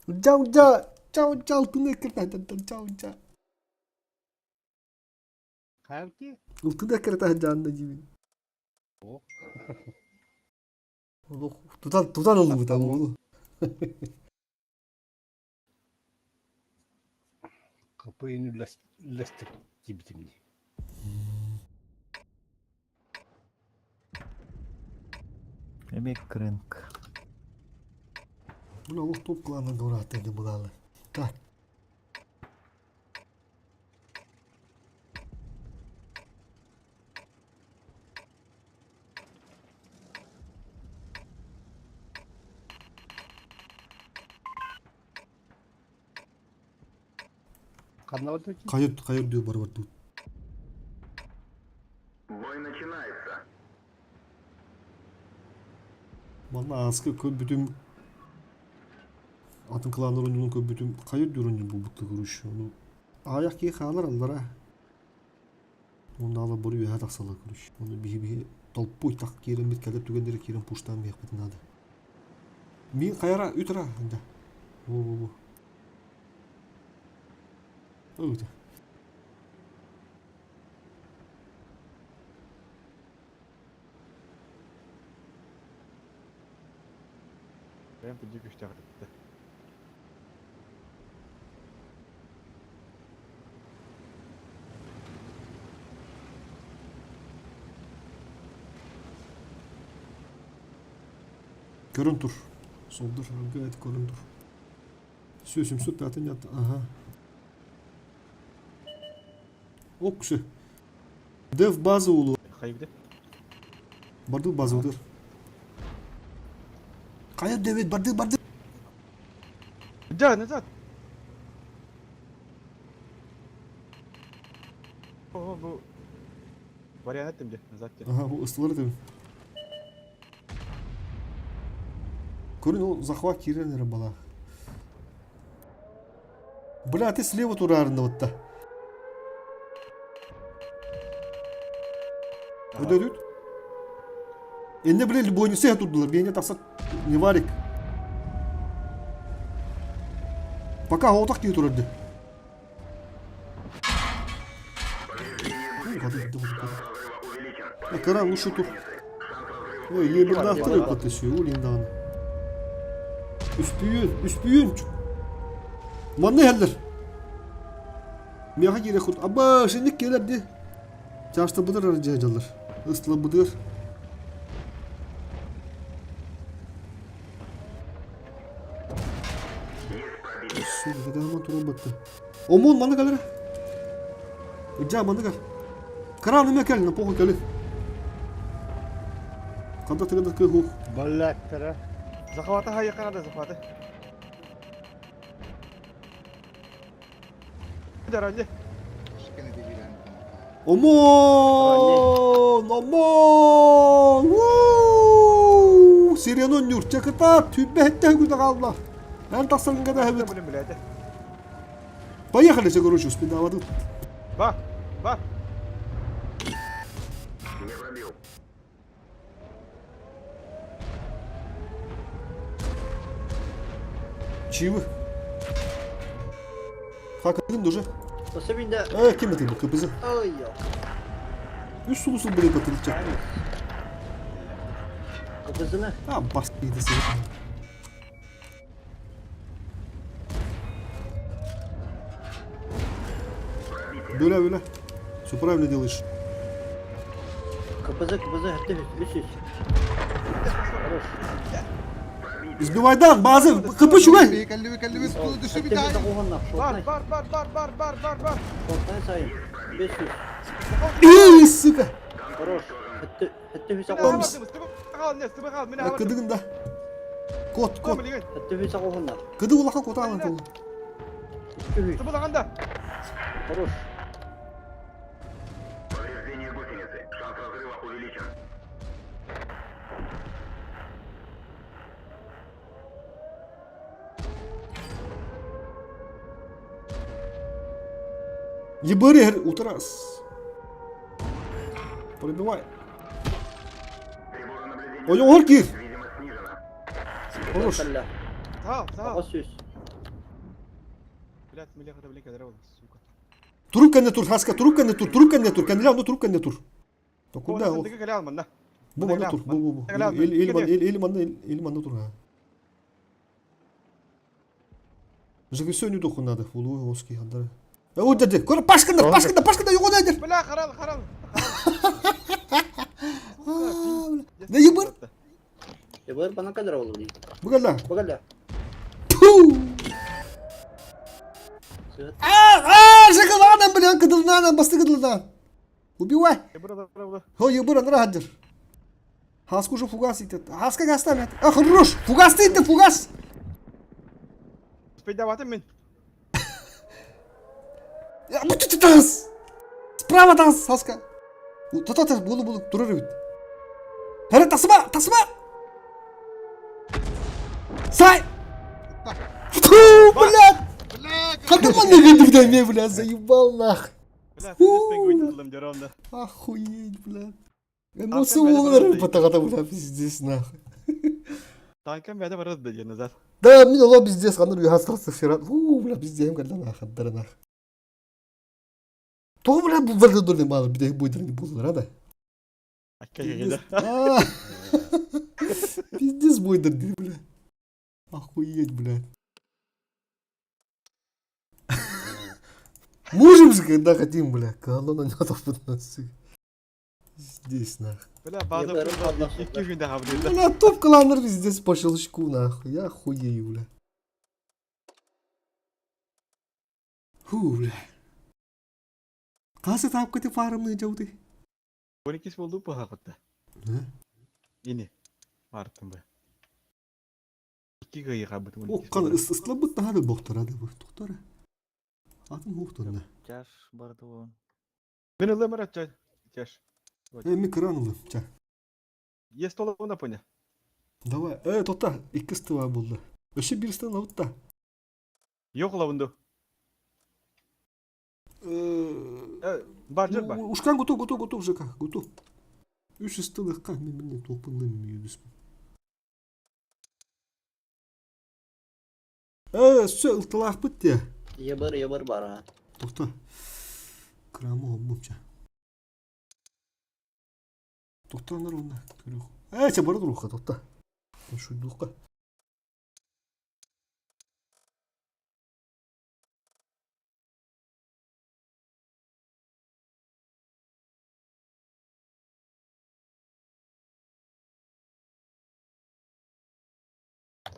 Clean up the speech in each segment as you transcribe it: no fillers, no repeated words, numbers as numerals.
Жау-жа, чау-чау, ылтыны эккиртаһыттан чау-жа. Хайалки? Ылтыны эккиртаһын жаанна диибин. О. Тутан, тутан ыллыбыт уолу. Капыйын үллэстик диэбитим дии. Эмиэ крынк. Бу олох топ клана дураата ди булалы. Так. Ханна барда Хайыр хайыр дүү бар бар дуу. Бой начинается. Манна ааска көрбүтүм атын кланнар оонньуурун көрбүтүм хайыр дүүр оонньуур буолбутта көрүш. Ону аҕыйах киһи хаалар аллара. Уонна ала бары үөһэ тахсаллар көрүш. Ону биһи-биһи толпуй так киирэммит кэлэр түгэннэри киирэн пуштаан биһиэхпитин наада. Мин хайара үтара да. Во-во-во. Өйдө. Бэйэм күндү күстээх этэ. Көрөн тур. Солдур, ырга эт көрөн тур. Сүөсүмсүт атын ят, ага. Оксы. Дев база улу. Хайбыды. Барды база удыр. Хайа Дэвид, барды, барды. Да, назад. О, бу вариант эттим же, назад же. Ага, бу ыстылар этим. Көрүн ол захват киирэн эрэ балаах. Бля, ты слева тураарында батта. Өдөрүт. Энне бля любойница турдулар. Бейне тахсат не варик. Пока отақ кие турарды. Кара лучше тур. Ой, ебердаахтар өппөттө сүү улин даҕаны. Үспүйүн, үспүйүн. Манна иһэллэр. Миэхэ киирэ курт. Аба, шинник кэлэр ди. Чаастабытыр арыдьа дьаллар. Ыстылабытыр. Сука, туран батты. Омон маны кэлэр. Ыдьаа маны кэл. Кран эмэ кэл, на похуй кэли. Ханта тыгында кыһух. Баллаттара. Захваты хайыка надо, захваты. Даранье. Омон! Омон! Уу! Сирено нюрча кытаат, түбэһиттэ күтэ хаалла. Эн тахсаргын кэтэһэбит. Блин, блядь. Поехали, все, короче, успедавадым. Ба, ба. Не пробил. Чивы. Хакадым уже. Особенно... Э, ким это был? КПЗ. Ой, Үс сулусун биле батырча. КПЗ-ны? А, бас дейді Бөлә, бөлә. Все правильно делаешь. КПЗ, КПЗ, это үс Хорош. Избивайдан, базы, КП чугай. Кэллиби, кэллиби, Бар, бар, бар, бар, бар, бар, бар, бар. Шортнай сайын. 500. Эй, сука. Хорош. Хэтте хүс Кыдыгын да. Кот, кот. Хэтте хүс оҕоһунна. Кыды улахан котаалан кол. Тыбылағанда. Хорош. Повреждение гусеницы. Шанс разрыва увеличен. Ебари, утрас. Пробивай. Ой, орки! Видимость снижена. Хорош. Тал, тал. Сүз. Блядь, милеха блин кэлэрэ буолла, сука. Турук кэннэ тур, Хаска, турук кэннэ тур, турук кэннэ тур, кэннилэ онно турук кэннэ тур. То куда ол? Кэлэ алманна. Бу манна тур, бу бу бу. Или или манна, или манна тур. Жигисё не доху надо, улуу оски хандара. О, деді, көр пашканда, пашканда, пашканда, йоҕон эдер. Бля, харал, харал. Да ебыр. Ебыр бана кадр oldu değil. Бугала. Бугала. Ту. А, а, жагаланам, бля, кыдылнанам, басты кыдылнан. Убивай. Хо, ебыр, анра хадыр. Хаску уже фугас идет. Хаска гаста, А, хорош. Фугас ты, фугас. Спейдаватым мин. Тас! Справа тас, Саска. Тата тас, булу булу, турар эбит. Хара тасыма, тасыма! Сай! Фу, блядь! Хантан манна кэлдибит эмиэ, блядь, заебал нах. Охуеть, блядь. Эмоции олар патагата, бля, пиздец, нахуй. Танкам бәдә барыр да назад. Да, мин оло пиздец, ханыр уйха страсты ферат. Фу, бля, пиздец, когда нахуй, дара нахуй. Тоҕо бля бу барда дурны малы биде буйдырны булдылар да. Пиздец буйдырды бля. Охуеть, бля. Можем же, когда хотим, бля. Колонна не нас. Здесь, нахуй. Бля, база Бля, топ кланер пиздец по щелчку, нахуй. Я хуею, бля. Фу, бля. Хас этапка фармны дьауды? 12 болду пахакытта. Ини. Артым бу. Икки гыйга бут. Оккан ыстылбыт тахады бохтара да бу. Тохтара. Атын хухтарна. Тяж барды он. Мен ылым ара чай. Тяж. Э, ми кран ылым, ча. Есть толы поня. Давай. Э, тота, икки стыва булды. Өшө бир стын алытта. Yok лавынду. Э, Баржыр бар. Ушкан готов, готов, готов, ЖК, готов. Үш ыстылыққа мен міне толпынлым үйдіспін. Э, все, ылтылақ бітті. Ебыр, ебыр бар ha. Тоқта. Крамы обмымча. Тоқтаңдар онда. Көрөх. Э, ча бара тұруққа, тоқта. Шуйдуққа.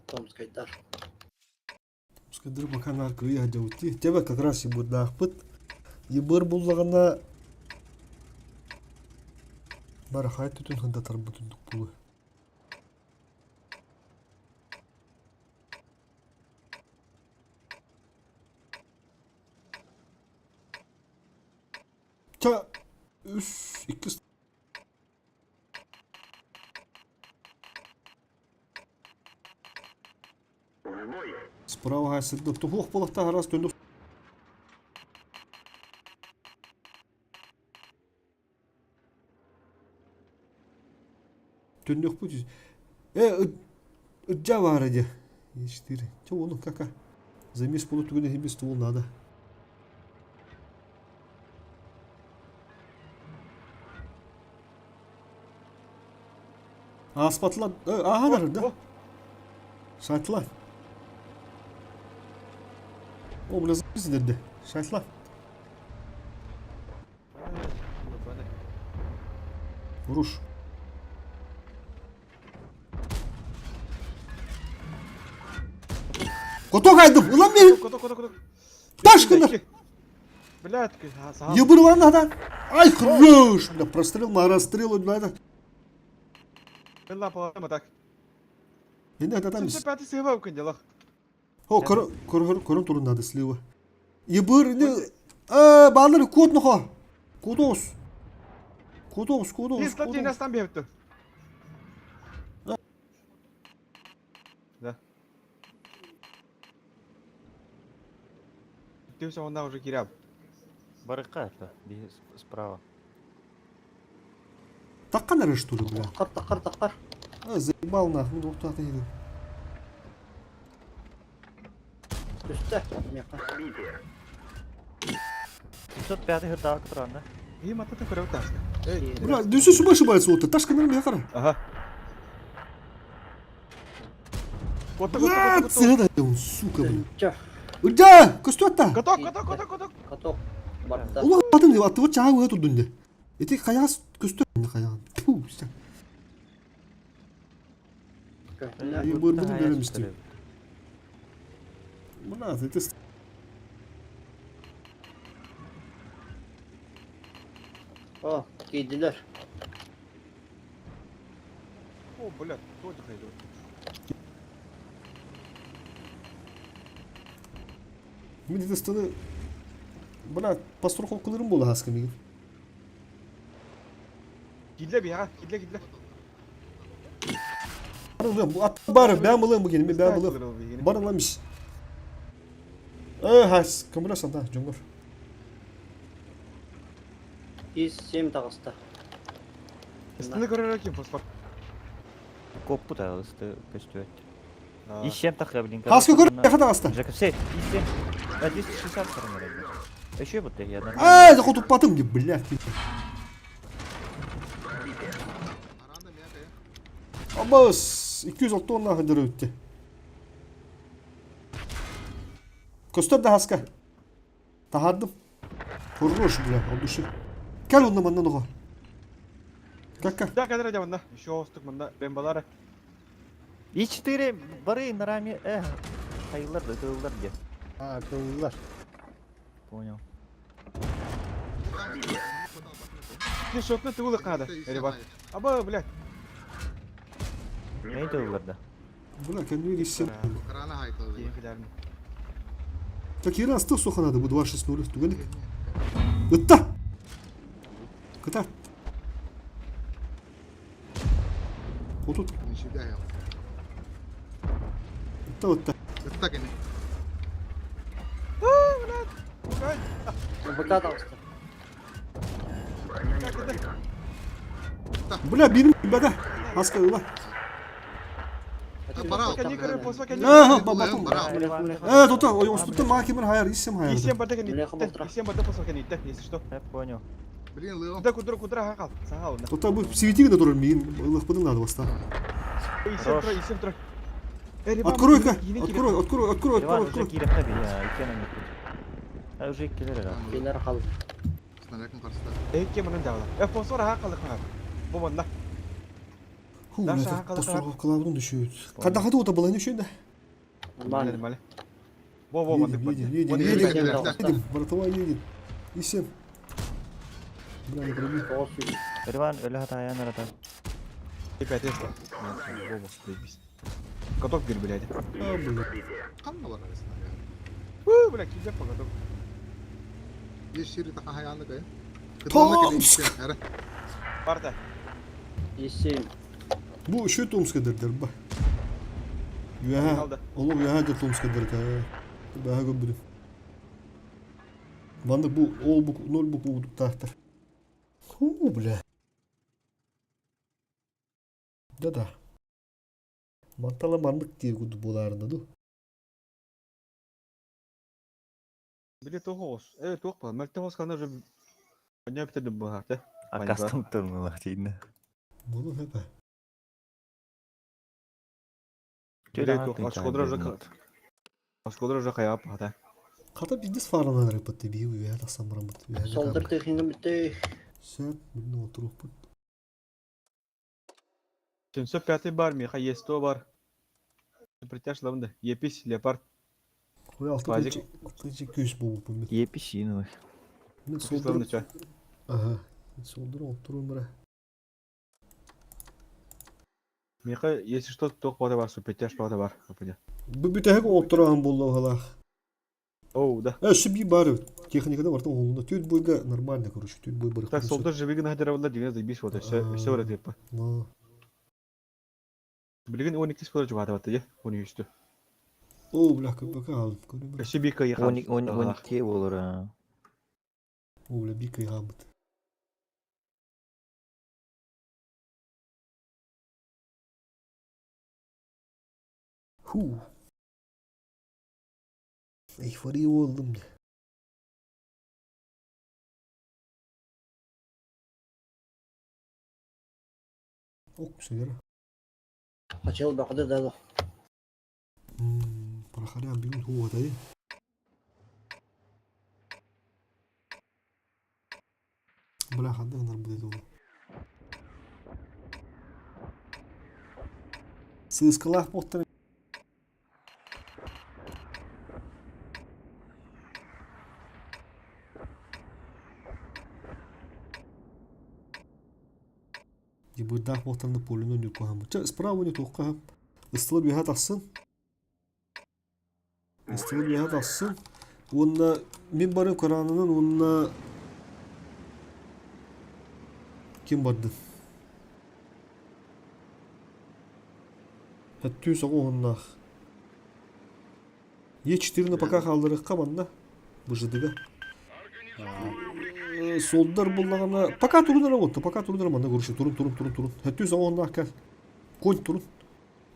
Томскайдар. Томскайдар пока наркы жаути. Тебе как раз и будет нахпыт. Ебыр буллагана Бара хайт түтүн хында тарбытын булы. Ча үс икки Справа сырды тухух болықта раз түнді Түннөх путь. Э, ыджа бар иди. Четыре. Че он кака? Замес полу түгіне хемес ствол надо. Аспатла, ага, да. Шайтла. О, бля, запись Шайтла. Руш. Готов кайдым. Ulan benim. Коток, коток, коток. Ташкындар. Блядь, Ебыр lan адам. Ай, хорош. Бля, прострел на расстрел, бля. Бля, по так. Не, да, там. 75 сыва укындылах. О, көр көр көрөн турун надо слива. Ебыр не э балыр код нохо. Кодос. Кодос, кодос. Biz статьи настан бепти. Да. Ты все онда уже кирял. Барыка это, справа. Таккан что ли, бля? Таккар, таккар, таккар. А, заебал нахуй, ну кто-то едет. Көстө. Миэхэ. Пробитие. 705 хырдаҕа кытыранна. Ийм аттата көрөбүт тааска. Эй, Бля, дүсү суба ошибается вот. Ташка на меня хара. Ага. Котто, котто, Бля, котто, цена, он, сука, блин. Чө. Үрдэ, көстүөттэ. котто. Коток, коток, коток. Каток. Барда. Улан атын деп аттыбыт чаҕа уга турдун де. Ити хайаас көстөр хайаан. Фу, сэ. Көстүнэ. Бырбытын берем истим. Мына, это О, киирдилэр. О, блядь, кто это хайдет? Мен это станы Бля, постраховкаларым буола хаска мигин. Кидле биһиэхэ, кидле, кидле. Барылыам, бу ат бары, бэм ылыам бу кини, бэм ылыам. Барылам ис. Э, хас, көмөлө санта, дьоҥҥор. Ис 7 таҕыста. Ыстыны көрөр ким фосфор. Коппут ысты көстүбэт. Ищем тахха, блин. Хаска көр, яха таҕыста. Жаксе, ищем. А 260 сторона. Еще вот я нормально. Ай, захотуппатым деп, блядь. Абас, 206 тонна хадыр өтті. Көстөр да хаска. Таһардым. Хорош, бля, от души. Кел онна манна оҕо. Как как? Да, кадр дьэ Еще остук манна бембалары. И 4 бары на раме. Э, хайылар да, тыллар где. А, кыллар. Понял. Ты шотны тулы када. Ребят. Аба, блядь. Не тыллар да. Бля, кәдімгі ресем. Киин киләрин. Так, Иран астық соқанады, бұл 2-6-0 түгелік. Ытта! Кыта. Отут. Ытта, ытта. БК таҕыста. Бля, бирим бәдә. Хаска ыла. Кәни көрөр фосфор кәни. Ага, бабатым. Э, тота, ой, устутта маа кимир хайар, иссем хайар. Исем барда кәни. Бля, хабалтыра. Исем барда фосфор кәни. Если что. Я понял. Да кудра кудра хакал. Сахал. Тота бу светигіне турар миин, ылықпыдың надо баста. Исем тро, исем тро. Открой-ка, открой, открой, открой, Иван открой, уже открой. кииреххэ бия, иккен эмит. А уже иккилер эра. Кинилэр хал. Эки манан дагла. Э фосфор хакал хакал. Бу манна. Ху, Даша, бля, қалай постраховкалабын düşüyor. Қадақаты ота балайны үшейді. Нормально. Нормально. Во во Едем, маннык. едем, едем, Едем, едем, таҕыста. едем, братва, едем. И всем. Бля, не пробил. Тоҕус сүүс. Иван өлө хатаян арата. Опять это. Во во, заебись. Каток бир, блядь. А, бля. Уу, бля, килдек по каток. Томск! Барда. Ис 7. Бу үші Томска дердер, ба. Юәһә, Алды. олы юәһә де Томска дердер. Бәһә көп білім. Манды бу ол бу ноль букву тахтар. Ху, бля. Да-да. Мантала мандык дие куду боларында ду. Били тоғыз. Э, тоқ ба. Мәлте хос кана же. Оня битеді бұл харты. А кастом турмулах дейін. Бұны хәпә. Били тоқ. Ашқодра же. Ашқодра же қаяп хата. Қата бизнес фаралар репетте бию юәһә тақсан барамыт. Солдыр техника бүтті. Сөп, білін отырып бұт. 705 бар, меха Е100 бар. Притяж лабында. Епис, леопард. Ой, алты Базик. алтынчы көз болуп мен. Епишин. Мен Епис солдырып лабында ча. Ага. Солдырып отыруым бара. Меха, если что, тоқ бада бар, притяж бада бар. Апыня. Бу бүтәһек отырған болду халах. Оу, да. Э, шиби бар. Техникада бар олында. Төт бойга нормально, короче, төт бой бар. Так, солдыр живигін хадера деген заебись вот, все, все вроде типа. Ну, Билген 12 спорт жугата батты, е? 13-ті. О, бля, КПК алдым. Көрем бля. Өсі бика еқан. 12 болор. О, бля, бика ягамыт. Ху. Эйфория буоллум да. Ок, сыгара. Хотел баҕада да Прохорян бүгүн хуотай. Бля, ханна гынар будет ол. Сыыскалаах буолтар Дебырдаах буолтарына полюну ньуккуһаммыт. Чэ, справа не туохха Ыстылар үөһэ тахсын. Ыстылар үөһэ тахсын. Уонна мин барым кыраанынан уонна ким бардын? Өттүү соҕуһуннаах. Е4 пока хаалларыахха манна. Быжыдыга. Солдар буллаҕына пока турун эрэ уотта, пока турун эрэ манна короче турун турун турун турун. Өттүү соҕуһуннаах кэл. Конь турун.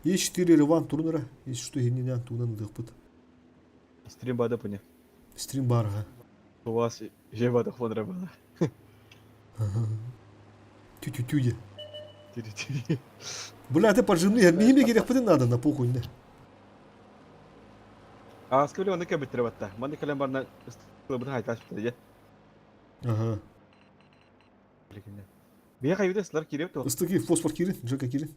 Е4 Иван турун эрэ. Если что иһиннинэн тугунан ылыахпыт. Стрим бада поня. Стрим бар ха. У вас жеба дохло было. Тю-тю-тю де. Тю-тю-тю. Бля, ты поджимный, михиме керекпитин надо на похуй не. А скажи, он кем биттеребатта. Маны кэлэн барна ыстылыбын хайташ биттере. Ага. Бия хайбыта сылар кирип то. Ыстыки фосфор кирин, Жека кирин.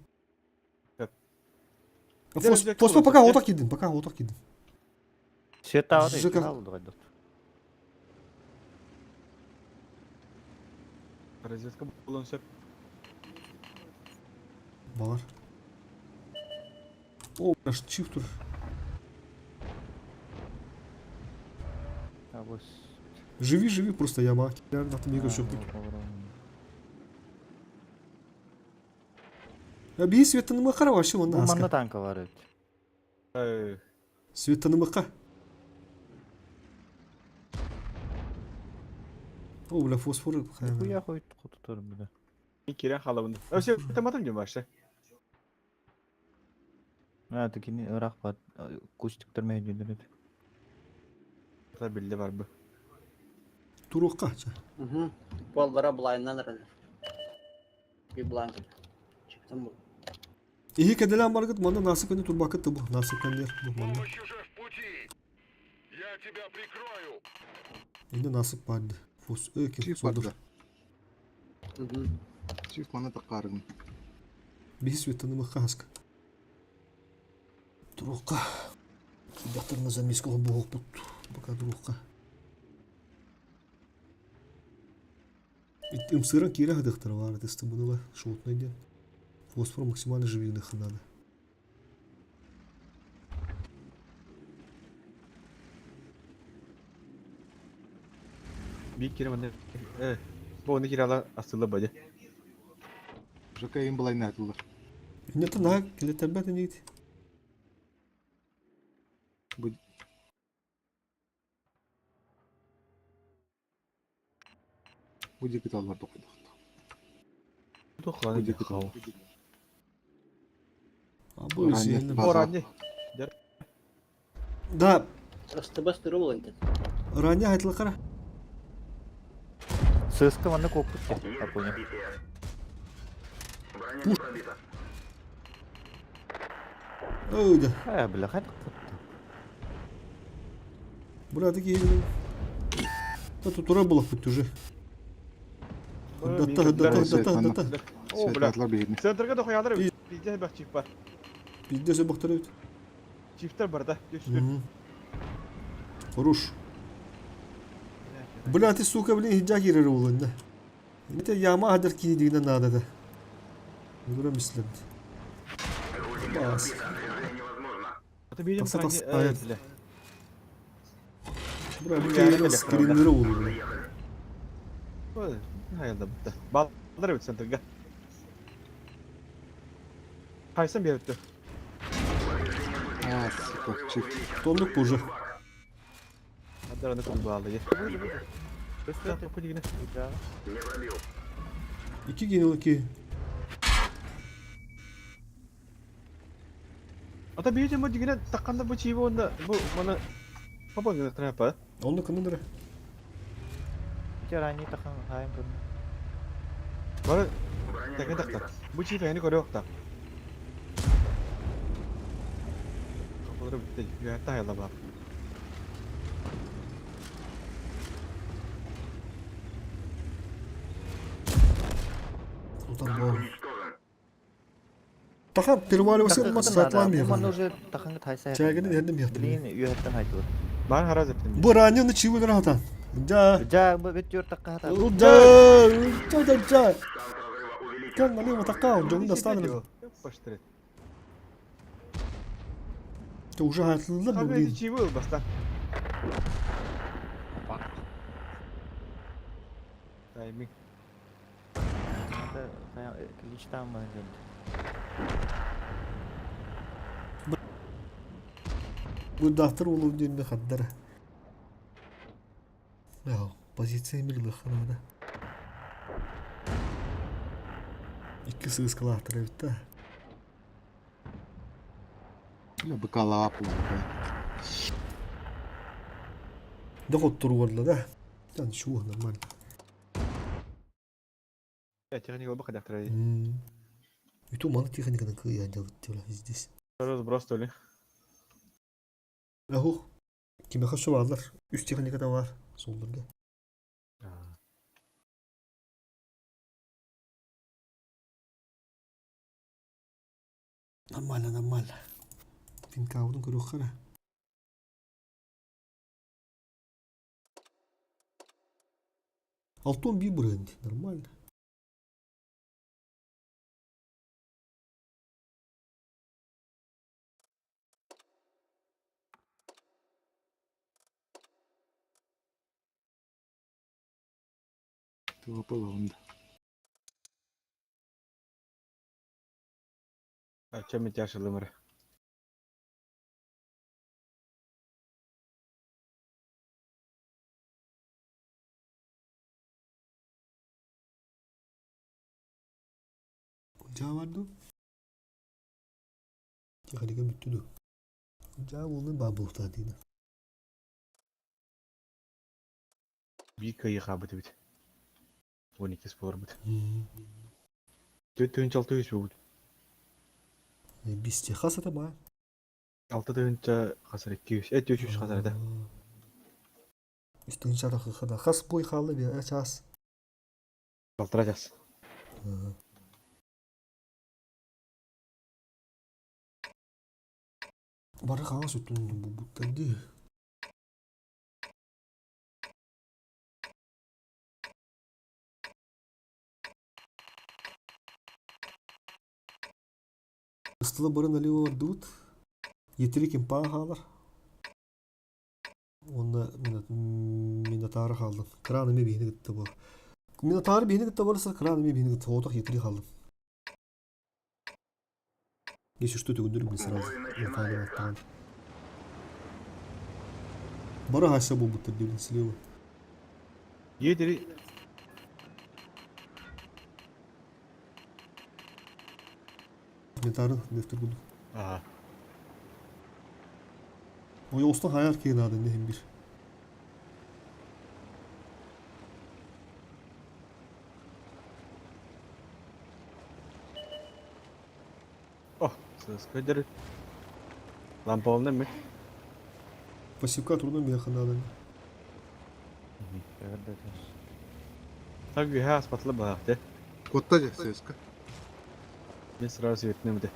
Фосфор Фосфор пока отак кидин, пока отак кидин. Света Жека. Разведка булан сөп. Бар. О, аж чиф тур. Живи, живи, просто яма. Биһи Светанымыха вообще Бу манна танка бар эбит. Светанымыха. О, бля, фосфор. Хуя хуй тутар бля. Кирен халабын. Өсе таматым дем башы. А, такини ырах бар. Кустиктер мәйдүлөр эбит. Та билде бар бу. Турукка. Угу. Балдара булайынан эрэлэр. Би булайн Чиптен бул. Иһи кэдэлээн баргыт манна насып кэнни турбакыт да бу насып кэннер бу манна. Помощь уже в пути. Я тебя прикрою. Инде насып барды. Фос өке Чиф солдур. барда. Угу. Чиф мана таккарыгын. Биһи Светанымыха хаска. Турукка. Дактарына замеско буһукпут. Пока турукка. Ымсыран киирэ сытыахтара баар ытыстыбыныла шотный диэн. Фосфор максимально живигных надо. Би кире манна. Э, бу оны кире ала асылы бады. Жека им былайна атылар. Иннета наһаа килэтэрбэт инигит. Бу Бу диэки таллар тохойдохто. Бу диэки таллар. Абы Ранее. Оранье. Да, СТБ стыры был интет. ранее айтылакара. Сыска манна коппут Апоня. Броня не пробита. Ой, да. Э, бля, хайдах кутта. Бля, такие... Да тут ура была хоть уже. Да-та, да-та, да-та, да-та. О, бля. Светлар биһини. Центрга да хуялар. Пизде бах чиф бар. Пиздец, я бахтарют. Чифтер бар да. Үстү. Хорош. Бля, ты, сука, блин, хиджа кирер улын, да. Это яма хадр кини дигна надо, да. Гура мислен. Бас. Движение невозможно. Это видим Тахса, ранее. тахса, Э, аят. бля. Бля, Бля, бля, бля, скринер улын. Хайда бутта. Балдар бит центрга. Хайсан беріпті. А, сука, чиф. Тонлук уже. Адараны күн балды. Не пробил. İki genel iki. Ата бейте мо дигене такканда бу чиби онда бу маны Хапа гына па. Онно кынын эрэ. Ити ранний тахан хаайым көрүнэ. Бары тэҥэ тахтар. Бу чифэни көрүөхтэ. Хапалары бүттэ. Үөһэттэ хайла бар. Тутар боо. Тахан переваливался мас сатлан Манна механа. уже тахаңы тайса. Чайганы дердим яхтым. Билин үөһэттэн хайтылар. Баар хара зептин. Бу ранен чивы грата. Да. Жа бу бет түөр такка хата. Да. Да да да. Кан налево такал, жон достанет. Паштрет. Ты уже хатлылар Хабы блин. чивы баста. Тайминг. Кличтан бан деді. Бу дактыр улуу диэн хаддара. Яа, позиция мирлы ханада. Икки сыскалаахтар эбит да. Бля, быкалаап буолла. Да хоттору да. Тан шу нормально. Я техника бака дактыр. И ту маны техниканы кыян делать здесь. Разброс то ли. Аху. Киме хашы барлар. Үс техника да бар. Солдурда. Нормально, нормально. Финкаудun көрүк кара. Алтон би бренд. Нормально. ТВП лавында. А чем тяжелый Жаварду. Техника бүттү. Жа болду бабухта дейdi. Bir kayı kabı бит. 12 спор бит. Төрт алты үс бут. Бисте хас это ба. Алты тыһынча хасар 200. Э 300 хасар да. Үстүн чара хада хас бой халы бе час. Балтыра жас. Бары хаңа сүттүн бу буттанды. Ыстыла барын налево бардыбыт. Етери кимпаа хаалар. Онна Минотавр хаалдым. Кран эме биһини кытта бу. Минотавр биһини кытта барса кран эме биһини кытта отох етери хаалдым. Если что, төгүндүр мен сразу. Минотавр аттаан. Бары хаса болбуттар деймин слева. Едери Минотавр дефтер курдук. Ага. Ой, остан хаяр кейин ады нехим бир. О, сыскыдыр. Лампа oldu mu? Пассивка трудно меха надо. Так güha аспатлы бақты. Котта же ССК. Мен сразу светнем де.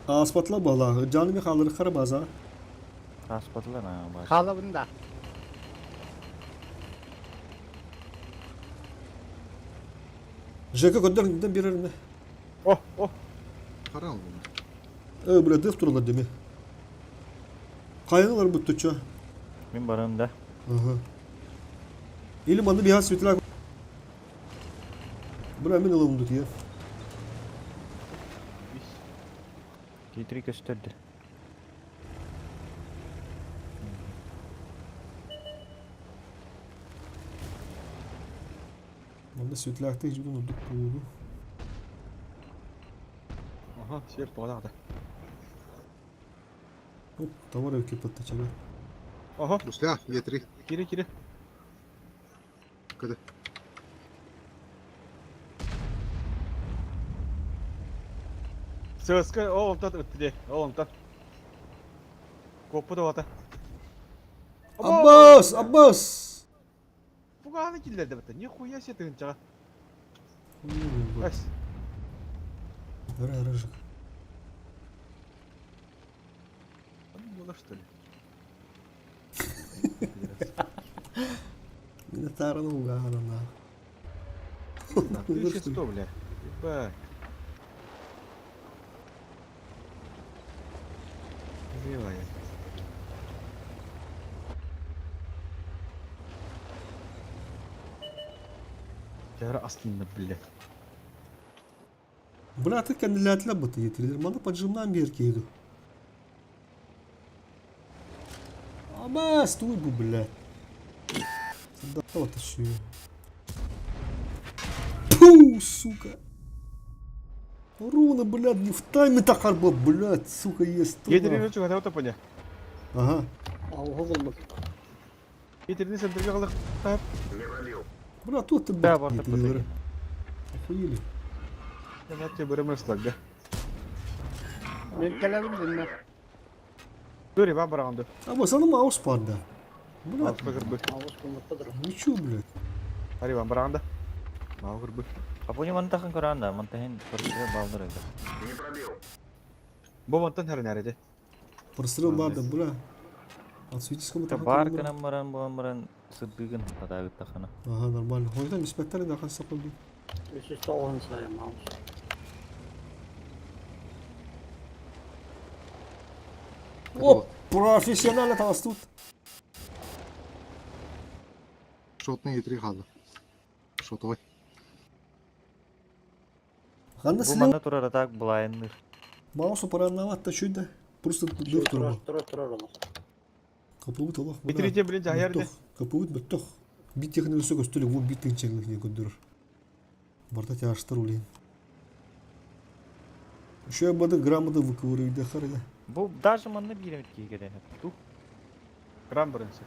Аспатла бала, жаным халыр карабаза. Аспатылар а баш. Хаалабын да. Жека көдөр ден бирерне. О, о. Кара алды. Э, бля, деф турлар деме. Кайнылар бүттүчө. Мин барам да. Ага. Или маны бихас светла. Бля, мен алым тут я. Титри көстөрдү. Маны Манна светляктыы дьүгүн ордук буолуо. Аха, сиэр туһалаах да. Оп, товар экипатта чара. Аха, Руслях, Е3. кири кири. Кыды. ССК ол онтон ыттыде, ол онтон. Куоппут оҕото. Аббас! Аббас! Бугааны киллэрдэ бата. Нихуя себе тыгынчаҕа. Эс. Ара, рыжик. Буолар что ли? Минотаврны угара, нахуй. 1100, бля. Ебать. Милая. Тяра астында, блядь. Бля, ты кандидат быты етирилер. Мана поджимнан берки иду. Аба, стой бу, блядь. Саддала тащу. Пу, сука. Руна, блядь, не в тайме так арба, блядь, сука, есть. Етерini чугата отопоня. Ага. Алға болмақ. Етерini сендерге қалық. Бля, тут ты, Да, блядь, бар етирилер. Охуели. Мен бөрөмөр слаг. Мен келемин dinle. Dur ben барағанды. Аба, саны маус парда. Бля, Алпа кырбы. Ауыз болмақпадыр. вы чё, блядь? Ари бан барағанда. Мау кырбы. Апони мантахан көрән да, мантахин көрсө балдыр эди. Не пробил. Бу мантан хәрен әрәде. Прострел барды, бля. Отсветись кому-то. Бар кынан баран буан баран сырдыгын татагыттахана. Ага, нормально. Ой, там инспектор да хан сапалды. 390 сайын ауыз. Оп, профессионально там тут. Шотный Е3 қалды. Шотовой. Ханна Бу слева. манна турар атак булайынныр. Маусу пора чуть да. Просто дыр турбо. Тұра тұра олақ. Капуут Аллах. Етерите билен жахярды. Капуут бөттөх. Бит техника өсө көстөлүк бу бит тынчерлик не көндөрөр. Барта тяштар улин. Еще бады грамоты выковырыйды харда. Бу даже манна биремит кийгеде. Тух. Грам бірінші.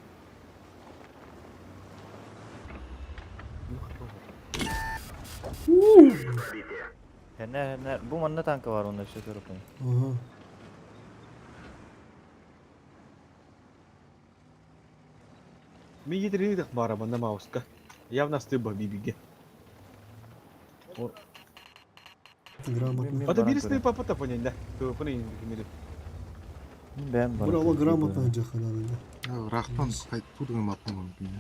Хене хене бу манна танка бар онда өсө көрөп. Ага. Мен етерini дақ бара банда мауска. Явно стыба бибиге. Грамотно. Ата бир стыба папа понял, да. Тупыны кимери. Бәм бар. Бра ала грамотно жаханады. да. Рахтан қайтып тудың аттың мүмкін.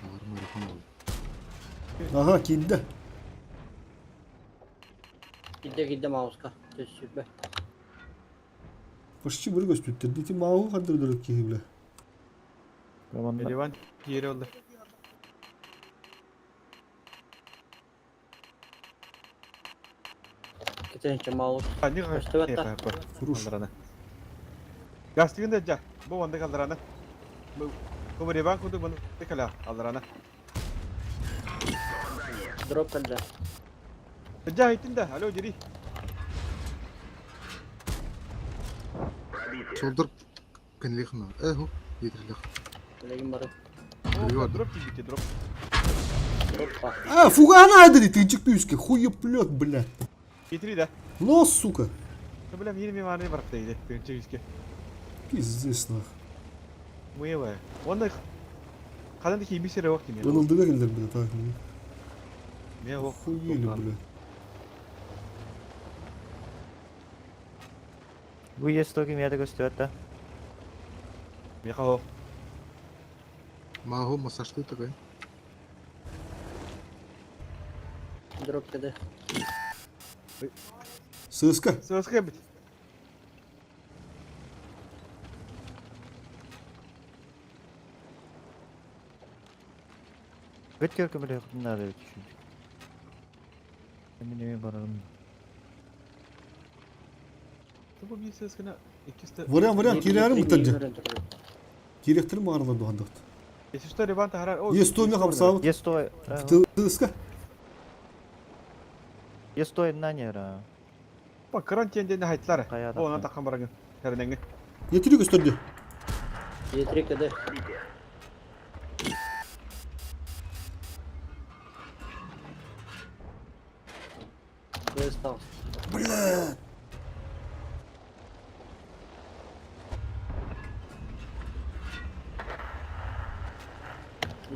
Алар марафон болды. Ага, кийди. Gidde gidde mauska. Төс сүрбе. Почти бір көстүттер. Дити мау хандыр кийи бля. Еливан киери oldu. Кетенче маус. Они Көстөбөт та. Руш. Гастигин да жа. Бу онда калдыраны. Бу ребан куду буну текала алдарана. Дроп кәлді. Жа иттин да. Алло жери. Шолдыр кенлихна. Эхо, Е3-лих. Білегін бары. Дроп тибите дроп. Дроп па. А, фугана ады тынчик пүске. Хуеплет, бля. Етери да. Нос, сука. Бля, мир маны барып дейди. Тынчы иске. Пиздец, нах. Муева. Онда Хадан ки бисере вакт мен. Ынылдыга келдер, бля, так. Мен ох. Охуели, бля. Бу естоки мияда көстөбөт да. Мен хо. Маху массажты такой. Дроп кәді. ССК. ССК бит. Бөт көркө биле надо чуть. Мен неме барарым. Бу бир ССК на икисте. Вариант, вариант, кирәрим бутанжа. Киректир маарла дуандыкты. Если что, Риван тахарар. Ой, Есть то, меха хамсаабыт. Е стой. Тыска. Е стой на нера. Ба карантин ден хайтлар. Хайа Бу онан да. таххан барагын. Хәрнеңе. Етiri gösterdi. Е3 КД. Кыыс таҕыс. Бля.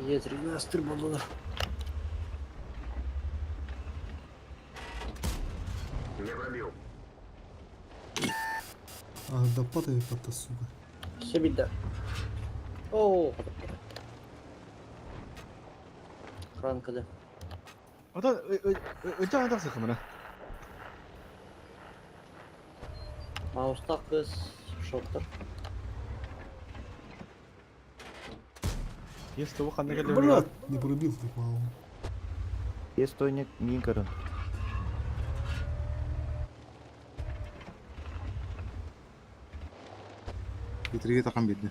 Е3 астыр буоллулар. Не пробил. А, да падай, пата, сука. Все беда. Оо. Хран КД. Ота ынча тахсы хымына. Маустах кыыс шоттар. Есть то ханны келе. Брат, не пробил ты, мало. Е стой не мин көрөн. Етірге тақан берді.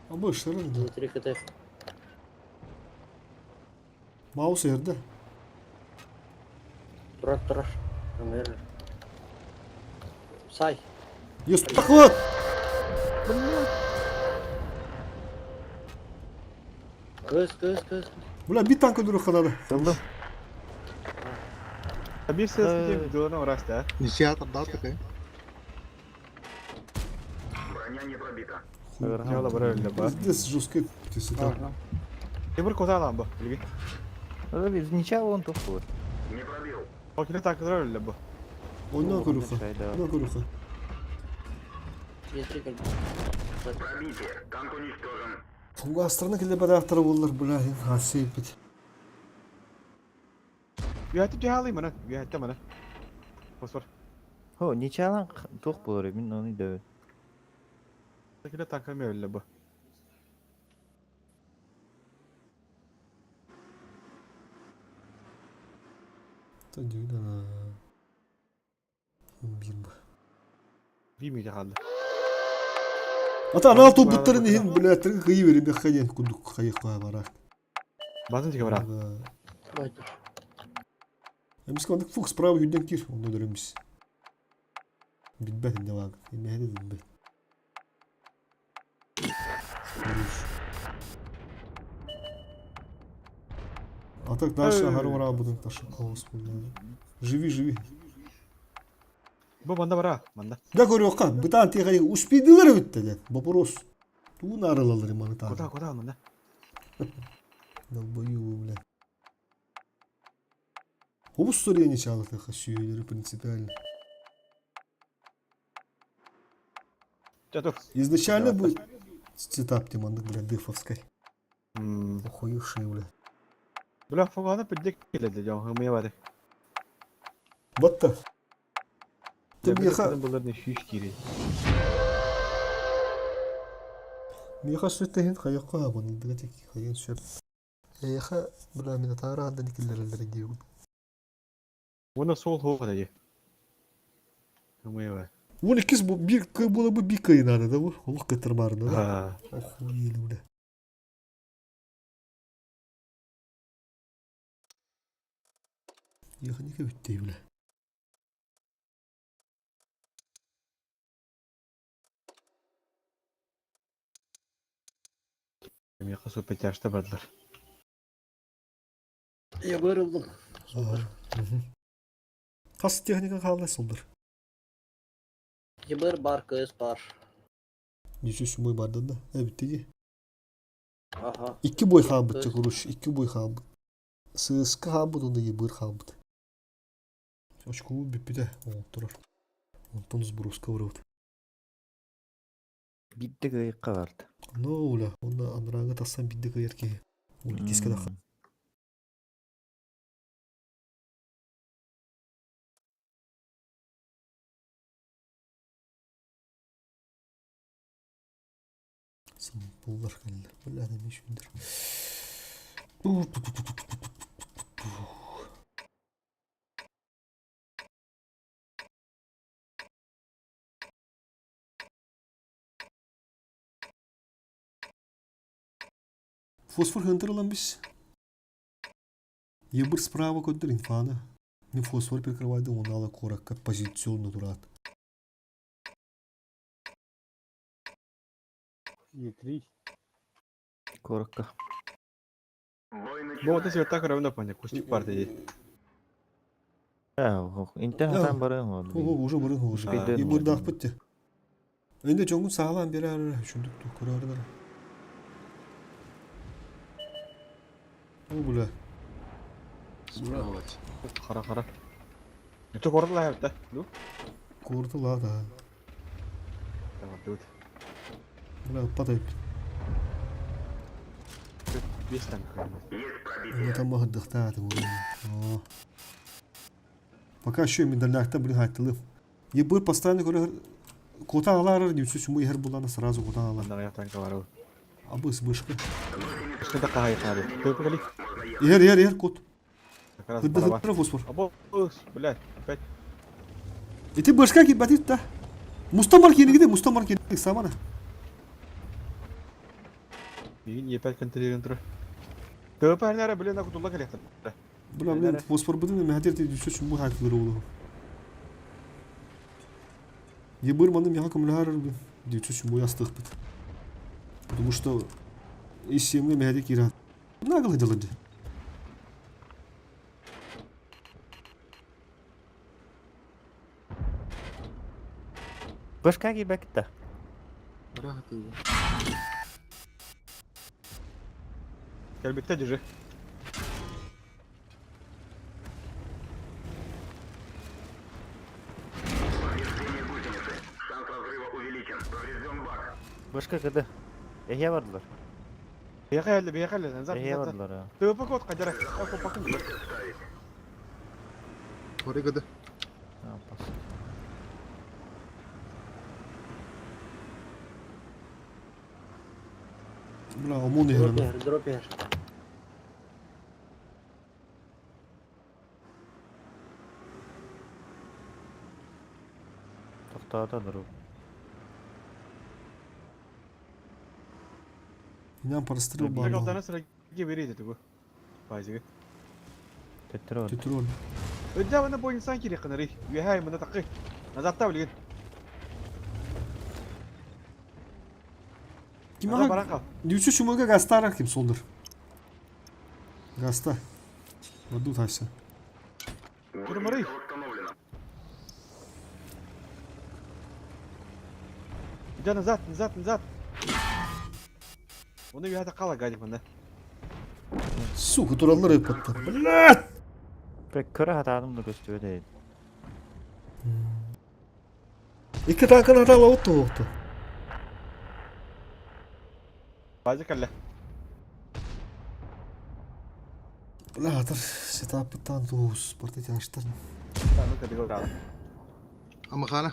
А больше рано. Е3 КД. Маус ерде. Турар турар. Өмір. Сай. Есть захват! Кыыс кыыс кыыс. Бля, bir танк öldürür kadar. Ылдым. Бир сес видеоны ураста. Неше атырда такай. Броня не пробита. Яла бара өллө ба. Пиздец, жесткий ты сюда. Темир кота алам бу. Билги. Ничего он тухур. Не пробил. Окиле такылар өллө бу. Ойна көрүхэ. Ойна көрүхэ. Е3 КД. Пробитие. Танк уничтожен. Фугастарны келе бадақтары болар, бля, хасей бит. Үйәтіп жаалый мына. Үйәтті мына. Фосфор. Хо, ничалан тух болор, мин оны дөбүт. Такиле танка өллө бу. Та на. Bir bu. Бимейде қалды. Ата анал тупуттарын иһин, бля, тыргы кыйы берем бе кудук хайы кая бара. Базын тиге бара. Байтыр. Эмис кандык фук справа хүнден кир, онда өлөрөмүз. Билбет инде баг. Эме билбет. А так дальше Эй. харора будем ташы хаос бля. Живи, живи. Бу манда бара. Манда. Да көрөкка, бытан тегай успейдилер битте де. Вопрос. Туун арылалар маны та. Кота кота манда. Долбоёбы, бля. Обус сорьяне чалык сүйелери принципиально. Жа тур. Изначально был сетап темандык, бля, дефовской. М. Охуевшие, бля. Бля фоганы пиддек келеді жау. Хымыя бары. Батта. Ты меха, Булар не шиш кири. меха сүттехин хайыққа абонындыга тек хайын сөп. Эха, бля, мен тара андан икилерелер дейм. Оны сол хоға да. Хымыя бары. Вон икис бу бир кый була бу бир кый надо, да бу? Олох кытыр барын, да? Ха. Охуели, бля. Яха неге бүттей, бля. Меха супер тяжты бардылар. Я вырылдым. Қас техника қалай солдар? Ебір бар, кыыс бар. Неше сумой бардан да? Ә, бітті Аха. Икки бой хаабыт чакуруш, икки бой хаабыт. Сыска хаабыт, онда ебыр хаабыт. Очку бүппүтэ, оңтурар. Онтон сброска барабыт. Битте кыйыкка барды. Но, уля, онда анраңы тасан бидде кыйыр ки. Ули киске да Сампуллар кэллэр. Бля, неме шүндер. Фосфор хантар ылан бис. Ебыр справа көрдөр инфаны. Мин фосфор прикрывайдым онала куоракка позиционно тураат. Е3. Куоракка. Бу это света көрөбүн апаня, кустик бар дии. Интен хатан барыың ол. Ого, уже барын уже. Ебырдаах битте. Önde жоңун саалаан берер шүндүк тух көрөрдөр. О, бля. Сволочь. Хара хара. Это кордула хәбтә. Ну? Кордула да. Tamam, dur. Бля, падай. Бес танк көрөбүн. Она там махаддахтааты. Пока еще медалякта, блин, хайтылым. Ебыр постоянно көрөр Кота алар деп сөз мы хер булана сразу кота алар. Анда аяк танка бар. Абыс бышка. Бышка да кахай кары. Көпө кали. Ер ер ер кот. Как раз Хыдды бараба. хыдды фосфор. Або, блядь, опять. Ити бышка ки батит та. Мустамар кенигиде мустамар кениг самана. Мигин опять контролируем тур. Көпө хәрнәре блин, кутулла кали. Бля, блин, фосфор быдын мәһәдер ти сөз мы хайтылыр улу. Ебыр маны мяха көмләр дип сөз мы ястык бит. Потому что из семьи мәһәдер кира. Наглый делать. Башка кибәкте. Рахат его. Кәлбеттә держи. Башка кыды. Эхе бардылар. Бияка әле, бияка әле. Назад, Эхе назад. бардылар. Көпө кот кадара. Көпө кот. Хоры гыды. Пас. Бля, ОМОН егерен. Дропер, дропер. Токтата дроп. Инан прострел Бияка бар. алтана сыра берейді түгі. Базиге. Тетрон. Тетрон. Өдә мына бойынсан керек қыныры. Үйәй мына тақы. Назадта білген. Ким Назад ага? баран қал. Нүүчү шумага гастара ким солдыр. Гаста. Ваду тайса. Тұрмыры. Өдә назад, назад, назад. Оны үйәді қала гадик мында. Сука, тураллар өпөттө. Блядь! Бек көрө хатаным да көстүбө дейт. Икки танкын атала отту отту. Базик әлі. Бля, атар сетапыттан туус, партия аштар. Тану кәдігі ұрады. Амахана.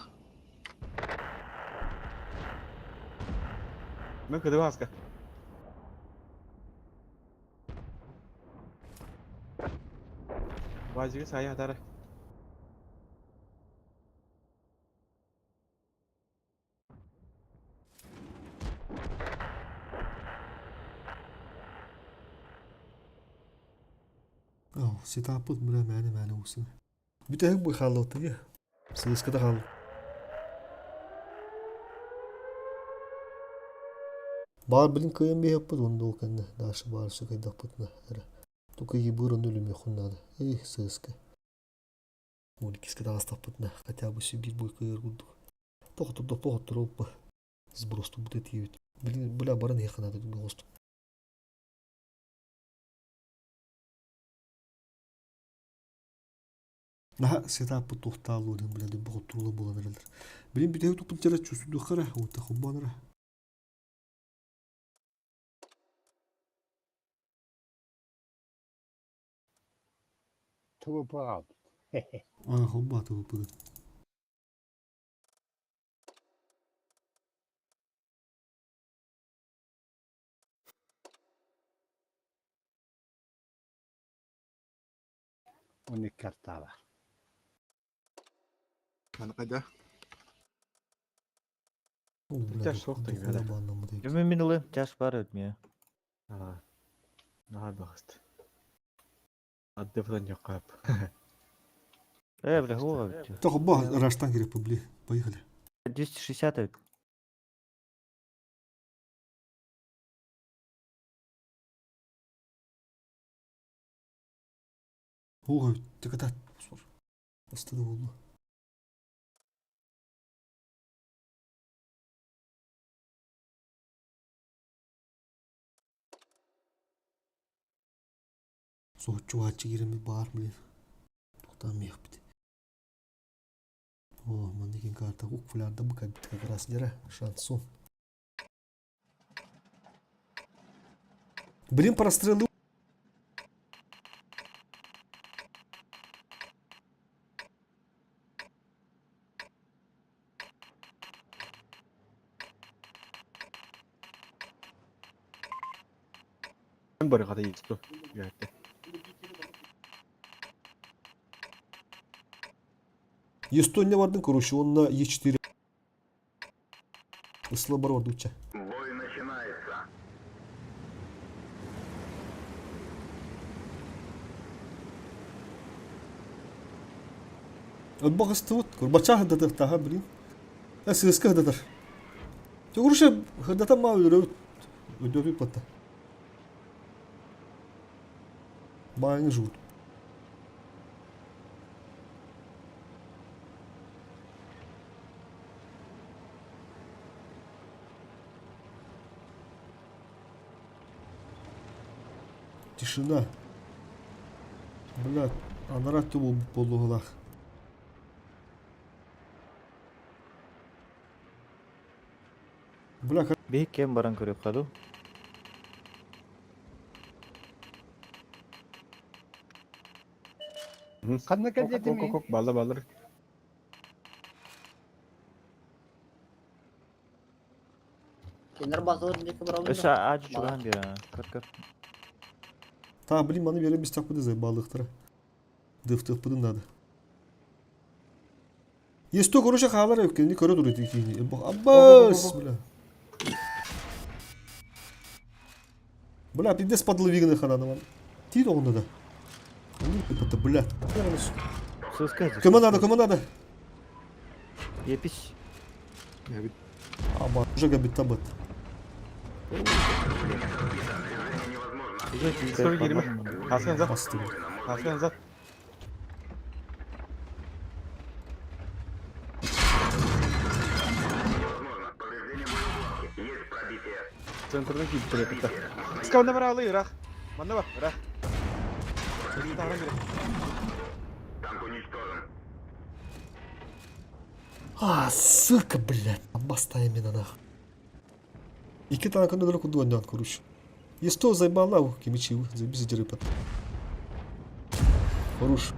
Мен кәдігі аска. Базиге сая атары. Ау, сетапыт бля мәне мәне усын. Бүтәһек бу халлы я. Сылыскада халлы. Бар билин кыйын бе яппыт онда ол кэннэ дашы бар сукайдахпытына эрэ. Тука ебыр онду үлүмө хуннады. Эх, сыска. Мулькиске таастахпытына хотя бы сибир бой кыйыр курдук. Тохтур тохтур оппа. Сбросту бут этиебит. Билин бля барын яханады гост. Наха сетаппыт тухтаалуунун бля дүббэ буолан эрэллэр. Билин бүтэһик туппун тера чусудухара ута хуббанара. Тугу пағал. А, хубба туппугун. Оны картава. Маны кайда? Ол бля. Тяж соқты духуна кебеді. бааннаммыт эбит. Мен мен ылы жаш бар өтме. А. Наһаа баҕаст. Адды фотоньоххап. Э, бля, хуа. Только бах, раштан керек, бли. Поехали. 260 эбит. Ого, ты когда Бастыды болду. Соһуччу уһааччы киирэммит баар, блин. Туохтаан миэхпит. О, манна кин карта укфлярда бу как раз дера шансон. Блин, прострелы. Бары хата исто. Үөттэ. Е100 не бардын, короче, он на Е4. Ысла бар бардуча. Бой начинается. Отбағыстыбыт, курбача хыдатыктаха, блин. Ә сыска хыдатар. Төгүрүшэ хыдатан маа өлөрөбүт. Өдөбүт батта. Баайыңы жуут. Тишина. Бля, анара өттө буолуохалаах. Бля, Биһик кэм баран көрүөххэ дуу? Ханна кэлдэтим Кок кок балла баллар. Кинилэр базаларын диэки бараллар Өссө да? аадьы чугаһан биэр аа. Көр көр. Та, блин, маны берем біз тақпыды заебалықтыра. Дыфтықпыдын надо. Есто, короче, хаалар өккені көрө тур ити Аббас, бля. Бля, пиздец подловиганы хананы Ти оғында да. Это, бля. Сыска. Кому надо, кому надо? Епись. Эбит. Аба, уже габит табат. Стой кириме. Хаска назад. Басты. Хаска назад. Центрдан киip турар. Ска манна бар алы ырах. Манна бар ырах. Тааран керек. А, сука, блядь. Аббас именно нах. Ики танк на далеко дуаньян, короче. Есто заебала, кимичи, заебись дерепет. Хорош.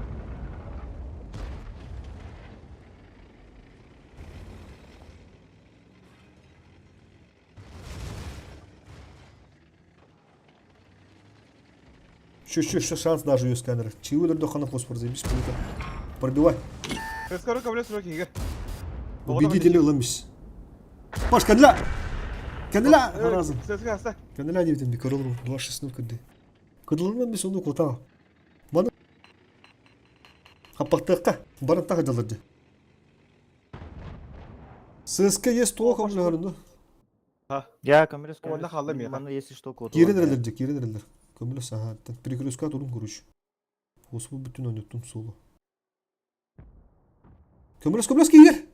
Еще, еще, еще шанс даже ее сканер. Чего дохана фосфор, заебись, круто. Пробивай. Скоро кабель сроки игр. Убедители ламис. Паш, кандиля! Кандиля! Разом. Сыска аста. Кандиля диэтин би көрөлөр 2-6-0 кырды. Кыдылынан би сону кута. Маны Хаппактыкка баран тага жаларды. ССК есть тоқ өмлөрүндү. Я көмөлөс Онна көмөлөс. хаалла миэхэ. Манна если что куоту. Кирен эрелер кирен эрелер. Көмөлөс аха. Перекрестка турун көрүш. Осу бүтүн ойноттум соло. Көмөлөс көмөлөс кийер.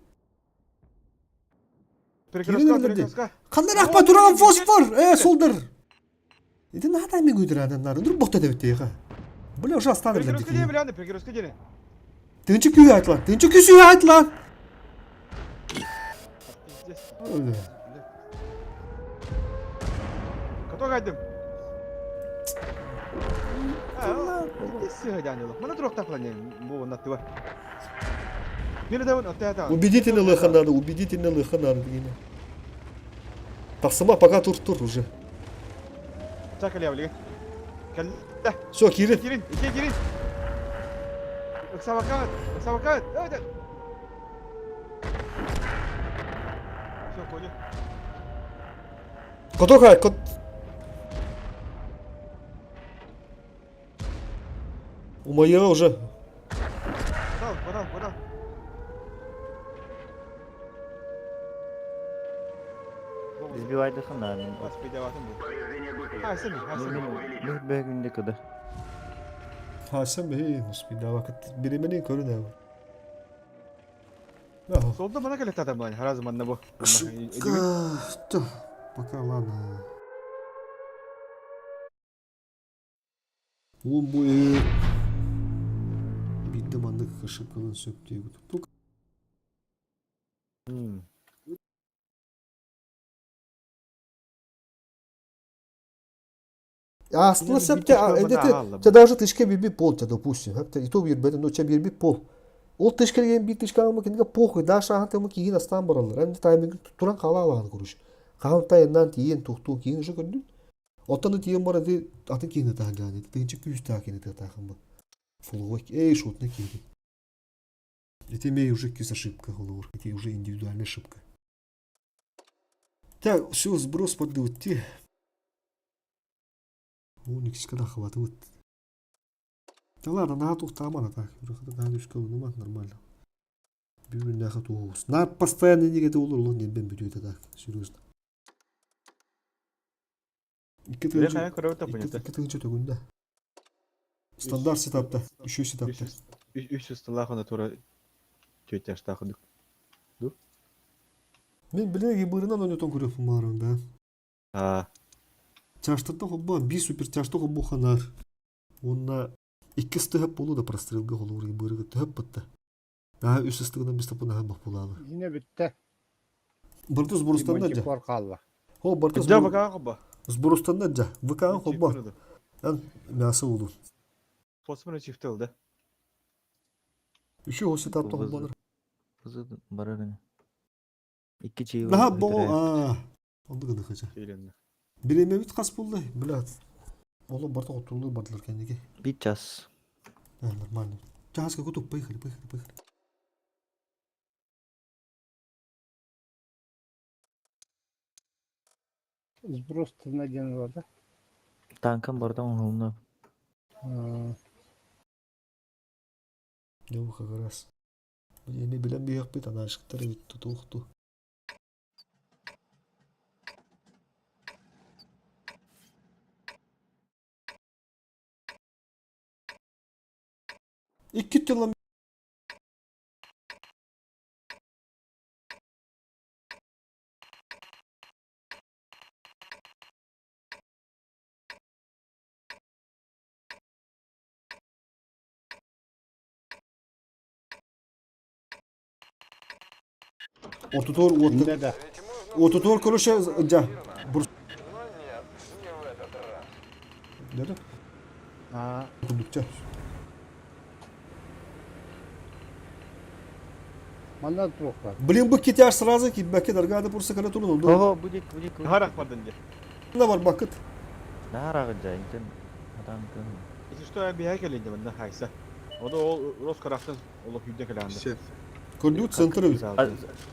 Перекрестка, Кирен перекрестка. Кандай рахма тураган фосфор. Э, солдыр. Эти надо мен көйдүр адамдар. Дүр бокта деп тейга. Бля, уже останыр Перекрестка дии билээни, перекрестка диэни. Тынчы күй айтылан. Тынчы күйсү айтылан. Пиздец. Кото кайдым. Мана туруктак бу оннаттыба. Мени да отта Убедительно лыха надо, убедительно лыха надо дегене. Тахсыма пока тур тур уже. Чакали явлеге. Кел. Все, Кирин. Кирин, ике Кирин. Ыксабакат, ыксабакат. Давай. Все, понял. Котока, кот. Умайыа уже. Куда, куда, куда? Сбивайдыхын да мин. Бөгүндө кыда. Хасан бей, успидава биремени көрүн эб. Солда бана келет адам бана, харазы манна бу. Пока ладно. Уон бу биирдэ маннык ошибкаларын сөп диэбит. Астына сөп те те даже тышка биби пол те допустим. И то биирбэтин, но че биирби пол. Ол тышка деген бир тышка ама кинигэ похуй, даже ахан тема киин астаан бараллар. Эн тайминг туран хаала алаан куруш. Хаан тайыннан тиийэн тухтуу киин уже көрдүн. Оттон да тиийэн баран ити атын киһини таһан дьаан ити тыһыынча күүстээх киһини тыатаахын бу. Фуловой эй шутный киһи. Ити эмиэ уже кис ошибка холобур. Ити уже индивидуальная ошибка. Так, все, сброс поддыутти. О, никсика да хватывает. Да ладно, наһаа туохтааман а так. Наһаа күүскэ ылыныман нормально. Бүгүннээхи туоһус. На постоянно иннигэ олор олох ньэрбэн бүтүөтэ так, серьезно. Икки тыһыынча икки тыһыынча төгүндэ. Стандарт сетапта, үчүгэй сетапта. Үс ысталаах натура түөтээхтаах ду. Мен билеги бырынан ойнотон көрөппүн баарым да. Аа. Чаштарда холбоон биир супер чашта холбоо ханар. Уонна иккис төһөп буолуо да прострелга холобур бырыгы төһөп бытта. Наһаа үс ыстыгынан бистапы наһаа боппулаалы. Ине бүттэ. Бартыс бурустанна дьа. Мультипор хаалла. О, бартыс Дьа ВК хобба. Сбрустанна дьа. ВК хобба. Эн мясо улу. Посмена чифтел да. Еще осы тапта хоббаныр. Кызы барар ини. Икки чиви. Наһаа боҕо аа. Онду гына хача. Илинне. Биремебит хас булды, блядь. Оло барта отурлуу бардылар кэнники. Бир час. А, нормально. Час какой-то поехали, поехали, поехали. Сброс диэн да? Танкам барда оҥоһулунна. Дьэ, как раз. Эми билэн биһиэхпит анаашыктар эбит тутуохту. Икки тылым Ортотугар уоттар да. Ортотугар короче дьа Деді? Аа. Курдукча. Манна туох бар. Блин, бу китяж сразу киббэкке даргады пурса кара турун онду. Ого, будик, будик. Харах бардын дии. На бар бакыт. Наарагы жа, интен атаан кын. Если что, я бияй келейин манна хайса. Ону ол рос карахтан олох үйдө келаанды. Все. Көрдүгүт центр эбит.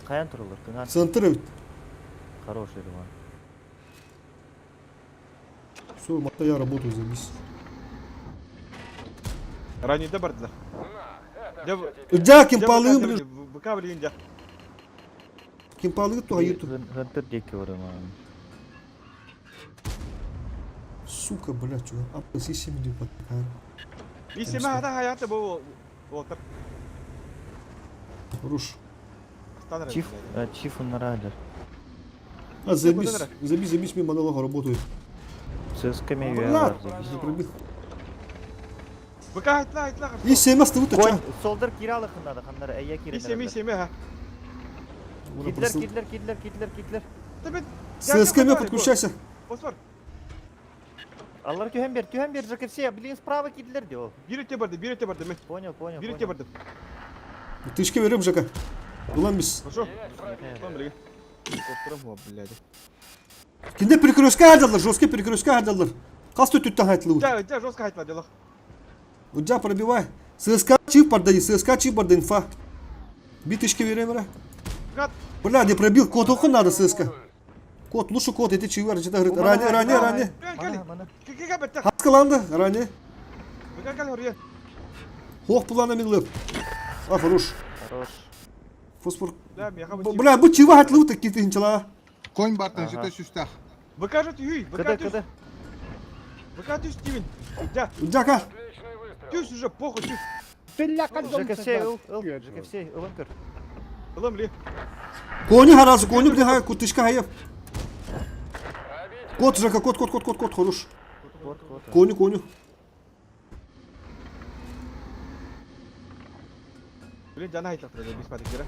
Каян турулар? Кыңан Центр эбит. хороший роман. Все, мата я работаю, забись. Ранее бардылар. Дя, кимпалыгын билир. ВК билигин дя. Кимпалыгы туга ютуб. Хантер диэки барыман. Сука, блядь, чё? А, сисими не подпар. Исиме хата хаята бу отыр. Руш. Чиф, чиф нарадер. А, забись, забись, забись, мимо монолога работает. ЦСКА Блядь, не пробил. ВК айтла айтла. И семь остывут, а чё? Солдар киралыхын надо, ханнар, әйе киренер. Исиме исиме ха. Кидлер, кидлер, кидлер, кидлер, кидлер. ЦСКА меня подключайся. Босфор. Аллар түһен бер, түһен бер, ЖКФС, блин, справа кидлер дел. Бирете барды, бирете барды. Понял, понял. Бирете барды. Тышки берем, ЖК. Улан бис. Хорошо. Там билеге. Оттырам, блядь. Кинде перекрестка хадалар, жесткий перекрестка хадалар. Хас тут тут хайтлы. Дя, дя жестко хайтла делах. Удя пробивай. ЦСКА чип барда, ЦСКА чип барда инфа. Битышки берем, ра. Бля, не пробил, код только надо ЦСКА. Код, лучше код, эти чивар, что-то говорит. Ранее, ранее, ранее. Хаскаланды, ранее. Ох, плана мин А, хорош. Хорош. Фосфор. Да, меха бу. Бля, бу чива хатлы такие тынчала. Конь бартан жете сүстах. Выкажет юй, КД, выкатюсь. КД. Выкатюсь, Стивен. Да, Дяка. Отличный выстрел. тюсь уже, похуй, тюсь. ЖКФС, ыл, ыл, ЖКФС, ылын көр. Ылым ли. Кони харазы, кони бля, кутышка хаев. Кот, Жека, кот, кот, кот, кот, кот, хорош. Кот, кот. Коню, коню. Блин, жана айтақтыр, бес патик кера.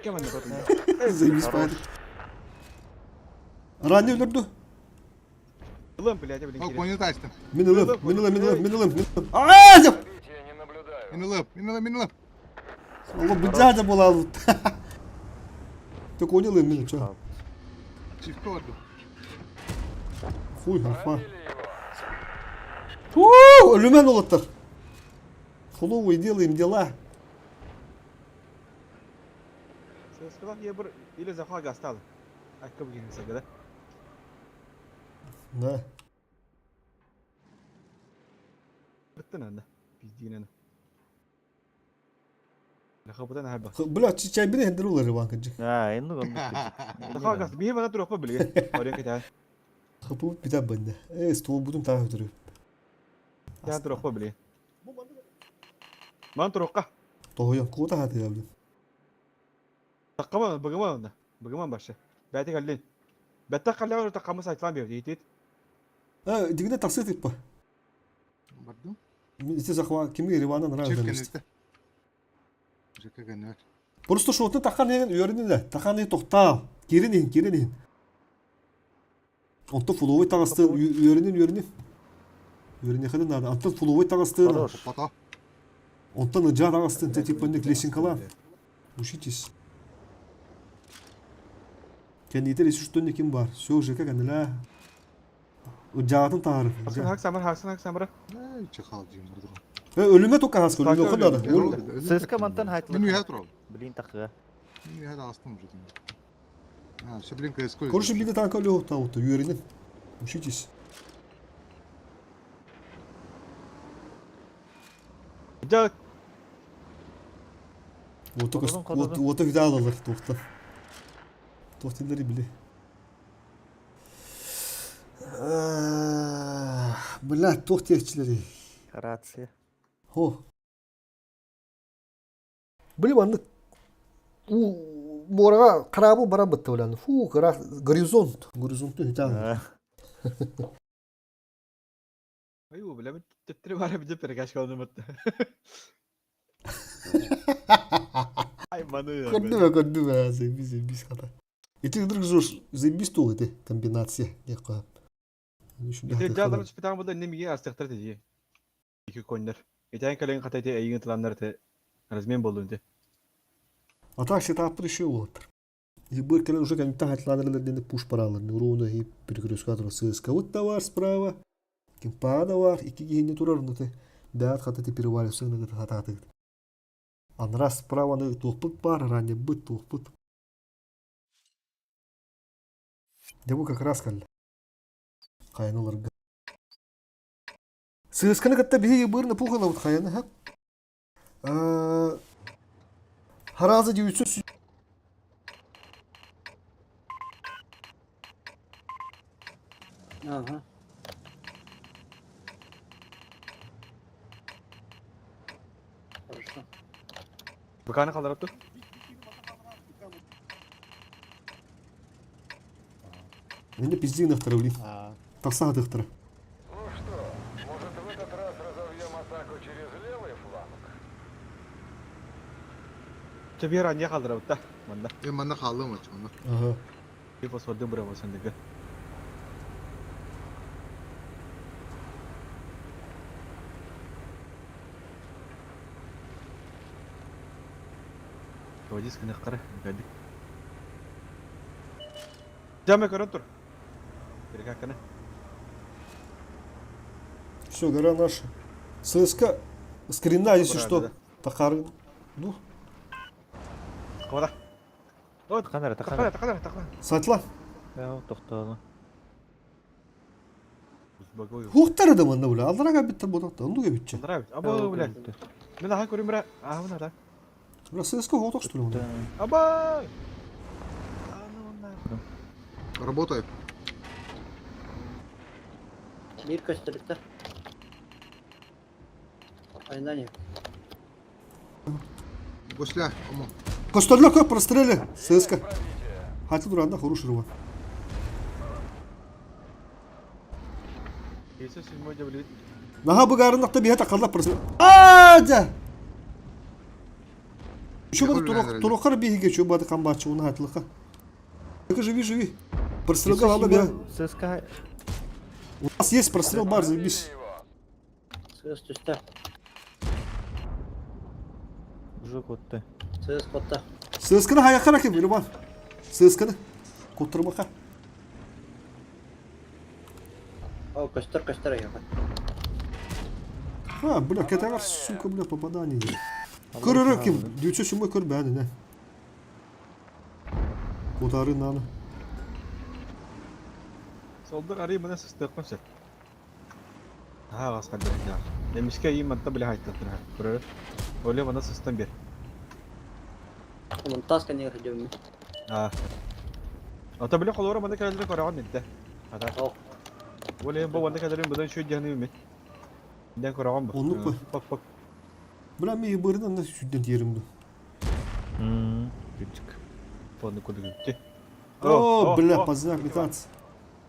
Кем аны кот? Заебись, понятно. Ранний өлөрдү. Ылым, блядь, блин. Ол коню тастым. Мин ылым, мин ылым, мин ылым, мин ылым, мин ылым. Аа, деп. Пробития не наблюдаю. Мин ылып, мин ылып, мин ылып. Алла бу дядя була алып. Ты кони ылым, мин чё? Чифке орду. Хуй, арфа. Пробили его. Уу, Өлүмэн олоттар. Хуловые делаем дела. Сказал, я бір или захват гастал. А как бы не да? Да. Бітті нанда. Пиздин Лахабыдан хаба. Бля, чай бини хендер улар Иван кыджы. А, енді он. Лаха гас бие бана туруп билге. Орен кете. Хапы бита банда. Э, стол будум тағы өтірі. Я туруп билге. Ман турукка. Тоғыян, кута хаты я, блин. Таққама быгыма онда. Быгыма башы. Бәті каллин. Бәтті қаллан таққамы сайтылан бер дейт. Э, дигне таксы типа. Бардым. Ити захва кими Ивана нравится. Чиф кенетте. Жека кенет. Просто шотны тахан деген үйөрүнү да. Тахан деген токтал. Кирин кирин. Онто фуловой тагысты үйөрүнүн үйөрүнү. Үйөрүнү хадын надо. Онто фуловой тагысты. Хорош. Пата. Онто ныджа тагысты. Те типа не лесенкала. Учитесь. Кендитер если что ким бар. Все уже как она. Ыджаатын таар. Хаксан хак самыр хаксан хак самыр. Эй, чехал дейм бардым. Өлүмө только хаска, өлүмө окуд ада. ЦСКА мантан хайтылы. Мин үйе турал. Блин, тақыға. Мин үйе астым уже. А, все, блин, КСК. Короче, биде танка өлү тауты, үйөрүнүн. Учитесь. Жа Вот только Қододон, қододон. вот вот видалалар тоқта. Тоқтилери биле. Бля, тоқтиячилери. Рация. Хо. Блин, аны у мораға қарабы бара бітті ойланы. Фу, қара горизонт. Горизонтты хүтә. Аю бля теттире бара бит перегаш калды мытты. Ай маны. Көрді бе, көрді бе, заебись, заебись хата. И ты вдруг жуж, заебись тул эти комбинация. Не қоям. Жаалар чпитан буда немеге астыктар деди. Iki коннер. Итен кален катайте эйген тыланнар те. Размен болду инде. А так все там еще вот. И был уже как так атланерлер пуш паралар. Ровно и перекрестка ЦСКА. Вот товар справа. Кимпада бар. Ики гене турар. Ну ты. Бәт хата ты перевали все на хата ты. Анра справа на тухпут бар, ранее быт тухпут. Дебу как раз калли. Кайныларга. ЦСКАны катта биһиги бырны пухала вот хайаны ха. Харазы 900 Ага. Хорошо. Быканы калдырып тур. Менде пиздин ыхтыры, блин. А, Тақса ыхтыры. Ну что, может в этот раз разовьем атаку через левый фланг? Чебир ане калдырып та. Манда. Э, манна қалдым ач, манна. Ага. Bir fosfordan bravo sendeki. Водис кына кара, гадик. Жаме көрөн тур. Бирге кана. Все, гора наша. ЦСКА скрина, если Брали, что. да. Тахар. Ну, Кора. Вот, Тақанара, тақана, тақанара. тақана, тақана. сатла. Тоқтады. Багой. Хуохтар да манна бля. Аллара кабиттар ботакта. Онду кебитче. Нравится. Аба, блядь. Мен аха көрүм бра. Аха да. Бля, ССК хоток что ли? Аба! Работает. Биир көстөрүктэр. Айнани. Гусля, омо. Костерлер көп прострели. ССК. Хати дуранда хороший рыва. Если седьмой дәблит. Наха бұгарындақта бейхата қаллап прострели. А, Чё бады турохар бейхиге, чё бады камбачы, уна хатлыха. Так живи, живи. Прострел галала бия. ССК У нас есть прострел бар, заебись. Сыыс түстэ. уже котты. Сыыс котта. ССК-ны хаяққа ракем, Ильман. ССК-ны. Коттырмақа. О, көстөр көстөр эйиэхэ. А, бля, кетагар, сука, бля, попадание. Көрөрөр ким? 907 көр бәні, не. Котары наны. Солдық ари мына сыстықпын сәт. Аха қасқа бер. Неміске ей манта біле айттықтыр. Көрөр. Оле мына сыстан бер. Онон тас кэннигэр сылдьабын. А. Ата біле қолура мына кәлдері көраған нетті. Ата. О. Оле бу мына кәлдері бұдан шөй дияны үміт. Ден көраған бұл. Онлук па? Пак пак. Бля, мен бырынан да сүдден тиерімді. Ммм. Күчүк. Фонды көдігі. О, бля, поздняк летаться.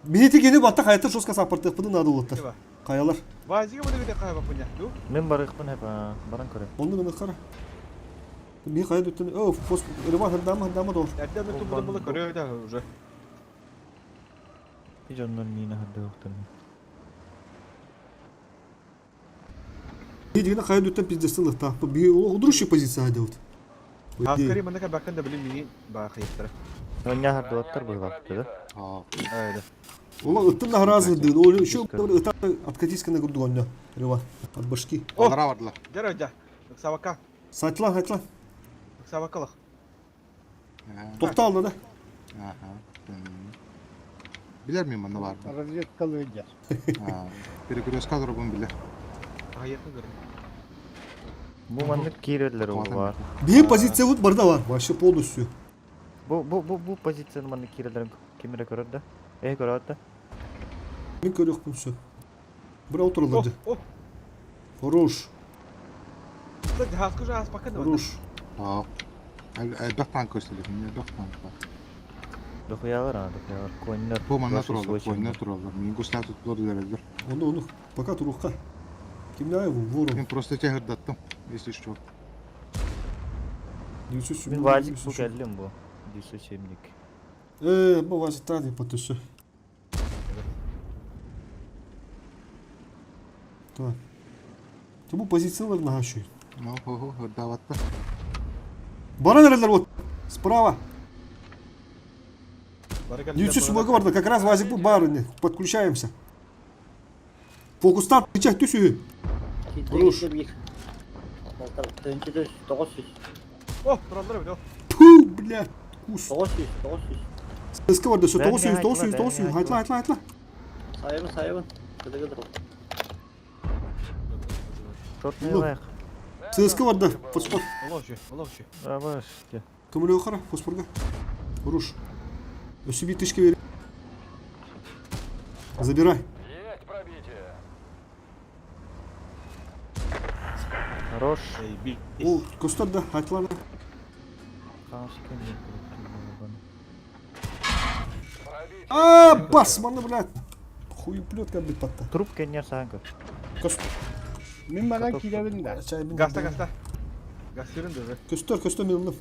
Бейті кені батта қайта жестко сапыртық надо олыттар. Қаялар. Вазиге бұны кете қайба пыня. Ду? Мен барыхпын хеп, баран көрө. Онды гына қара. Би қая дүттен. О, фос, Ильман, хырдама, хырдама дор. Әрден мен бұны бұны көрө да уже. Hiç ondan мина хадды оқтырмын. Бейті қая дүттен пиздестің лықта. Би удрущий позиция айда вот. Аскари мына кәбәккән дә біле миңе бақыйттыр. Оня хадды оттар бұлғақты да. А, Айда. Ола ыттын да разы дын. Ол еще ыта откатись на груду онда. Рыва. От башки. О! Аллара бардылар. Дәрә дә. Сабака. Сайтла, сайтла. Сабакалах. Тоқта алды да. Аха. Билер мин манна бар. Разведкалы идет. Перекрестка дорогун билер. Аяқны көрө. Бу маннык кирелер ол бар. Бей позиция вот барда бар. Вообще полностью. Бу бу бу бу позицияны маннык кирелерин кимире көрөр да. Э көрөт да. Мен көрөкпүн все. Бира отырылды. О, Хорош. Хаскы жас бакын. Хорош. А. Элбэх танк көстөлүк, элбэх танк бар. Дохуялар а, дохуялар. Коннор. Бу манна тураллар, коннор тураллар. Мин гусля туттулар дерелдер. Оны оны пока турукка. Кимдә бу ворон. Мен просто тебя хырдаттым, если что. 907. Мен вазик бу келдим бу. 907-ник. Э, бу вазик тады потөсө. Так. Ты бу позициялар нахашу. Ну, хо-хо, хырдаватта. Баран эрелер вот. Справа. 907 барда как раз вазик бу бар инде. Подключаемся. Фокустан печать түсү. Хорош. Киирдэ биир. Балтар тыһынча тоҕус сүүс. О, тураллар бит. Пу, бля, кус. 900 900. ССК барда все Бәріне 900 900 айтыла, 900 бәріне айтла айтла айтла. Сайабын сайабын. Кыдыгы дыр. Шотный Ну. лайк. ССК барда фосфор. Олох şu, олох şu. Рабаш. Көмілі қара фосфорга. Хорош. Өсіби тышка бер. Забирай. Есть пробитие. Хорош. Ey, bir. О, көстөр да, айтла да. Қаншы Пробитие. А, бас, маны, блядь. Хуеплетка бит патта. Труп кеннер саған көр. Көс, Мин манан кииребин да. чай бин. Gazta gazta. Gazterин de. Көстөр, көстөр мен ылдым.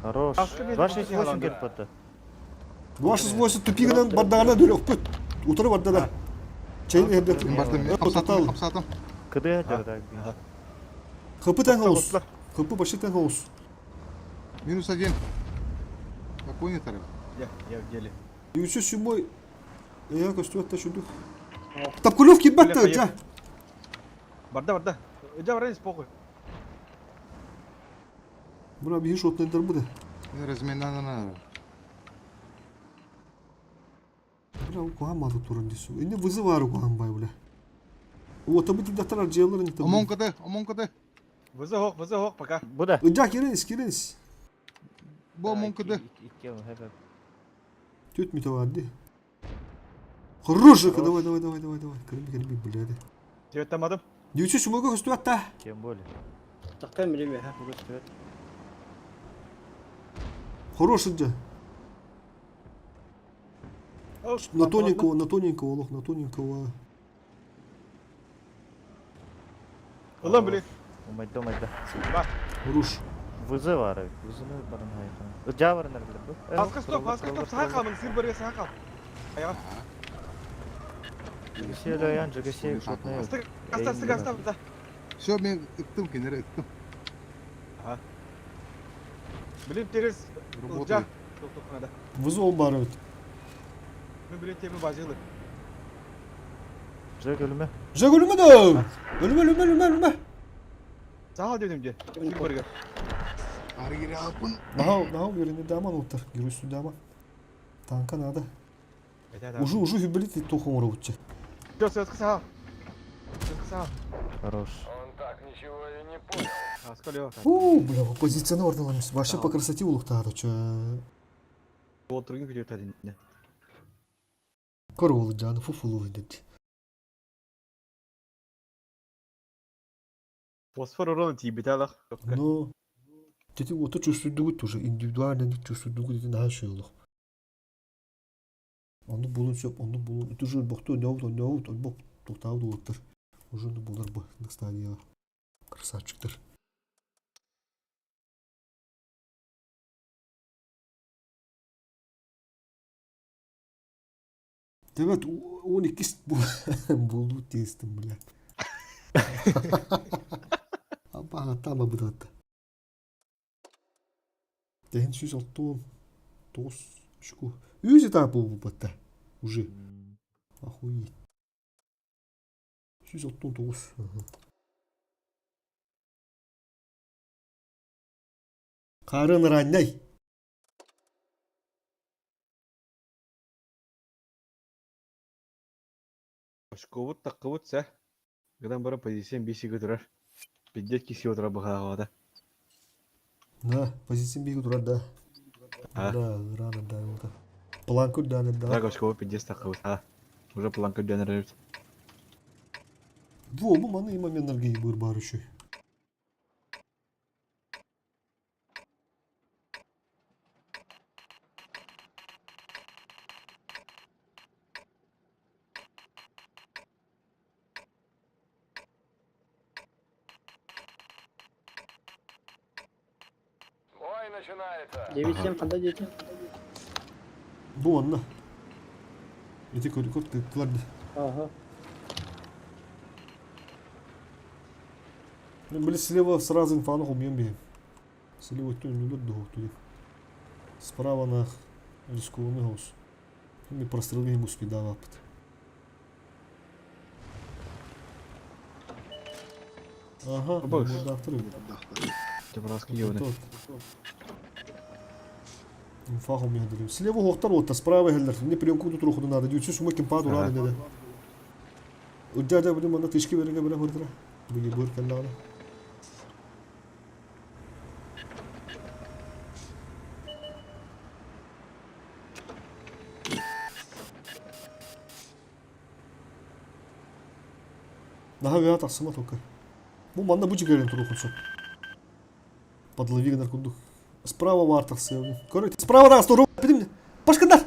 Хорош. Аскы мен 268 келіп батты. 268 тупигінен бардағына дөлі өкпөт. Утыры барда да. Чайын эрдет. Мен бардым, мен қапсатым, қапсатым. КД дер ХП тәң ауыз. ХП башы тәң ауыз. Минус один. Какой не тарап? Я, я в деле. 907 Я көстөр атта шүндүк. Тапкулев кибатты, жа. Барда барда. Жа барайыз похуй. Бура бихи шотнайдар буде. Мен разменнан ана. Бля, ол куһаҕан мааты туран дии су. Инне вызывары куһаҕан бай, бля. Уота бу тидаттар ардьыалар инте. Омон кыты, омон кыты. Вызов, вызов, пока. Бу да. Ыдьа киренис, киренис. Бу омон кыты. Икки хэп. Түт мите бар ди. Хороший, давай, давай, давай, давай, давай. Кырби, кырби, бля. Деветтамадым. Дүүсү сумага көстүбэт та. Тем более. Таккай милим ha. Бу көстүбэт. Хороший же. На тоненького, на тоненького, лох, на тоненького. Ылан били. Умайда, умайда. Руш. Вызывары. Вызывы баран хайхан. Ыдьа баран эрдер бу. Аска стоп, аска стоп, саха калмын, сыр барыга саха кал. Аяга. Жигесе лоян, жигесе шотный. Астык, аста, астык, аста, да. Все, мен ыктым кенере ыктым. Билим терес. Работает. Топ надо. Вызов бар evet. Мен билим теми бажылы. Жек өлүмө. Жек өлүмө да. Өлүмө, өлүмө, өлүмө, өлүмө. Саха дедим же. Сыр барыга. Ары кире алпын. Нахау, нахау, верни даман оттар. Герой сюда Танка надо. Уже, уже хюбелит тохом урабытчы. Все, все, саха. Саха. Хорош. Он так ничего и не понял. Аска лево. У, бля, позицияны ордаламыз. Вообще по красоте улуктаады чө. Отыргын күтеп тадын. Көр ол жаны фуфулу деди. Фосфор урон тибит алах. Но Дети ото чувствуют уже индивидуально чувствуют дети на шойлох. Onu bulun söp, onu bulun. Уже бохту не не бох тоқтауды олықтыр. Уже не болар bu стадия. Красавчиктер. Evet, 12 bu buldu testim бля. Апа, там абыдатты. Тehen сүүс алтуон тоғыз очко. Үс этап буолбатта. Уже. Охуеть. Сүүс алтуон тоҕус. Қарын раннай. Очковут таккыбыт сэ. Гынан бара позициям бесиге турар. Пиздец киси отыра бахаҕа Да, позиция биги турар да. А. Да, рано да, вот. Планку да, да. Так очковут пиздец таккыбыт. А. Уже планка дөнөр. Во, бу маны има энергия быр бар еще. Бой начинается. 9-7 кандай дети? Бу онна. Эти көр көр тыктылар. Ага. Били слева сразу инфану умьем бе. Слева то не лед до туда. Справа на рискованный гоус. Ми прострелили ему спида лапот. Ага, Бокс. мордахтыр. Тепраска йоны. Инфа умьем. Слева хохтар вот, справа хеллер. Не приемку тут руху надо. Дючу сумы кемпа дура не да. Удя да блин, мана тышки береге бре хурдра. Буги бур каллана. Наха вя тахсыма только. Бу манна бу жигерин туру худсу. Подлови наркундух. Справа бар тахсы. Короче, справа да, сто пидим. Пашкандар.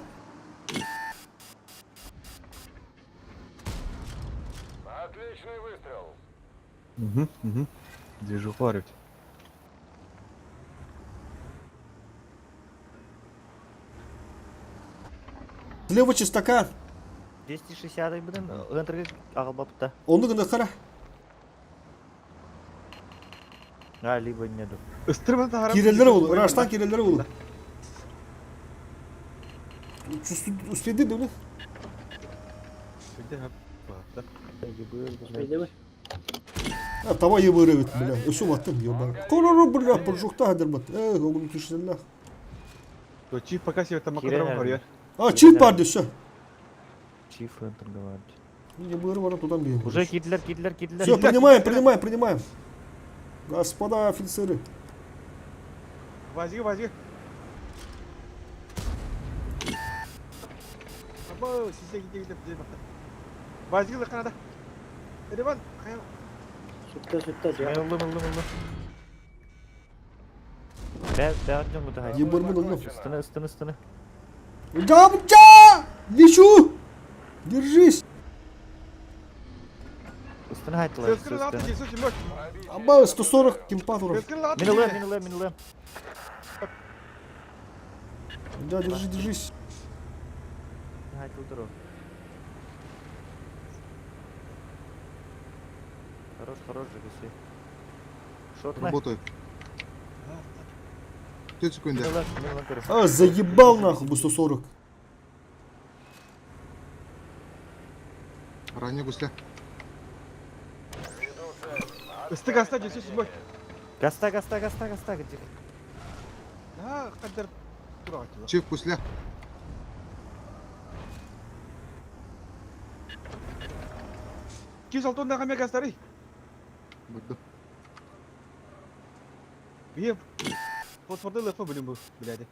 Отличный выстрел. Угу, угу. Движуха арыть. Слева чистака. 260 будем. Ынтыргы агылбапта. Оны гына кара. А, либо нету. Ыстырман тахара. Киреллер болу. Раштан киреллер болу. Успеди, да, Успейдеби? А, таба ебыры бит, бля. Өсү баттым, ёба. Корору, бля, прожукта хадырбат. Эх, огун түшсенлах. Чип пока себе там Кирен макадром әрді. бар А, чип бар десе. Чиф торговать. Не быры баран тутан биһин. Уже киирдилэр, киирдилэр, киирдилэр. Все, принимаем, принимаем, принимаем. Господа офицеры. Вазига, вазига. Або, сисе ките ките ките бакта. Вазига лыканада. Ереван, кая. Сүттэ, сүттэ, дьэ. Мен ыллым, ыллым, ыллым. Бә, бә дьон бу Ебырмын ыллым. Ыстыны, ыстыны, ыстыны. Да, да! Лечу! Держись! Ыстыны хайтылар, Сөскүн латы ыстыны. жесу чимок. Аба, 140 кемпатуров. Сөскүн латы. Мен ылым, мен ылым, мен ылым. Да, держи, держись. Хайтылдыр о. Хорош, хорош же киси. Шотна. Работаю. 4 секунды. Мен ылым, мен ылым көрө. А, заебал нахуй бы 140. Ранее гусля. Ыстык аста жесу чимок. Гаста, гаста, гаста, гаста. Где? А, кадр. Тура ачылар. Чиф гусля. Киз алтон дагы мегастары. Бардым. Бие. Фосфорды лыпы билим бу, биледи.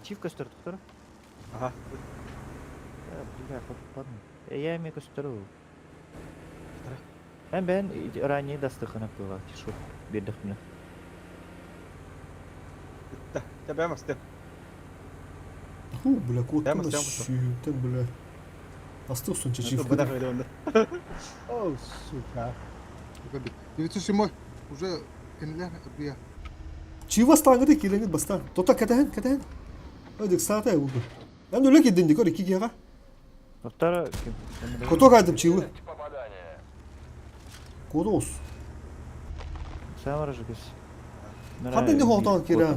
Чиф көстөр туктар. Ага. Бля, ладно. Я эми көстөрү. Мен бен ранее дастыхына была, тишу. Бердих мне. Да, тебе масты. Фу, бля, кот Прямо там, с тем, что? бля. Остался он чечив. Бада кайда О, сука. 907 уже кенилер бия. Чива стаңыды келеңит баста. Тота катахан, катахан. Ödük saate oldu. Ben öyle ki dindik öyle iki kere. Токтар ким? Кото кайтып чивы. Есть попадание. Коду olsun. Самара же кис. Хатын не хотан кира.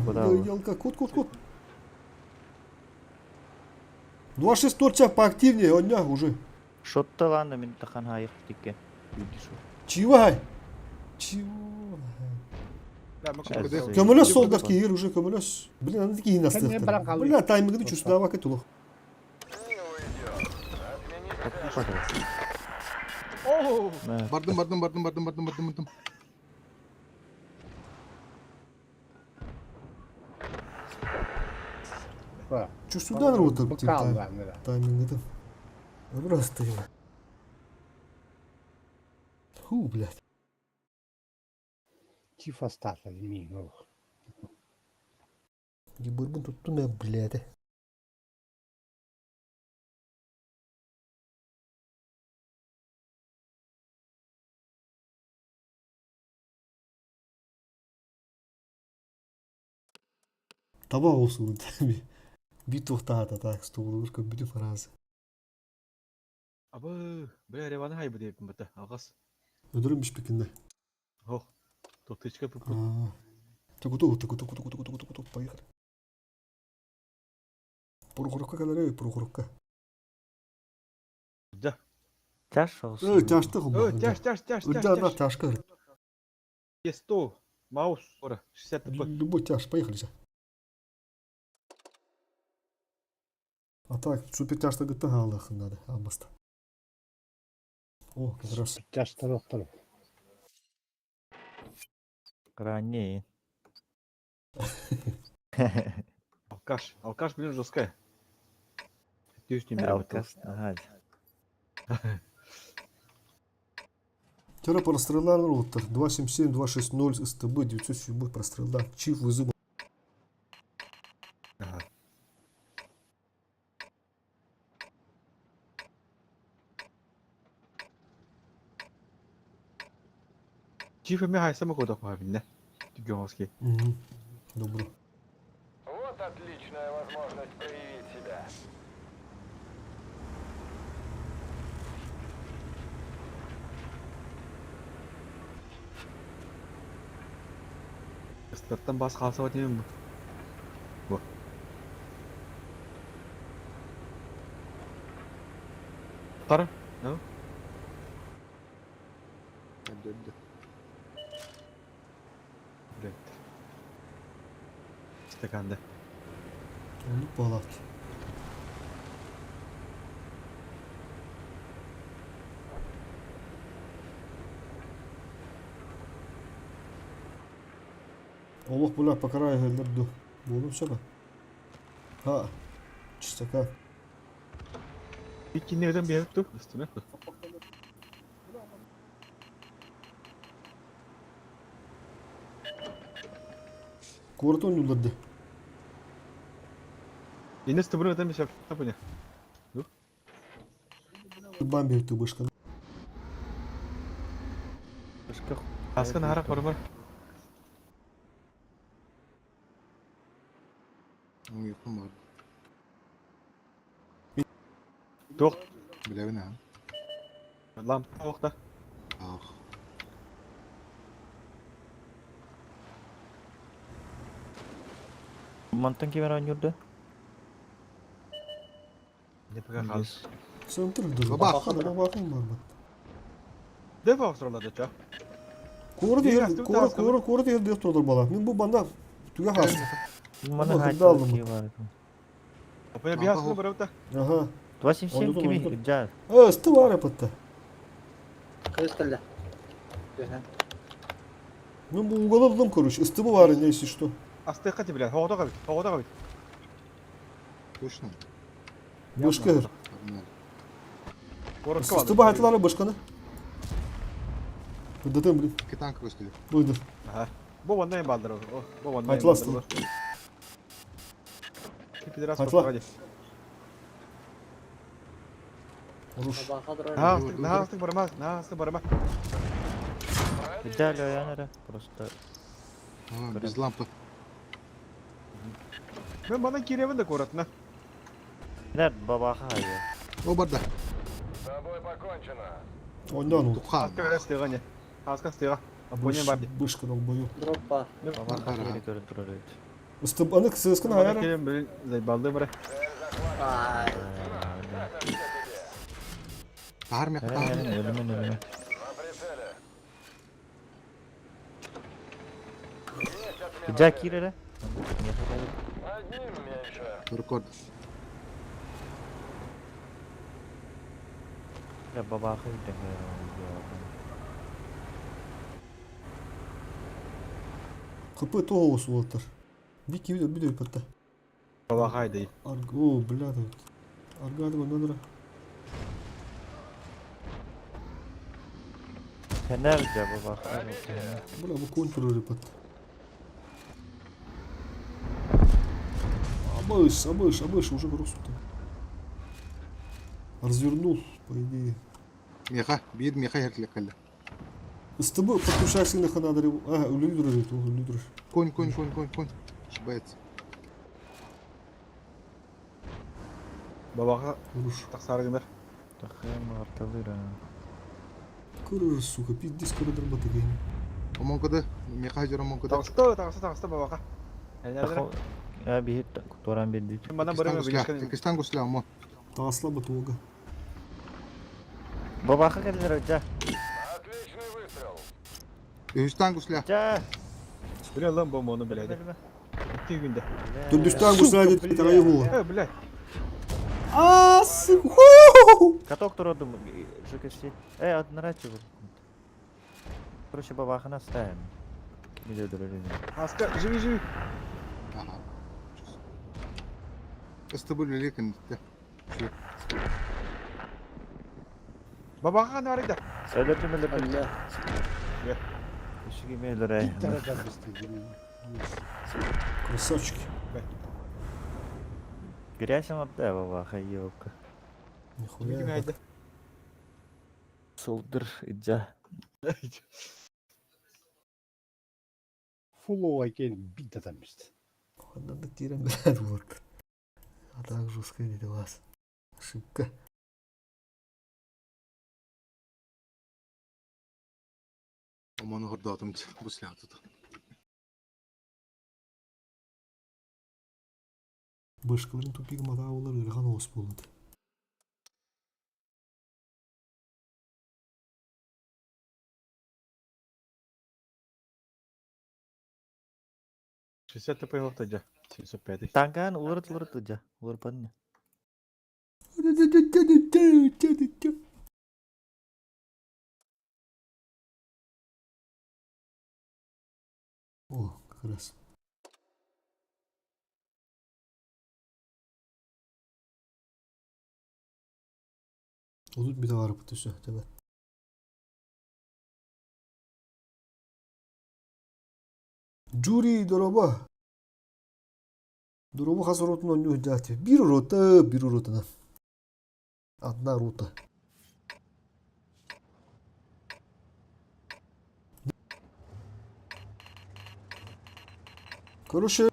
Елка, кот, кот, кот. 2-6 торчак поактивнее, он не уже. Шотта ладно, мен тахан хайык тикке. Видишь. Чива хай. Чива. Көмөлөс солдар кийир уже көмөлөс. Блин, аны кийин Кемне баран астыктыр. калды? Бля, таймингди чувствовал вакыт улах. Не уйдет. Отменить О! Бардым, бардым, бардым, бардым, бардым, бардым, бардым. Чувствудан работал Быкал да. Таймингди. Просто. Фу, блядь. Чиф остался, мигнул. Ебырбын туттум я, блядь. Таба olsun tabi. Bir tuhta da так столурка бүтү фраза. Абы, бля, реваны хай бу деп бата. Алгас. Өдөрүм бишпекинде. Ох. Тотычка пупу. Так готово, так готово, готово, готово, готово, поехали. Прохоровка калары, Прохоровка. Да. Тяж Э, тяжты О, тяж, тяж, тяж, тяж. Да, да, тяжка. Е 100. Маус. Ора, 60 п. Любой тяж, поехали сейчас. А так, супер тяжты гытта халахын надо, алмаста. О, как раз. Жастар оқтыр. Ранее. Алкаш. Алкаш, блин, жесткая. Тюс не берет. Алкаш. Ага. Вчера прострела роутер 277, 260, СТБ, 907 прострела. Чиф вызыба. Ага. Чиф эме хайсама кодок мабинне. Түгөңөски. Угу. Добро. Вот отличная возможность проявить себя. Старттан бас калса вот неме бу. Бу. Кара. Ну? Öldü. Блядь. Стаканда. Onu bağlat. Олох бля покарай иһэллэр дуу. Буолун сөп. Ха. Чистака. Иккинни өтөн биһэбит ту. Үстүнэ. Куораты оонньууллар дии. Инес тыбырын өтөн биһэбит тапыня. Бам биэртэ бышканы. Аскын аһара корумар. Уйукум бар. Туох Билэбин аа. лампа охта. Ах. Мантан ким оонньуурда? Не пока хал. Центр дыр. Бабах. Бабахым бар бат. Деф охсорлады ча. Куорат Биир иһэр астыбыт куорат ааскабыт. куорат куорат иһэр диэх турдар бала. Мин бу банда түгэ хаас. Маны Оба, хааччы кырдаалым. киһи бар. Опа биһ аскын барабыта. Аха. 277 Ойнотон, кими? ойнотон. Жа. Э, ысты бар эпатта. Кырыс кэллэ. Түһэн. Мин бу уголовным, короче. Ысты бу бар, если что. Астыqqa ти билер. Хоғота кабит. Хоғота кабит. Точно. Бышка иһэр. Погнали. Коротко Ысты баһатылары бышканы. Кырдатым, блин. Икки танка көстүлэр. Бuydu. Аха. Бу ванна балдыр. Бу ванна. Айтылас тыл. Пидорас Айтыла. коротко. Оруш. Бабаха турар. Наастык барма, наастык барма. Идеально оян эрэ. Просто А, без лампы. Мен бана киребин да коротна. Нер бабаха айы. О, барда. С тобой покончено. Ондан ол. Туха. Аска берес тыга не. Аска тыга. Апоня бар. Бышка долбою. Дроп бар. Бабаха Бар, киһи көрөн турар эбит. Ысты аны сыскын Бана аяра. кирем бир зайбалды бара. Цель захвачена. Ай. Это все тебе. Тахар меха Өлүмэн тахар. өлүмэн өлүмэн. На прицеле. Есть отмена Жа цели. киир эрэ. Одним меньше. Рекорд. Бля, бабаха үйден КП тоғыз олаттар. Бики видео видео патта. Баба хайды. Арг, о, бля, да. Аргады надо. Фенер жа бабаха. Бля, бу контур патта. Абыш, абыш, абыш, уже груз там. Развернул, по идее. Меха. Биир меха эртлек кэллэ. СТБ подключайся на ханадре. А, үлүдүрөр, үлүдүрөр. Конь, конь, конь, конь, конь. Ошибается. Бабаха Хорош. тахсаргындар. Тахым артылыра. Кырыр, сука, пиздец, кырыр батыгайм. Омонкода. Меха жер омонкода. Тагысты, тагысты, тагысты бабаха. Әлнәдер. Я биһит туран берди. Мен бана барым билишкен. Кистан гусля, омо. Тасла батуга. Бабаха келлер жа. Отличный выстрел. Үстан гусля. Жа. Биле лам бомба оны биледи. Икки күндө. Түрдүстан гусля деп тарайы була. Э, бля. А, сука. Каток туродум ЖКС. Э, однорачивал. Короче, бабахана оставим. Кими дөдөрөлүн. Аска, живи, живи. Ага. СТБ үлелек Бабаха нарыда. Өлөрдүм өлөрдүм. Өллө. Үчүгү өлөрө. Тарада быстı. Красавчики. Грязь отдай бабаха, ёлка. Нихуя. Ким айда. Солдыр иджа. Фуллоға келіп бит адам бісті. Надо тирем, блядь, вот. А так жестко не вас. Ошибка. Омону хордоотум гусля тут. Бышкаларын тупик мата олар ырган ос болду. Шестьдесят ТП жа. 705. Танкан улырыт улырыт иджа. Улырпан. О, как раз. Отут бит барыппыт өссө төбө. Жюри дороба. Дороба хас ротун оонньуу сылдьааччы. Биир рота, биир ротана. Одна рота. Короче,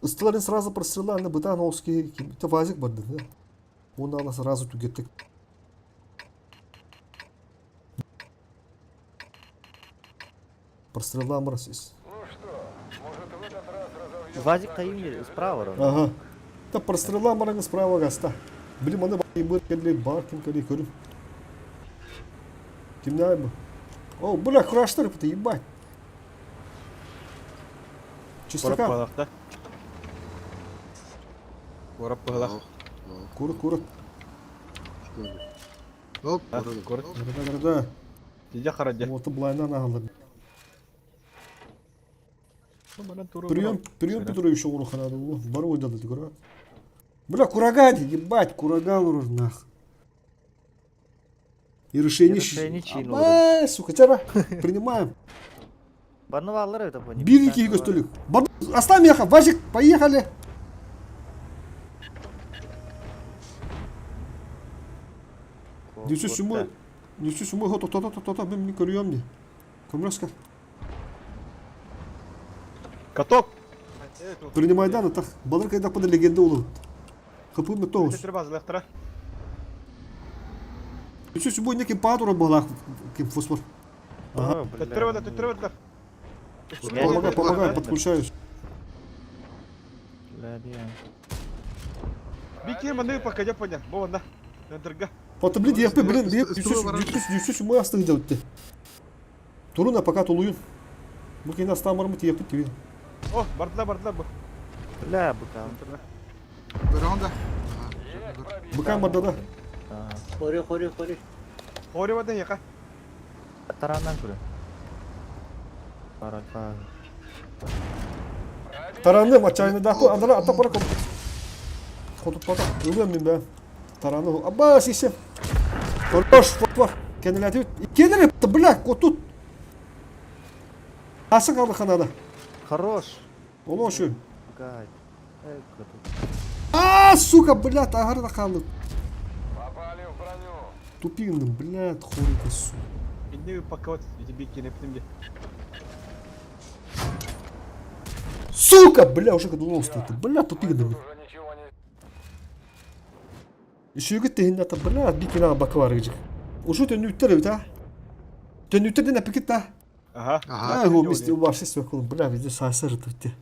ыстыларын сразу простреланы бытаан ол киһи ким вазик барды да. Оны ала сразу түгеттик. Прострелла мрасис. Ну что, может в этот раз разовьем Вазик атаку кайым через справа лес? ровно. Ага. Та прострела мараңы справа гаста. Блин, маны быр келли бар ким келли көрүм. Кимнәй бу? О, бля, краштар это ебать. Корап Чистока. балакта. Корап балак. Курут, курут. Что ли? Оп, вроде. Город. Да, да, да. Дидя харадя. Вот блайна нағалар. Прием, прием Петрович урухана было. Бару выдал это, Бля, кураган, ебать, кураган ур нах. И решение. Решение чин Абай, сука, тяра, принимаем. Барнаваллар это пони. Бирики и столик. Оставь меня, Васик, поехали. 907 907 год, то то то то мен не көрüyorum di. Көмрөскө. Каток. Принимайдан атах. Балыр кайда пада легенда болу. Хапы тоғыз. Төтөр базылыктыра. 907 неки патура была кем фосфор. Ага. Төтөр бада, төтөр бада. Помогай, помогай, подключаюсь. Бики маны пока я понял. Бо на. Нандырга. Потом, блин, ЕП, блин, 907 астык делать. Туруна пока тулуюн. Бу кенде астамармы ЕП тебе. О, бардыла, бардыла бу. Бля, быка. Көрөҕүн да? Есть пробитие. Быкан бардада. Хори, хори, хори. Хори бада яка. Тараннан көрө. Паральфа. Таранды мачайны да адара ата пара Хотуп пата. Өлөм мен бә. Тараны. Абба сисем. Хорош, фотвар. Кенелетip. Кенелеп, бля, котут. Асы қалды ханада. Хорош. Оны ошын. Гад. Эй, котут. А, сука, блядь, ағарда қалды. Попали в броню. Тупигнім, блядь, хорика, сука. Инде пока вот эти бики не птимде. Сука, бля, уже кадулон стоит. Бля, тупигнім. Тут уже ничего не Үшігі тегінде ата, бля, бикина бакы бар гыжык. Ушу төнүттер бит, а? Төнүттерден әпікет, а? Ага. Ага. А, его вместе убавшись, бля, везде сасыр тут.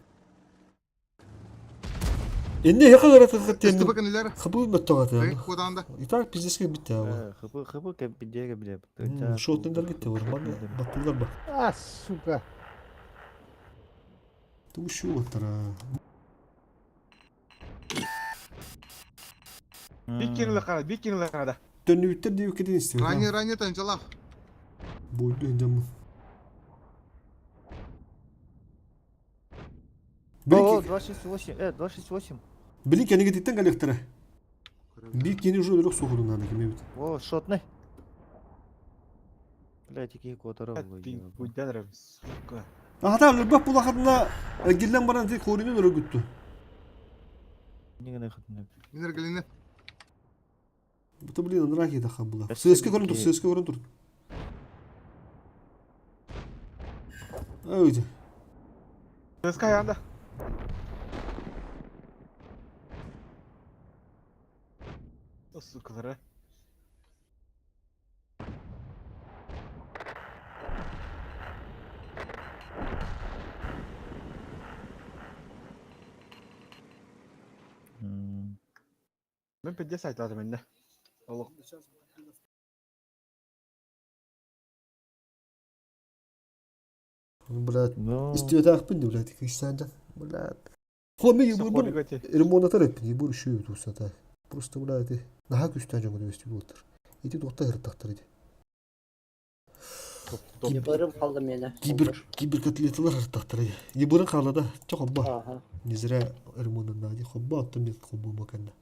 Энне яқалар атығып СТБ кенелер. Хабы мөттөҕө Эй, кудаанда. И так пиздецке битте aba. Хыбы, хыбы, кебидеге биле. Шотндар гитте var. Манна баттылар ба. А, сука. Ту шоттара. Бикини лакана, бикини лакана. Төннүттер дип кетен истеп. Ранее, ранее танчалах. Бойду инжам. О, 268, 268. Били кенеге титтен галектара. Би кени уже өлөк сохудун аны кеме бит. О, шотный. Блядь, какие котора Пин кудан сука. Ага там лүбәп булахатына гиллен баран тек хоринен өргүттү. Минер галине. Бу блин нраки да хабла. Эссе Сыска көрүн тур, бики. сыска көрүн тур. Өйдө. Сыска янда. Сукалара. Мен пиздец айтладым инде. Олох. Блядь, Ну, истиотаахпын ди, блядь, кристианжан. Блядь. Хоми Сохори ебур. готи. Ремонтатар эппин, ебур үшүү туусата. Просто, блядь, наха күстään жоңго дебести болтар. Ити тухта хыртактар иди. Ебарым қалды мені. Кибер кибер котлеталар хыртактар иди. Ебурын қалада, чо хобба. Ага. Не зря ремонт нади хобба, оттон мен хобба маканда.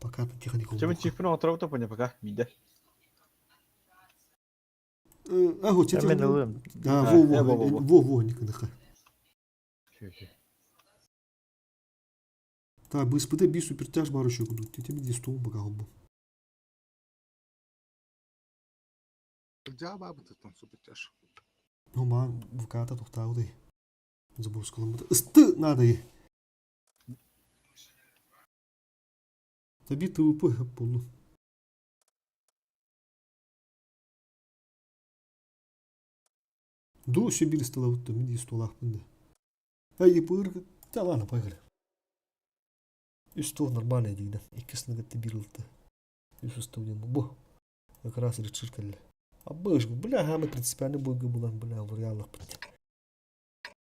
Пока ты техника Чемин чиппин оҥоторобут опоня пока биирдэ. Аһу, Мен ылым. Да, во, во, во, во, никыныха. Так, быспыта би супертяж бар еще куду. Ты тебе дистол багал бу. Дьаа баабытыттан супертяж. Ну, ман ВК-та тухтаабытай. Забурскаламмыта. Ысты надо. Таби ТВП болду. До все бир столабытта, мен столахпын да. Ай, пыр, да ладно, поехали. Үс стол нормальный дейді. Иккисini кытта бир ылты. Үс стол диэн бу. Как раз решил кэллэ. Абыш, бля, хамы принципиальный бойга булан, бля, вариаллахпыт.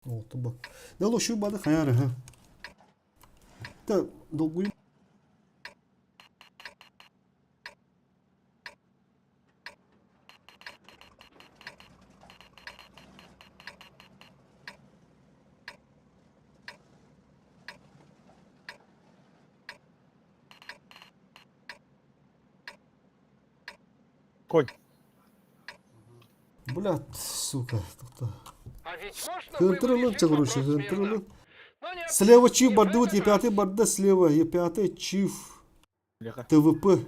О, туба. Да лошу бады хаяры, ха. Та, долгую. Конь. Бля, сука, тоқта. А ведь можно Хынтыр было ылын, решить короче, вопрос хынтыр мирно. ылын. Но нет, Слева чиф не в барды, вот этот Е5 барда слева, Е5 чиф, Бляха. ТВП.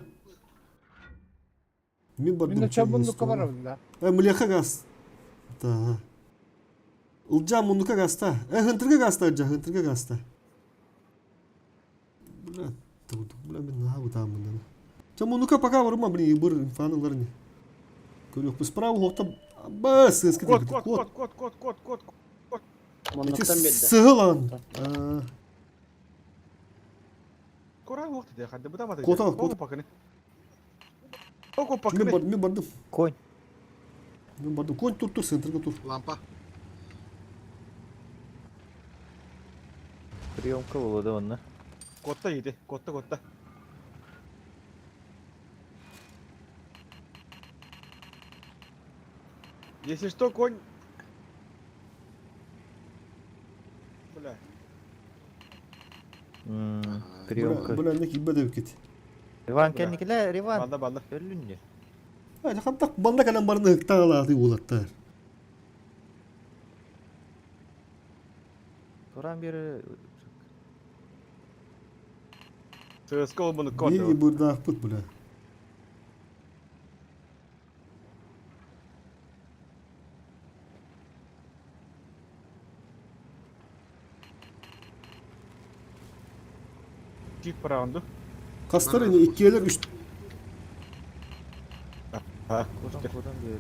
Ми бардым. Мин оча муннукка барабын да. Э, млеха газ. Да. Ылжа муннука гаста. Э, хынтырга гаста, ылжа, хынтырга гаста. Бля, туду, бля, мен наха бутаамын да. Ча муннука пока барыма, блин, ибыр инфанылар не. Көрөкпүс справа хохта бас сыска Кот, кот, кот, кот, кот, кот, кот, кот. Эти Муннуктан берді. сыгылан. Кора уақыт еді, қанды бұда Кот ал, кот. Пакыны. Око Мен пакыны. бардым, мен бардым. Конь. Мен бардым. Конь тур тур центрга тур. Лампа. Приемка болады онна. Котта еді, котта, котта. Если что, конь... Бля. Приемка. Бля, не кибе деп кет. Иван кенникиле, Иван. Балда, балда. Өлүнне. Ай, хантак банда калам барны тагала улаттар. Туран бері ЦСКА ол бұны кот. Не бурда пут бля. Чип парағынды. Кастар не иккиэлер үч Ha. Кодан кодан бері.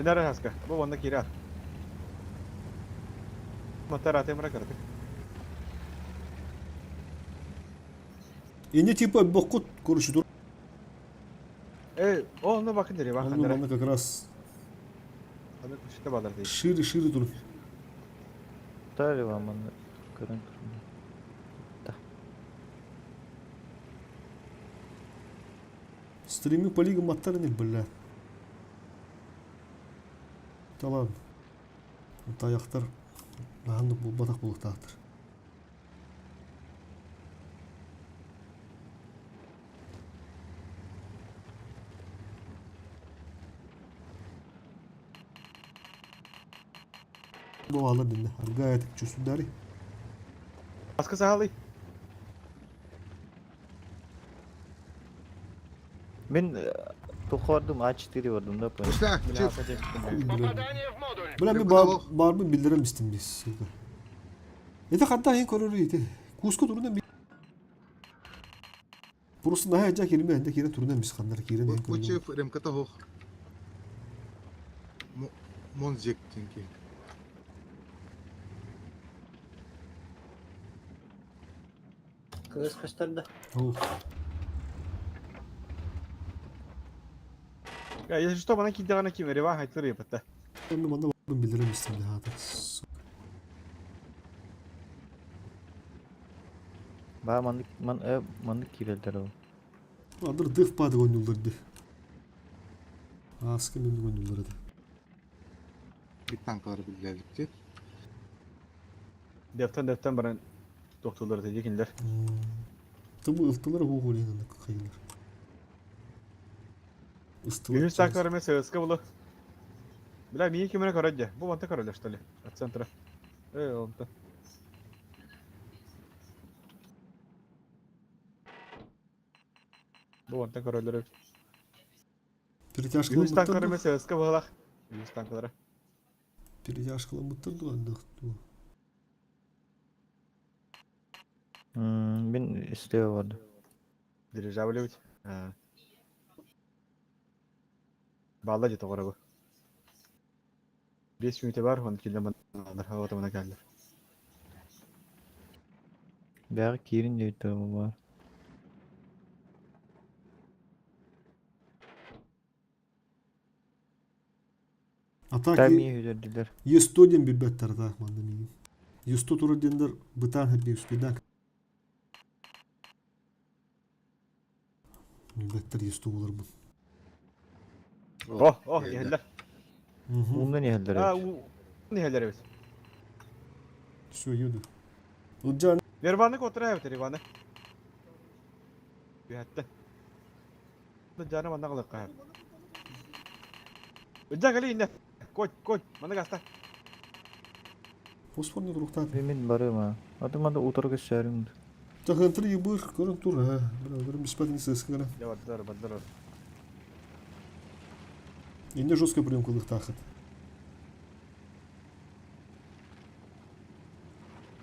Нара хаска. Бу онда кира. Матар атемра кырды. Эне типа боккут короче тур. Э, о, onu bakın dedi, bakın Онну dedi. манна как раз Аны күшті балдар дейді. шире шире тур. Та Иван манна көрөн турун. Стрими по лигам аттар не бля. Та ладно. Таяқтар наханнык булбатах булуктаахтар. Бу алар динне. Аргая чувствудари. Басқы сағалы. Мен тухардым А4 бардым да понял. Үстэ, чип. Попадание в модуль. Бля мен барбын билдирем истим биз. Сука. Это хатта хин көрөр ити. Куско турунан би. Просто наха жа кериме энде кире турунан биз хандар кире Бу бу чип ремката хох. Монзек тенки. Кыз көстөрдө. Я, если что, бана киддеғана ким, реван хайтыр епетті. Мен манда барбын билдирем истим да хата. Ба маннык ман маннык кирелдер ол. Адыр деф пады гонюлдырды. Аскы мен гонюлдырды. Bir танкалар билдердик. Дефтен дефтен баран. Тохтуулар этэ кинилэр. Тыбы ылтылар уһугулин аны кыйылар. Ыстылар. Үһүс танкалар эмиэ ССК булу. Бля, мии кимэрэ көрөр дьэ. Бу манта көрөлөр что ли? От центра. Э, онтон. Бу манта көрөлөр эбит. Перетяжка Үһүс танкалар эмиэ ССК быһалах. Үһүс танкалара. Перетяжкаламмыттар дуо андах дуо? Мин истиэ барды. Дирижабль эбит. Баалла дьэ тоҕо бу. 5 мүнүүтэ бар, оны киллэн бананнар хаватамана кэллэр. Бэҕэ киирин диэбит бар. А так Там үһүдэрдилэр. Е100 диэн билбэттэр так манна миигин. Е100 турар диэннэр бытаан хэрбии успейдаак. Билбэттэр Е100 буоларбын. О, о, иһэллэр. Уунан иһэллэр А, эбит. уун иһэллэр эбит. Все, еду. Ылдьаан Нирваны котура эбит, Нирваны. Үһэттэн. Дьаана манна кылыкка. Ыдьа кали инне. Кой, кой, манна гаста. Фосфорный туруктаат. Мин барыма. Аты манда утары көссөрүм. Тахантыр ебыр, көрөн тур, ha. Бля, көрөн беспатин сыска гына. Я бардылар, бардылар. Инне жесткая приемка лыхтахат.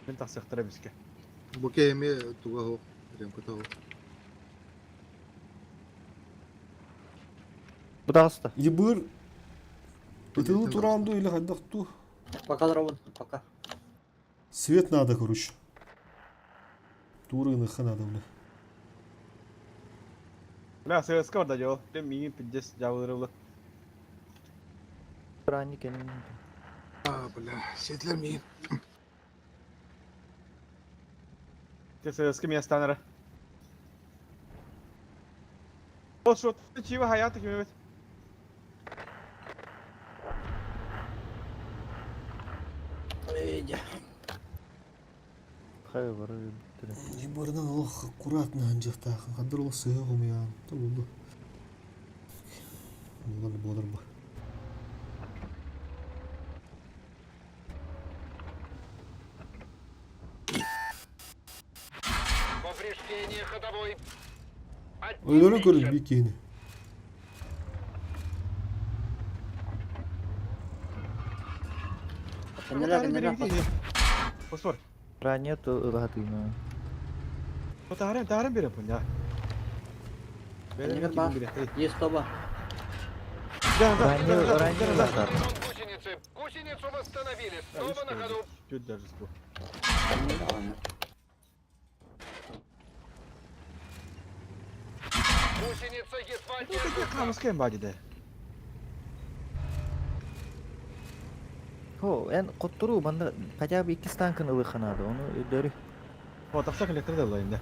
Мен тахсыахтара биске. Бу кэми туга хоқ, ремката хоқ. Бу таҕыста. Ебыр Ытылы тураан ду или хайдах ту? Пока, Робот, пока. Свет надо, короче. Тууры надо, бля. Бля, ССК барда жол. Мен миңин пиздец жабылырылы. Ранни кенин. А, бля, сетлер миин. Те ССК меня станара. Ол шот чива хаята ким эбит. Эй, Хай бары. Ебырдан олох аккуратно анжахтаахын. Хаддар олох сыһа хомуйаан. Та булду. Булар буолар бу. Повреждение ходовой. Өлөрөн көрүн бии киһини. Кеннелер, кеннелер. Фосфор. Ранни ылаһатыына. Таарен, таарен берем пуня. Кеннелер бар. Есть тоба. Ранни ранни ылаһатар. Гусеницы. Гусеницу восстановили. Снова на ходу. Чуть даже спу. Гусеница едва держится. Камыскайм бадиде. Хо, эн коттору манда хотя бы икки станкын ылыханады. Оны өдөрү. О, тахса коллектор да инде.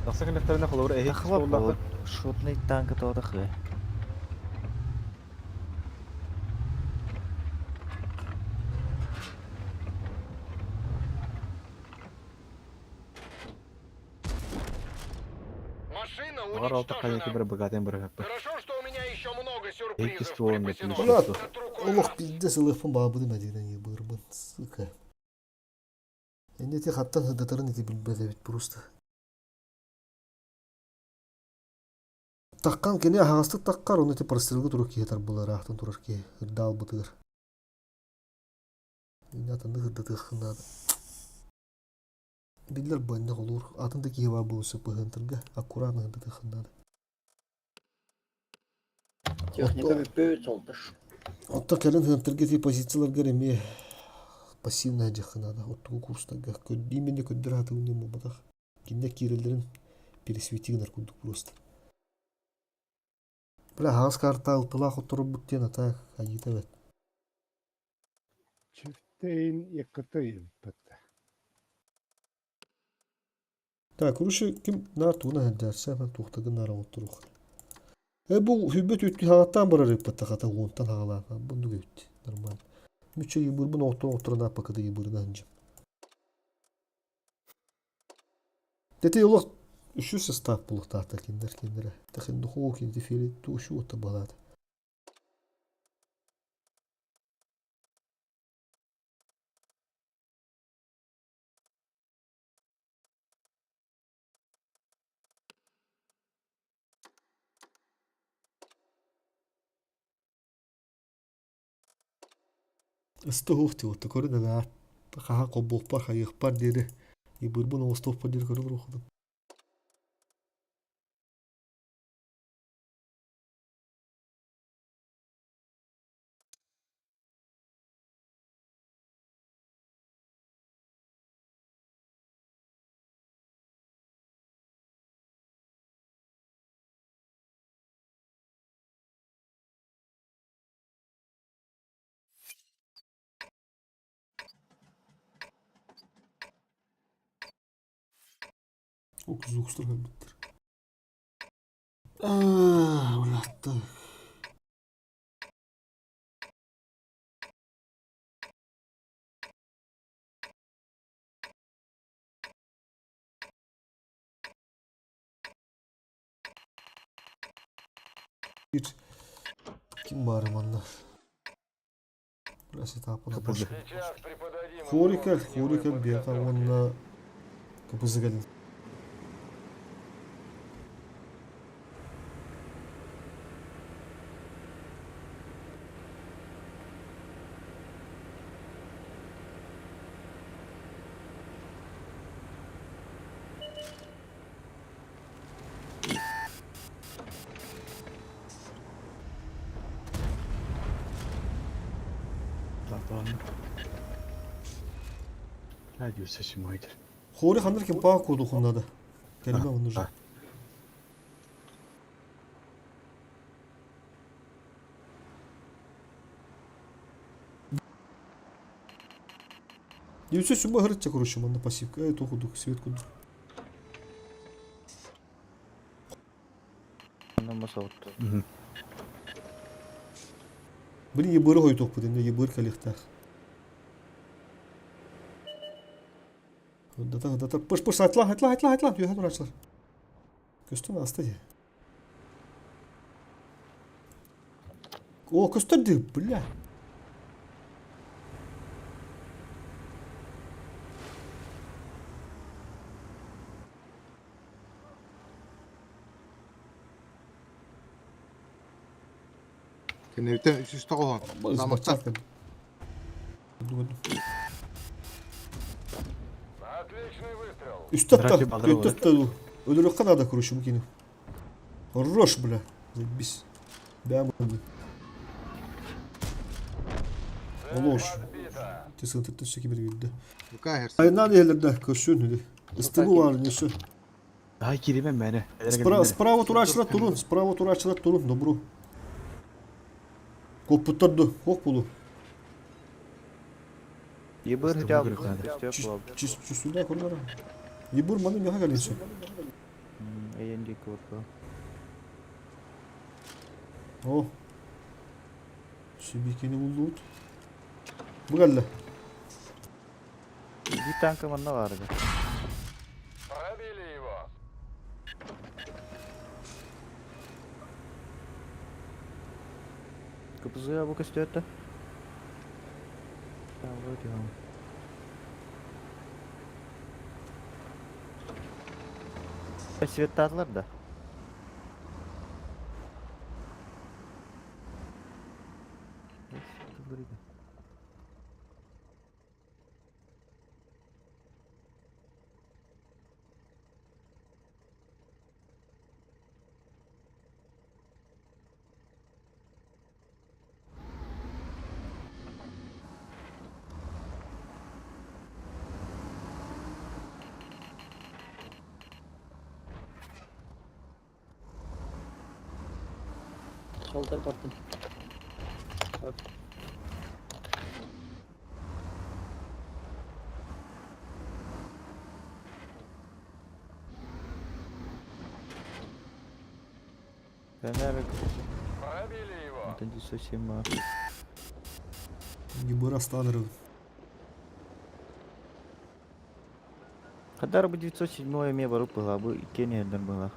Тахса коллекторына холор эһи Тахва шотный танка тоодахы. Машина Бар алта кайыки уничтожена. бер богатым бер хаппы. Хорошо, что у меня еще много Эки сюрпризов ствол на припасено. Бля, На другой Олох раз. пиздец ылыхпын баабыдым әдигинен ебырбын, сука. Энди ти хаттан хыдатарын ити билбэт эбит просто. Таккан кини аһаҕастык таккар, ону ити прострелга турар киһи тарбылар, аахтан турар киһи, ырдаал бытыгар. Инне атыннык ырдатыаххын наада. Биллэр банньах олуур, атын да киһи баар буолуон сөп быһыантарга, аккуратно ырдатыаххын наада. Техника бүппүт, солтыш. Оттон кэлин ыһыантарга ити позицияларгар эмиэ пассивная дьахха наада. Оттугу курстарга именно көрдөр аатыгын диэн буолбатах. Кинилэр киирэллэрин пересвети гынар курдук просто. Бля, хаҕас карта алтылаах отторорбут диэн ата айыыта эбэт. Чифтейн якыты еббет. Так, короче, ким наар тугунан сылдьар, мен туохтагын наар оҥотторуох. Э бу хүббүт үттү хаҕаттаан барар ыппатта хата уонтан хаҕалаан буннук эбит нормально. Мүччэ йыбырбын оҕоттон оҕотторон ааппакыда йыбырынан дьым. Дети олох үсүс состав булуктаахтар кинилэр кинилэрэ. Тэхиндухуу киндифили тушу ута балаат. Ыстыһуох диэбитэ көрөн эрэ хаһан холбуохпар хайыахпар диэри ибырбын оҥостуохпар диэри көрө олоруохпун. Уксустар кэлбиттэр. Аа, улаатта. Bir ким баары манна? Сейчас преподадим им Хорикел, урок огневой Хорикел биэхэ подготовки. уонна КПЗ кэлин. Не diyorsa şimdi oydur. Хори ханнар ким паа кодухуннада. Кэлимэ оннужа. И все сюда горит, короче, манна пассивка. Эй, туху дух, свет куду. Блин, ебыры хой тухпут, инде ебыр калихтах. Дата, дата, пыш, пыш, атла, атла, атла, атла, юха турачлар. Көстөн аста же. О, көстөрдү, бля. Кэннибиттэн үс үс тоҕуһун. Намыттар. Отличный выстрел. Үстэ Драки балдыр Үстэ Өлөрөххө надо, короче, бу кини. Хорош, бля. Заебись. Бэм. Цель Ложь. подбита. Ти сынтыртын сөки бир билди. Бука hersin. Айнан елерде көшүн үдү. Истыбы бар несі. Daha giremem beni. Справа, справа тураачылар турун, справа тураачылар турун, добру. Коппуттар хок болу. Ебыр Ыстыбы хотя бы көрүк надо. стекла. Чүсүндө көрүнөр. Ебур маны меха келинсин. Эйенди курка. О. Сибикени булдут. Бу келди. Bir танка манна vardı. Пробили его. КПЗ бу көстөттө. Там вроде он. Светтатлар да. Solda baktım. Пробили его. Это не совсем Ебур астаныр. Хадаар бу 907 эмиэ барып быһаа, бу иккиэн иһэллэр быһалаах.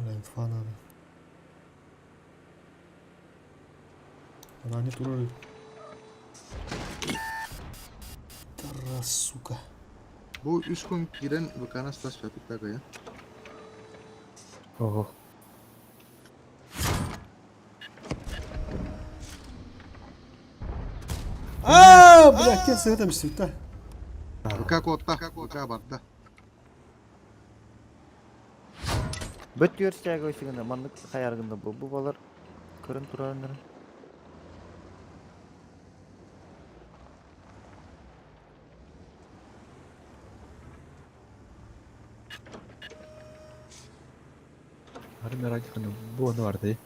Бля, инфа надо. Рани турар. Тарас, сука. Бу үс күн киирэн ВК-ны стас пятыктаах Ого. Аа, бля, кем сыгытам сүтэ. ВК куотта, ВК барда. Бөт түөрсээгэ өсүгүнэ маннык хайаргында бу бу балар көрөн турарыннар. Ары merak ettim. Bu onu vardı.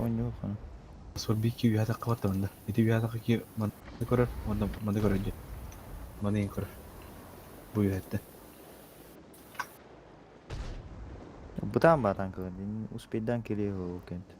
Оонньуу хон. Сор би ки үһэ такка барда манна. Ити үһэ такка ки манна көрөр, манна манна көрөр дии. Маны ин көрөр. Бу үһэттэ. Бытаан баатан кылын, успейдан келе ол кент.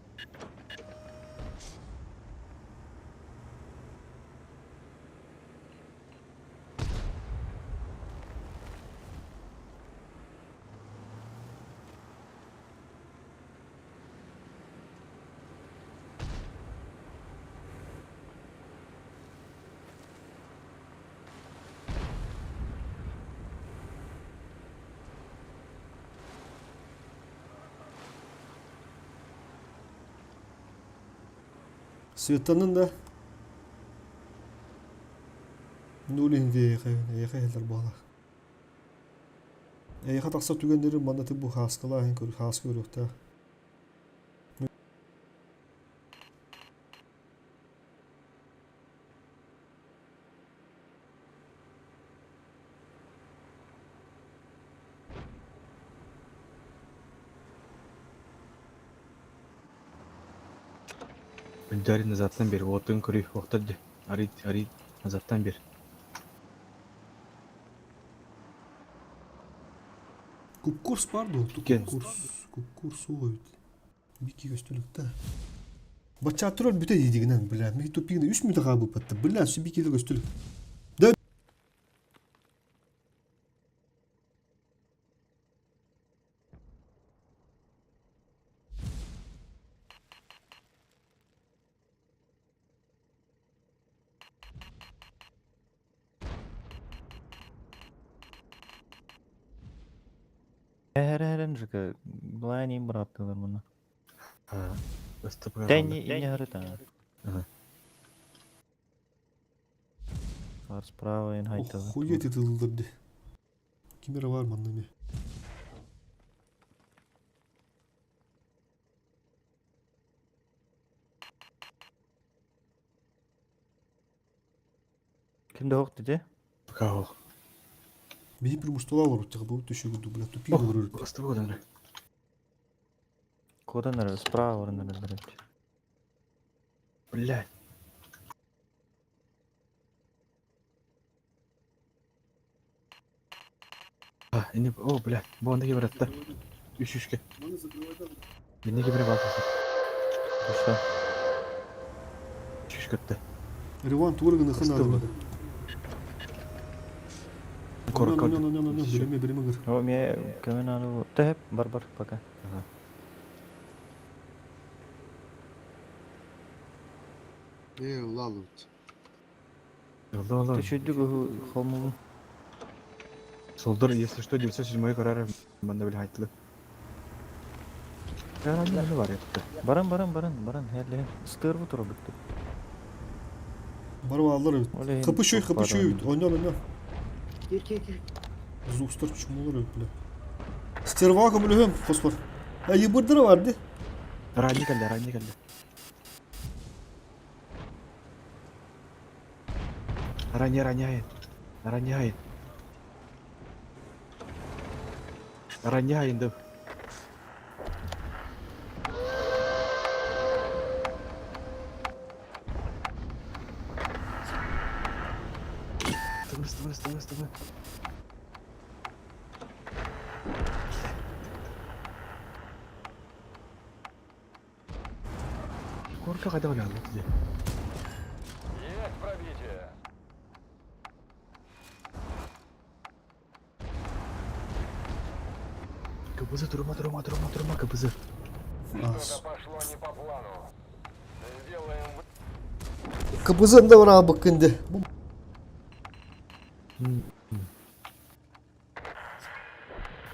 Светанын да Нулин диэхэ, эйэхэ иһэллэр буолар. Эйэхэ тахсар түгэннэри манна бу хааскалааһын көр хааска көрүөхтээх. Жари назадтан бер, отын көрүй, оқтар де. Ари, ари, назадтан бер. Купкурс бар дуо? Кен. Купкурс, купкурс уойут. Бики көстөлүк да. Бачаатырар бүтэ диидигинэн, бля, ми тупигна үс мүтэ хаабыппатта, бля, су бикиле көстөлүк. Да Хәрәһәрен жыка, былай быраттылар мұны. Ыстыпыга Тәнни ине харыта. Ага. Ар справа ин хайталы. Охуеть это ылдырды. Кимера бар манна ме. Кимде хоқ деди? Пока ол. Биһи бір муштала бар уттаға бұл төшегі бля, тупик олар. Ыстыпыга даңры. Кодан ары справа орын ары. Блядь. А, ini, о, блядь, bu anda кибер Үш үшке. Менде кибер бар. Что? Үш үш көтті. Риван турганы Ыстыбы. ханады. Кор, кор. Биреме, биреме гыр. О, ме көмөн аны тэп бар бар пока. Э, лалут. Олда, олда. Төшөдүк холму. Солдор, если что, 907 карары манда били айтылы. Карары бар это. Баран баран баран баран хәле. Стыр бу тура битте. Бары бааллар эбит. Ол иһин Хыпы туох хыпы баар эбит. Ойнон, ойнон. Кир, кир, кир. Зустар чумулар эбит, бля. Стерва көмөлөһөм, хоспор. Айыбырдара бар ди. Ранни кэллэ, ранни кэллэ. Ранни, роняет. Роняет. Роняет, да. Стой, стой, стой, стой. Корка хайдах өлөҕүн дии. Есть пробитие. КБЗ турума турума турума турума КБЗ. Что-то пошло не по плану. Сделаем КБЗ да бар быккын ди.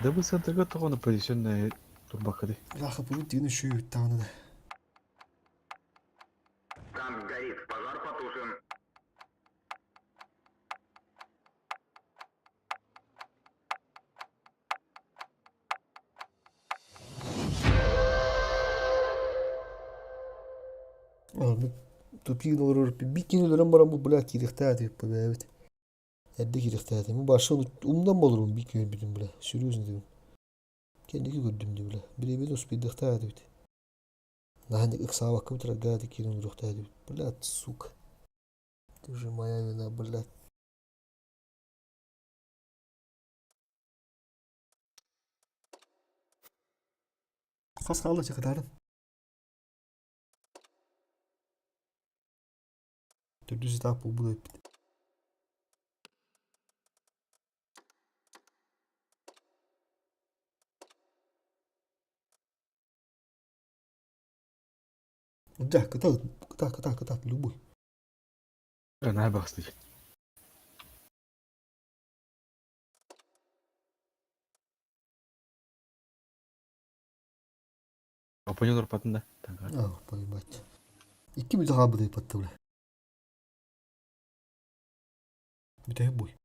Да бу центрга тоҕону позиционная турбака ди. Бляха, бу дигин үшүй тағаны да. Танк горит, пожар потушен. Тупигин олорор бикин өлөрөн баран бу бля кириэхтээх этибит бэбэбит. Эрдэ кириэхтээх этим. Бу башын умнан болорум бик көрбүтүм бля. Серьезно диибин. Кэнники көрдүм дии бля. Бириэмэни успейдыахтаах этибит. Наһаа ыксаабакка бүтэрэргэ киирэн олоруохтаах этибит. Блядь, сука. Ты же моя вина, блядь. Хас хаалла чакытаарын. Төрдүс этап буолбут эбиппит. Дьэ, кытаат, кытаат, кытаат, кытаат, любой. Наһаа бахстый. Оппонер урпатын да. Танка. А, поебать. Икки бүтэ хаалбыт эбиппат бля. Бүтэһик буй.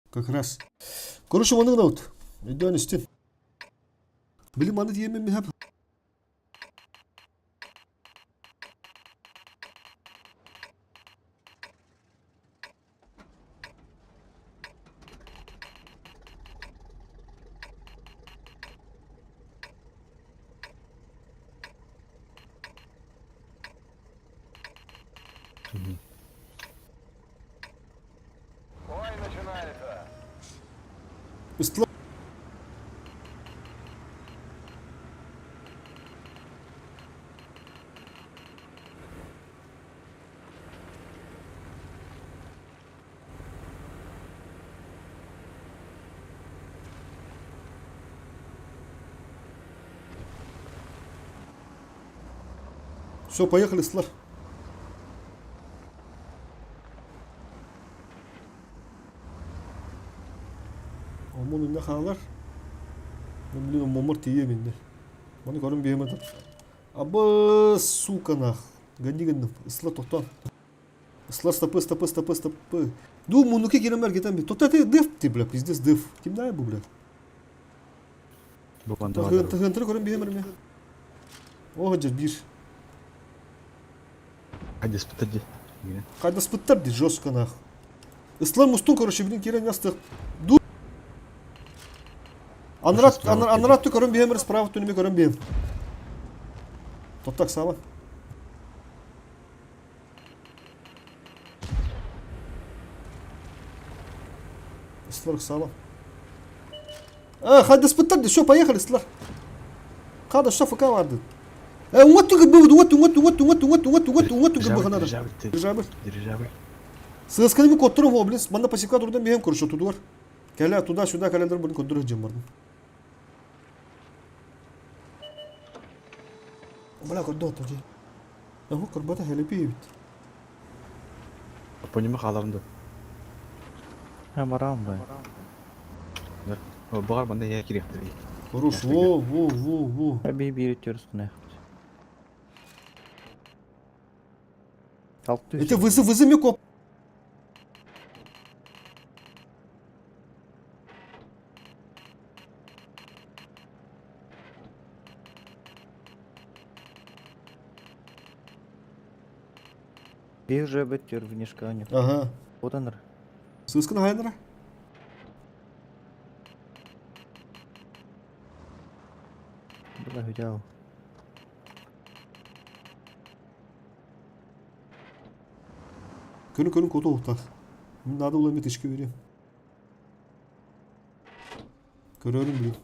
Как раз. Короче, маннык гынабыт. Өйдөөн истин. Били маны тиэммин миһап. Бой начинается. Ыстла. Все, поехали, Слав. Омун инне хаалар. Блин, момор тиийэ инне. Маны көрөн биэм этэ. Абы, сука нах. Гони гынным. Ысла тохтоон. Ысла стопы, стопы, стопы, стопы. Ду мунуки киремер кетен би. Тота ты дыф ты, бля, пиздец дыф. Кимнай бу, бля. Бу банда Тыгынтыры көрөн биэм эрме. О, дьэ, биир. Хайдаспыттар дии. Хайдаспыттар дии, жестко нах. Ислам мустун, короче, блин, кирен ястых. Ду. Анрат, анрат көрөн биэм справа түнүмө көрөн биэм. Топтак саба. Ислар саба. А, хайдаспыттар дии, все, поехали, Ислар. Хада, что ФК барды. Э, уҥа гыбы, уҥа, уҥа, уҥа, уҥа, уҥа, уҥа, уҥа, уҥа, гыбы ханада. Дирижабль. Дирижабль. Дирижабль. Сысканы ми котторум о, блин, манна пасека турдан биһем короче, тудуар. Кэлэ туда-сюда кэлэлэр блин көрдөрө дьем бардым. Бля, көрдө оту ди. Ама көрбөтө хелепи эбит. Оппонема хаалабын да. Ха барам бай. Баҕар манна ийэ кириэхтэрий. Хорош, во, во, во, во. Би биир өттүөр устуна. 600. Это вызов, вызови коп. Bir уже бөттөр внешканю. Ага. Оданыр. Сыскын хайнара. Била хүдял. Көрүн көрүн коту ухтах. Надо было меточки бери. Көрөрүм блин.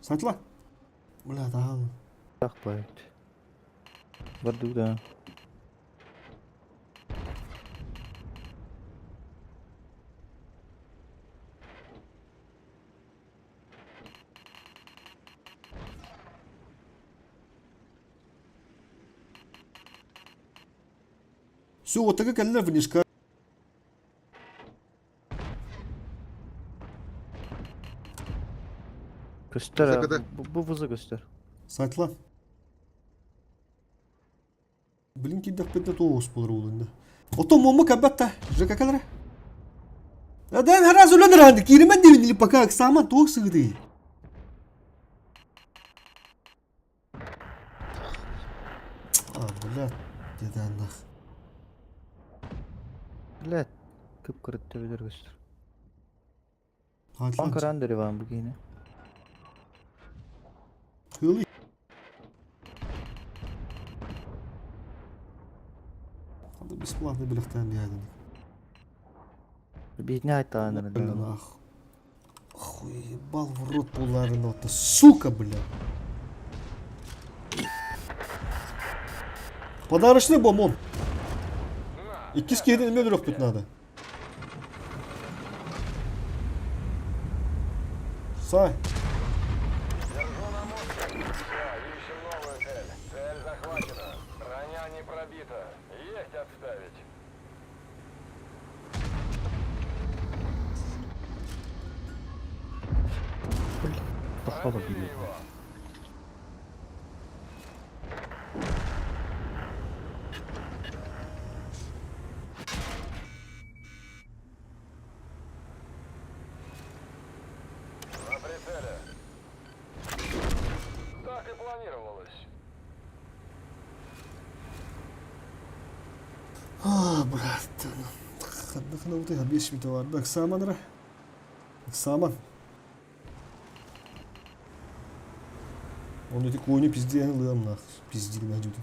Сатла. Бля, тағал. Тахпайт. Барду да. Все, вот такая калина внешка. Көстөр. Sakada. Бу вызы көстөр. Сатла. Блин, кидах петна тоғыз болар олында. Ото момо кабатта, ЖК калара. Адан хараз улан ранды, киремен дебин пока саман тоқ сыгды. А, бля, деді нах. Бля. Кып кырыт төбелер көстөр. Анкаран дереван бу кийине. Хылы. Хады бесплатно билехтен биядин. Битне айтааныр. Бля, нах. Хуебал в рот буларын, вот сука, бля. Подарочный бомон. Иккис киһини эмиэ өлөрөхпүт надо. Сай. Держу на мушке. Все, ищем новую цель. Цель захвачена. Броня не пробита. Есть отставить. Тохтоло Пробили били. его. На прицеле. Так и планировалось. А, брат. Ханна утый хабеш мит бар. Так саман ра. Саман. Он эти кони пизде лым нах. Пиздил найдет.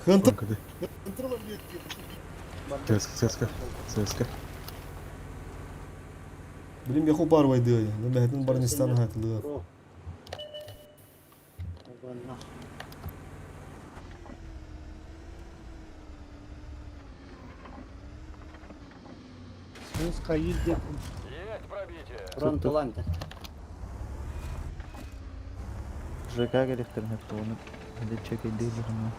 Хантер. Кады. ЦСК, ЦСК, ЦСК. Блин, я хопар вайды. Ну, бәһәтен Барнистан хатлы. Бро. Оганна. Сыз кайыл деп. Есть пробитие. Фронт таланта. ЖК келехтерин хеп оны. Хәдә чек идейлер аны.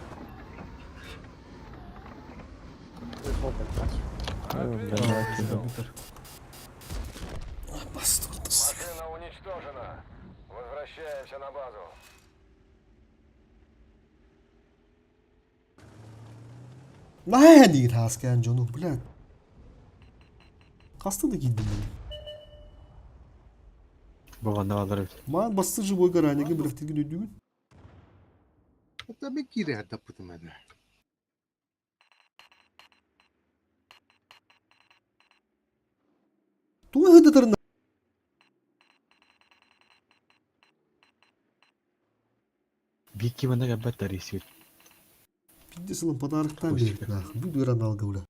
Машина уничтожена. Возвращаемся на базу. Наһаа диир хааскаан дьону, блядь. Хаста да киирдим мин. Бу алар бит. Маан басты живой гаранеге билэхтиргин өйдүүгүн. Это би кире хатаппытым эдэ. Туга хыдытырна. Бикки манна габбат тарисит. Пидде сылын подароктан берет нах. Бу биран алга уля.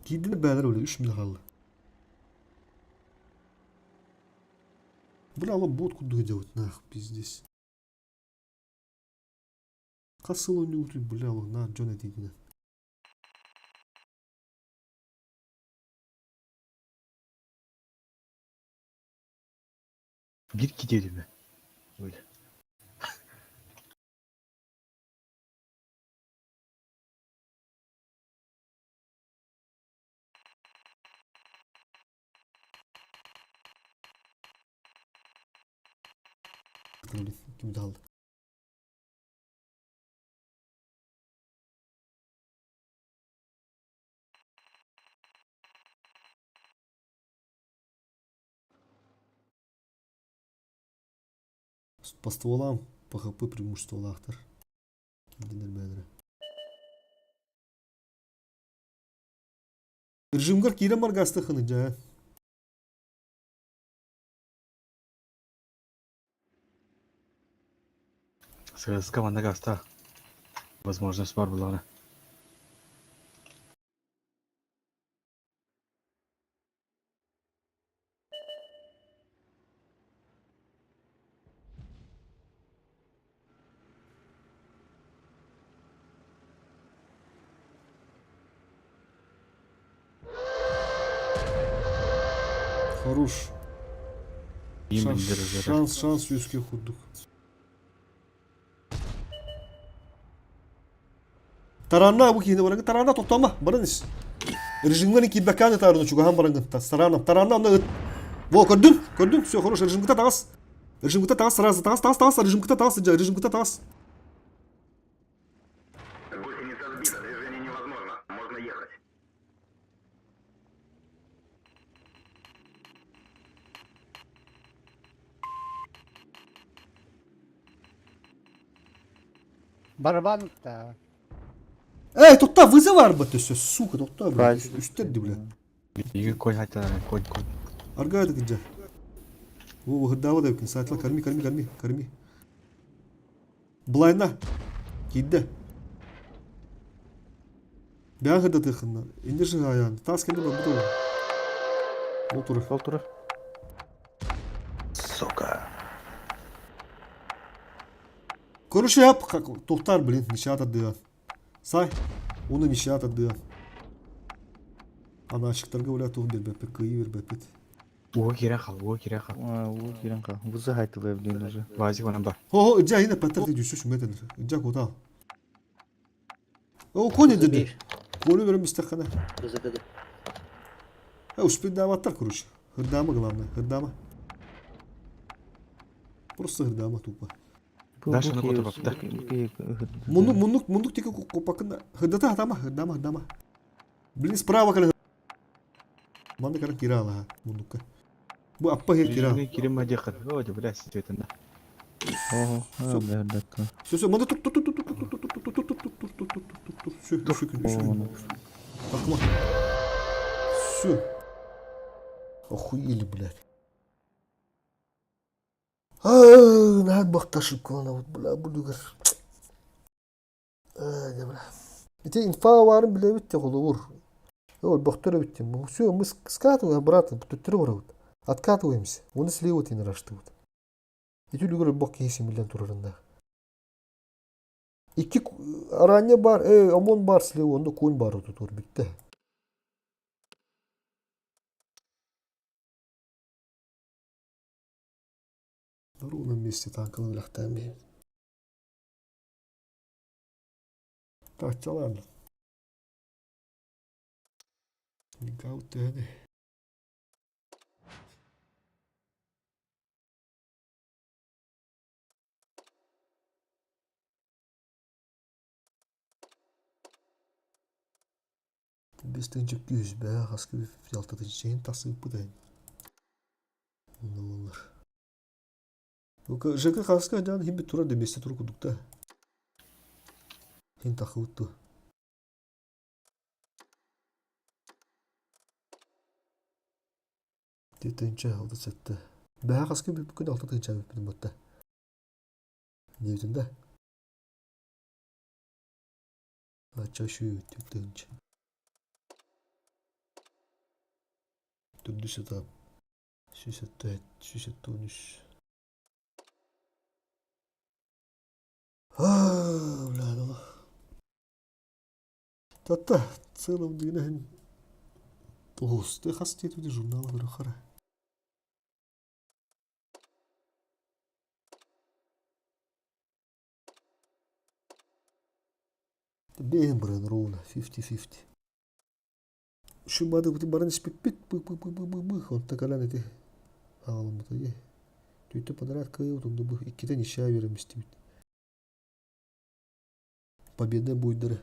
Киирдин бээлер уля үш мин халла. Бля, ала бот куда делать нах, пиздец. Хасыл он не бля, на, Джон этидина. Бир кидерime. Öyle. Астыаххын блин, ким да хаалла. По стволам ПХП преимуществолаахтар. Киирдинэр бээлэрэ. Режимгар киирэн баргаастыаххын дьэ. ССК манна гаста. Возможность бар булаҕына. Хорош. Шанс, шанс үөскэ курдук. Таранна бу киһини бараҥ таранна тоттома баран ис. Режимҥа киирбэккэ таарыны чугаһан бараҥ таранна таранна онно ыт. Во көрдүн көрдүн все хорош режимгыта таҕыс. Режимгыта таҕыс сразу таҕыс таҕыс таҕыс режимгыта таҕыс режимгыта таҕыс. Гусеница сбита, движение невозможно. Можно ехать. Барабан да. Эй, тохтоо, вызов арбат өссө, сука, тохтоо, блядь, үстэр ди, блядь. Биһиги конь хайталар, конь, конь. Аргайды кыджа. Во, выходава да, сайтла, корми, корми, корми, корми. Былайна. Киирдэ. Бэйэҥ сырдатыаххына. Инньэ сыһаайаан. Таас кэннэ барбыт ол. Ол турар. Ол турар. Сука. Короче, я тухтар, блин, ничья тардыа. Сай, уну ничья тардыа. Анаачыктарга бля туох биэрбэппит, кыайыы биэрбэппит. Уу киирэн хаал, уу киирэн хаал. Уу киирэн хаал. Бузы хайтылы блин уже. Вазик онон бар. Хо-хо, иджа хина паттар ти жүссө сүмэтенер. Иджа кутал. О, кони деди. Кони берем истехана. Бызы Успедаабаттар, короче. Хырдаама главное, хырдаама. Просто хырдаама тупо. Даша ну куту бапта. Муннук, муннук, муннук тики купакына. Хырдата хатама, хырдаама, хырдаама. Блин, справа кэлэн Манна кэлэн киирэ алаһа муннукка. Бу аппа иһэр киирэ. Режимҥэ киирим диэххин. Оо, дьэ, бля, ситиэтин да. Ого, бля, Все, все, манна тур тур тур тур тур тур тур тур тур тур тур тур тур тур тур все, все, все. Тахма. Все. Охуели, блядь. Аа, наһаа бахташып вот, бля, буду Ээ, бля. Ити инфа баарын билэбит те холобур. Өлбөхтөр эбит дим. Все, мы скатываем обратно, төттөрү барабыт. Откатываемся. Оны слева тин ыраштыбыт. Ити үлүгэр өлбөх киһи симиллэн турарында. Икки араанньа бар, ОМОН бар слева, онно конь бар отутур бүттэ. На ровном месте танкалар үлэхтээн Таччалаан. Гаут төһөнүй? Биэс тыһыынча күүс бээ, хаска алта тыһыынча иһин тахсыбыппыт эн. Онно буоллар. ЖК хаска дьаан иһин бит турар да миэстэ тур курдук да. Иһин тахыбыт дуо? Тыһыынча алта сэттэ. Бэһэ хаска бүппүккүн алта тыһыынча бүппүтүм батта. Диэбитим да. Ачча үчүгэй тыһыынча. Төрдүс этап. 173. Бля, Тата, целом дигинэһин тоҕусты хас диэтибит журнал көрөхөрө. Бэйэн баран ровно 50-50. Шумадыбытын баран испиппит бых-бых-бых-бых онто кэлэн ити аҕаламмыта дии. Түөртэ подряд кыайыбыт, онно бу иккитэ ничья үөрэммистибит. Победа буйдары.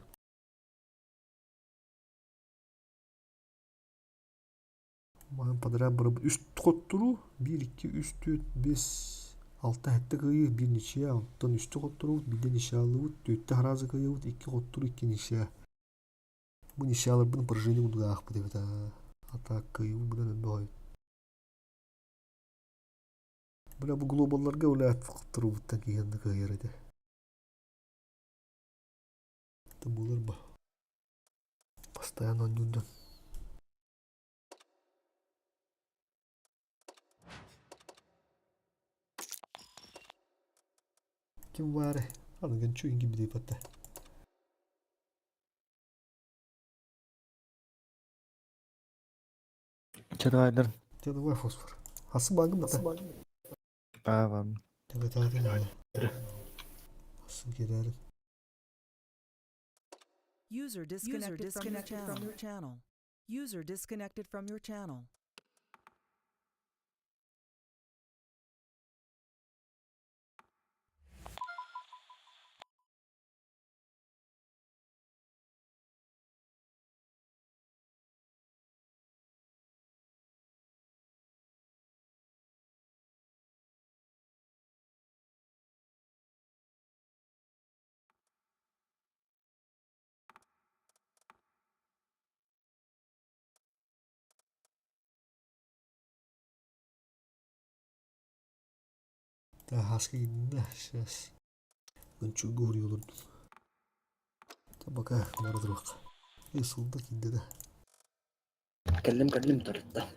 Маһын подряд барабыт үс хотторуу, биир, икки, үс, түөрт, биэс, алта, сэттэ кыайыы, биир ничья, оттон үстэ хотторуубут, биирдэ ничьялыыбыт, түөртэ араазы кыайыыбыт, икки хотторуу, икки ничья. Бу ничьяларбын поражение курдук аахпыт эбит аа. А так кыайыыбыт быдан элбэх эбит. Бля, бу глобалларга бля хотторуубуттан киһи онно кыайар этэ. Это буолар ба. Постоянно оонньуур дьон. Ким баары? Аныгын чуйын кибидей батта. Че давайдар. Че давай фосфор. Асы багым да. Аа вам. Evet. Asıl girerim. User disconnected, from your channel. User disconnected from your channel. Daha haska gidin сейчас. Гончугу уруйулун. Пока бара туруох. Ысылда киирдэ да. Кэллим кэллим тарытта.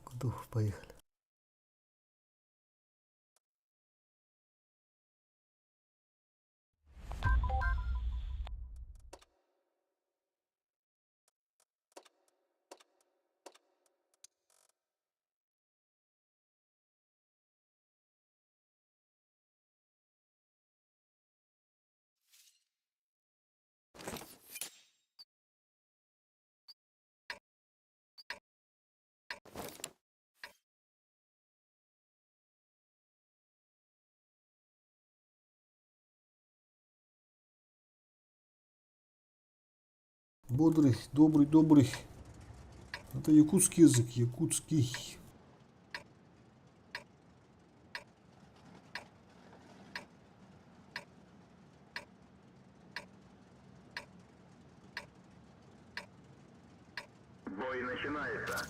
Готов, поехали. Бодрый, добрый, добрый. Это якутский язык, якутский. Бой начинается.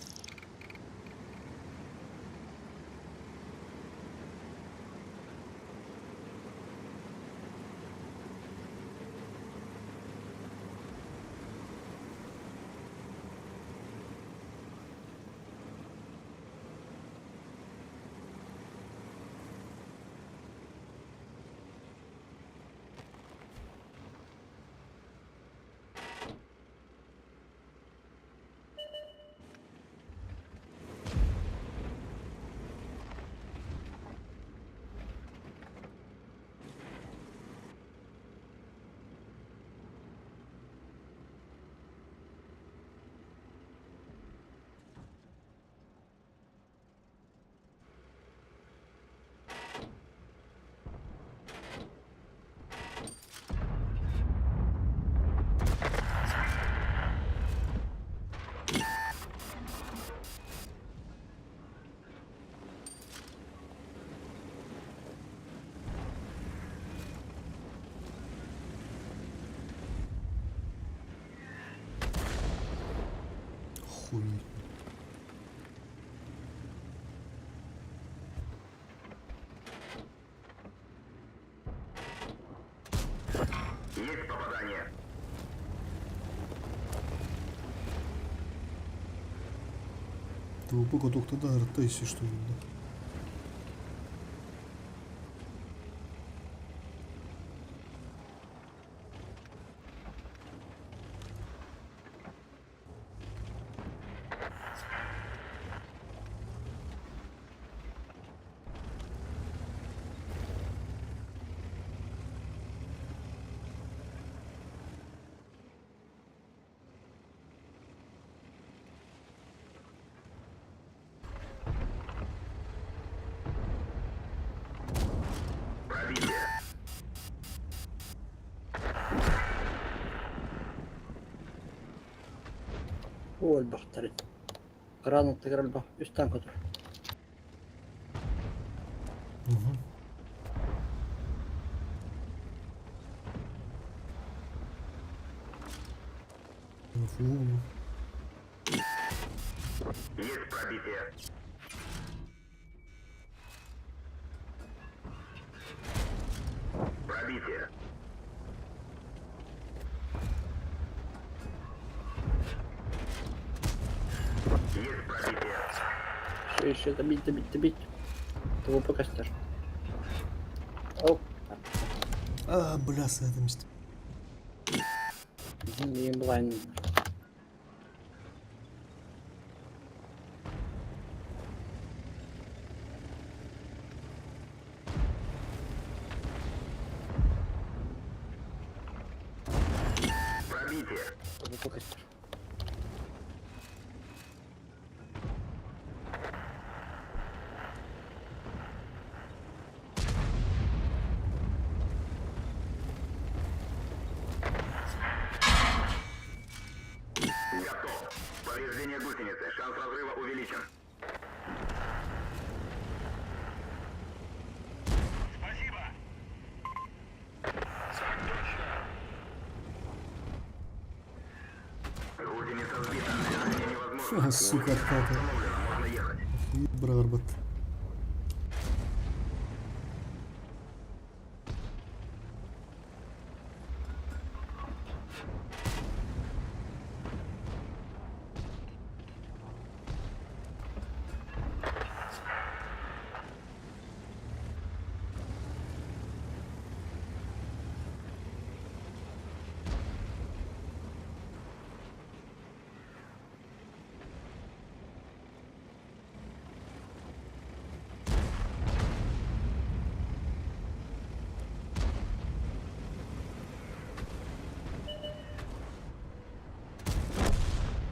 Хуй. Есть попадание. Толпа готовта да если что да. Оо элбэхтэрин. Кран аттыгар элбэх үс танка турар. Угу. Фу. Есть пробитие. Пробитие. Есть пробитие. Все еще добить, добить, добить. Того покостер. Оп. А, бля, с этим месте. Мин блайн. Пробитие. Того покостер. Готов. Повреждение гусеницы. Шанс разрыва увеличен. Спасибо. Так точно. Гусеница сбита. Движение невозможно. Фу, сука, откаты. Установлено. Можно ехать. Брарбат.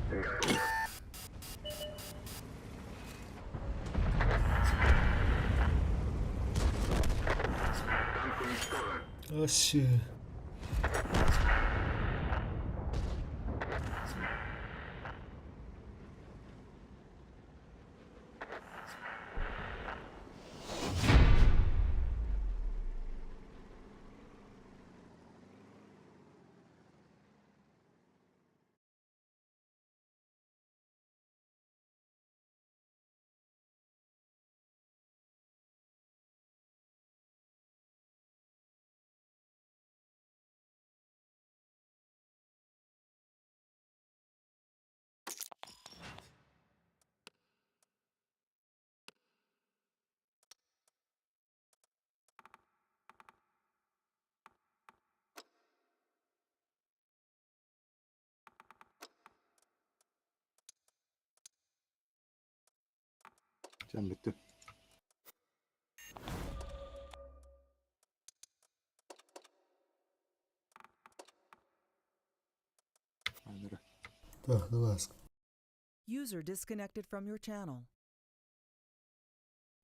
Готов. Танк уничтожен. Вообще. Sen bitti. Aynen. Так, давай. User disconnected from your channel.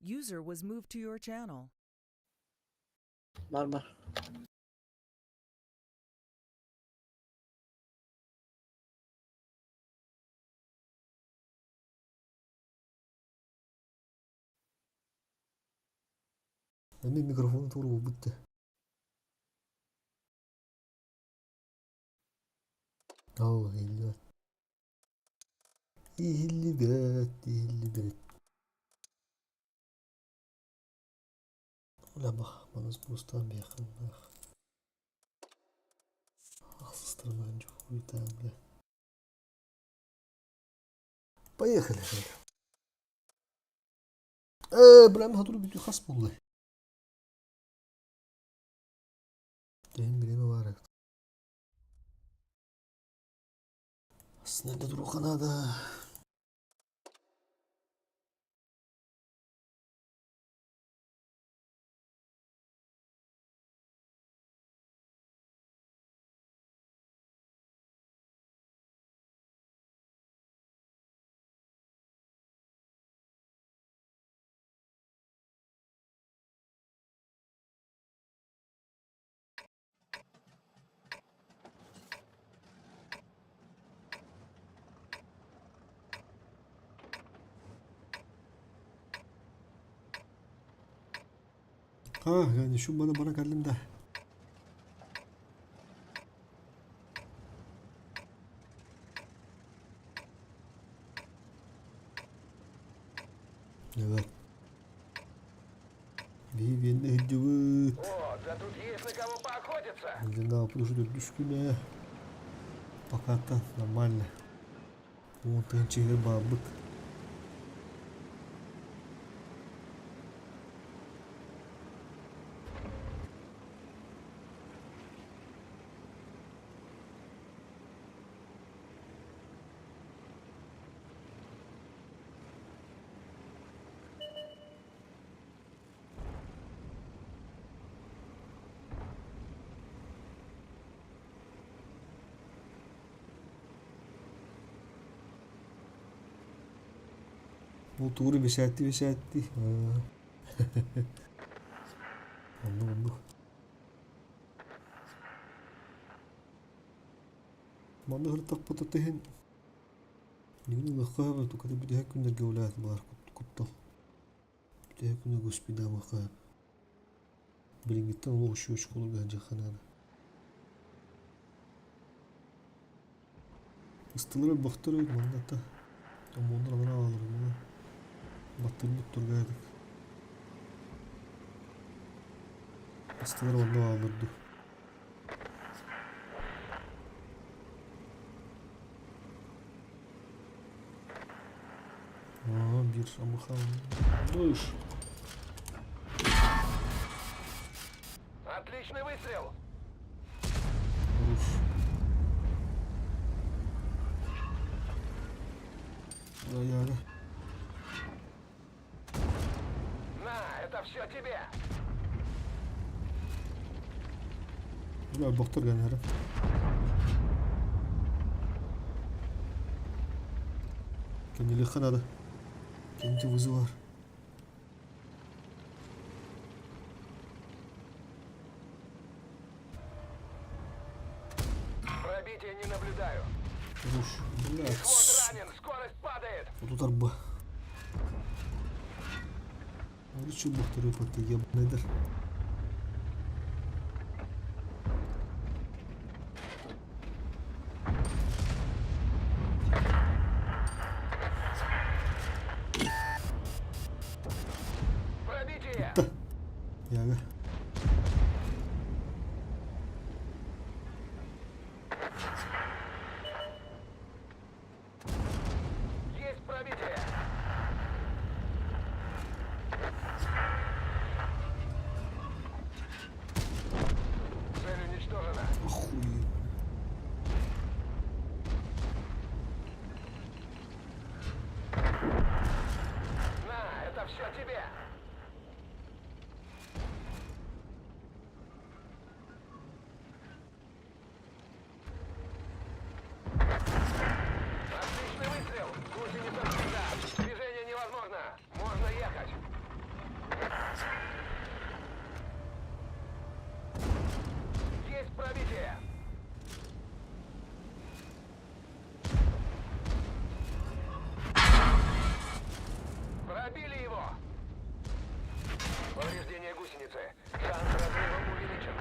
User was moved to your channel. Бар бар. Эми микрофон туру бутты. Ау, иһиллибэт. Иһиллибэт, иһиллибэт. Лабах, манас бустан бияхыннах. Ахсыстырман хуйта, бля. Поехали, бля. Бля, мы бүтү хас булды. Ден билеме бар. Aslında dur Kanada. Ha yani şu bana bana geldim de. Evet. Bir hıcıvıt. О, да тут есть на кого поохотиться. Ne yapılır düşküne. Pakattan нормально. 10 тыһынча баабыт. Ол тугур бесээtti бесээtti. Оннук оннук. Манна хыртаппыта тыһын. Нигини лахха туката бүтэ күннерге улаат бар куттал. Бүтэ күнө госпида маха. Билингиттен олох үш колуга жаханана. Ыстылары бахтары манната. Томондар алара алыр мына. Баттырбыт тургайдык. Ыстылары онно алырды. Аа, бир амахан. Дыш. Отличный выстрел. Хорош. Да, я, да. На, это все тебе. Бля, бахтар гэнэрэ. Кенделихха надо. Кенти вызывар. Пробития не наблюдаю. Хорош. Бля, Вот ранен, скорость падает. Вот тут арба. Арычы бахтары патты ебаныйдар. Пробитие. Да. Яга. Есть пробитие. Цель уничтожена. Охуеть. На, это все тебе. Отличный выстрел. Гусеница сбита. Движение невозможно. Можно ехать. Есть пробитие. Пробили его. Повреждение гусеницы. Шанс разрыва увеличен.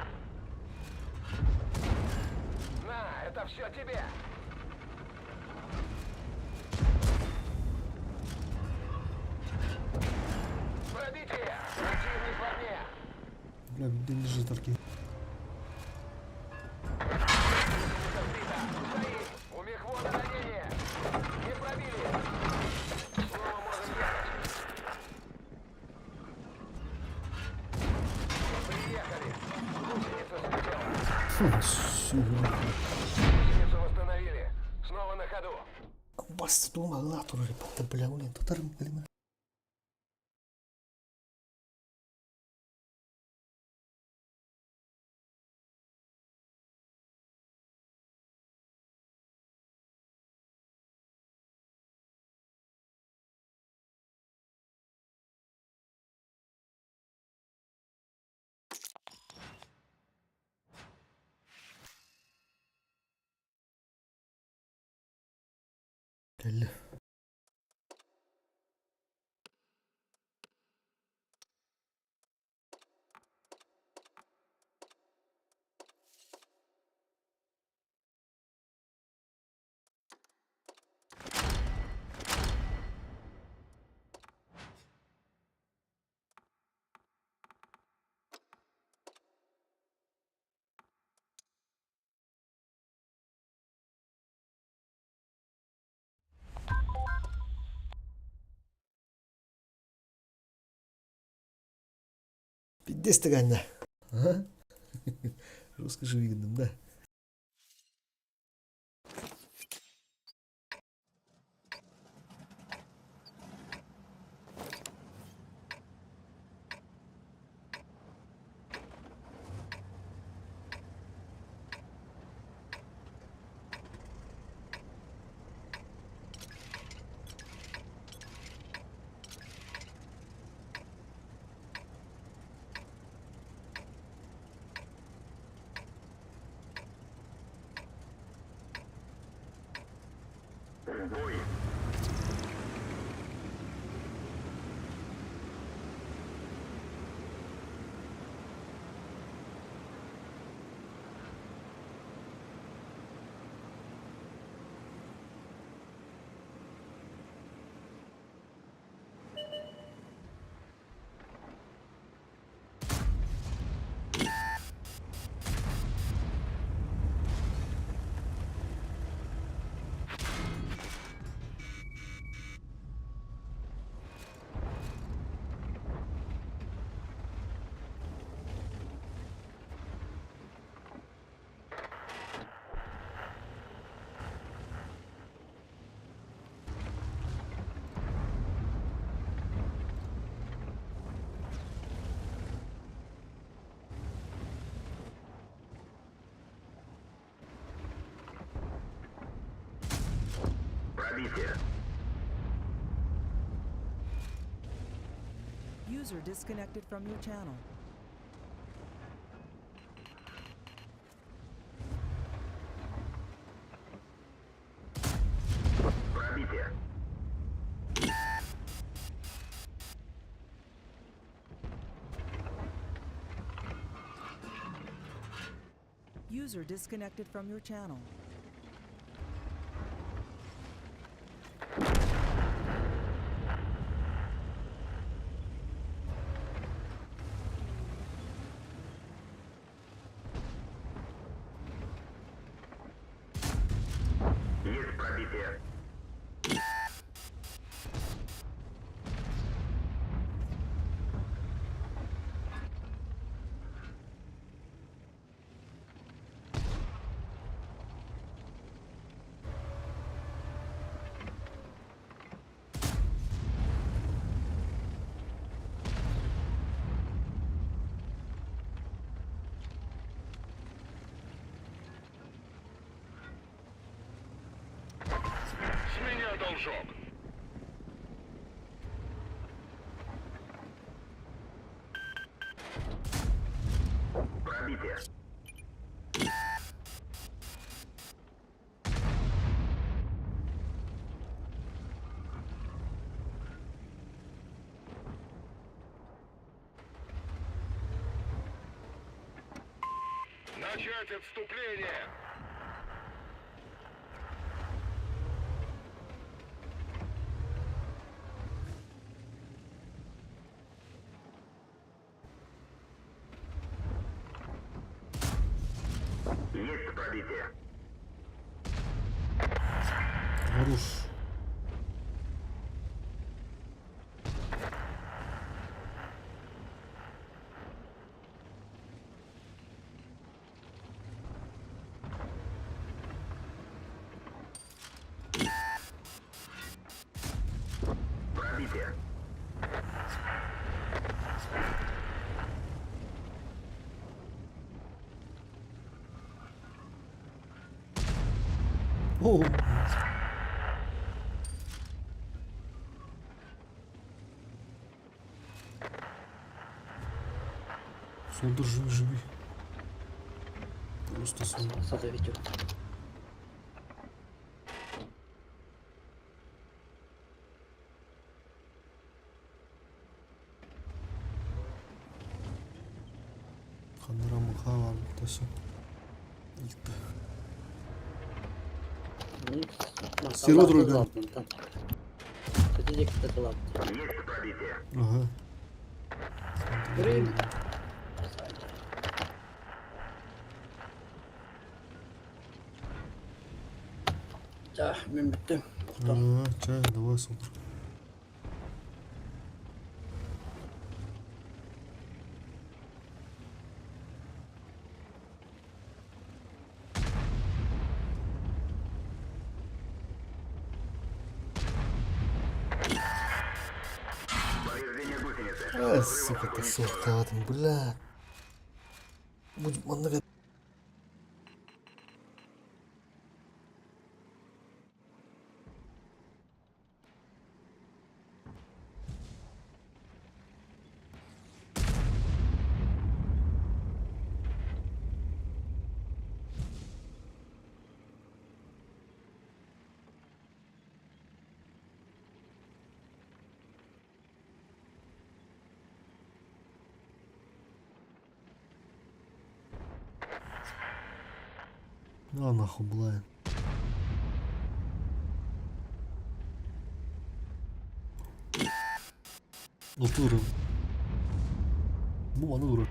На, это все тебе. Пробитие! Противник в огне! Бля, виден же тарки. Гусеница сбита! Стоим! У мехвода ранение! Не пробили! Снова можем ехать! Приехали! Гусеница слетела! Фу, сука. Гусеницу восстановили! Снова на ходу! Басты тума латуры патты бля, улен татарым билме. Кэллэ. Пиздец даҕаны. А? Жестко живи гынным да. User disconnected from your channel. User disconnected from your channel. С меня должок. Начать отступление! Хорош. О, Солдыр живи живи. Просто солдыр. Садовитю. Ханнара мыха бар тасы. Илтті. Село друган. Ага. Блин. Чэ, мин бүттүм. Ага, чай, давай солдыр. Э, сука, ты суохтаатым, бля. Бу маннык На нахуй, блайн. Ылтыырым. Бу маны турар.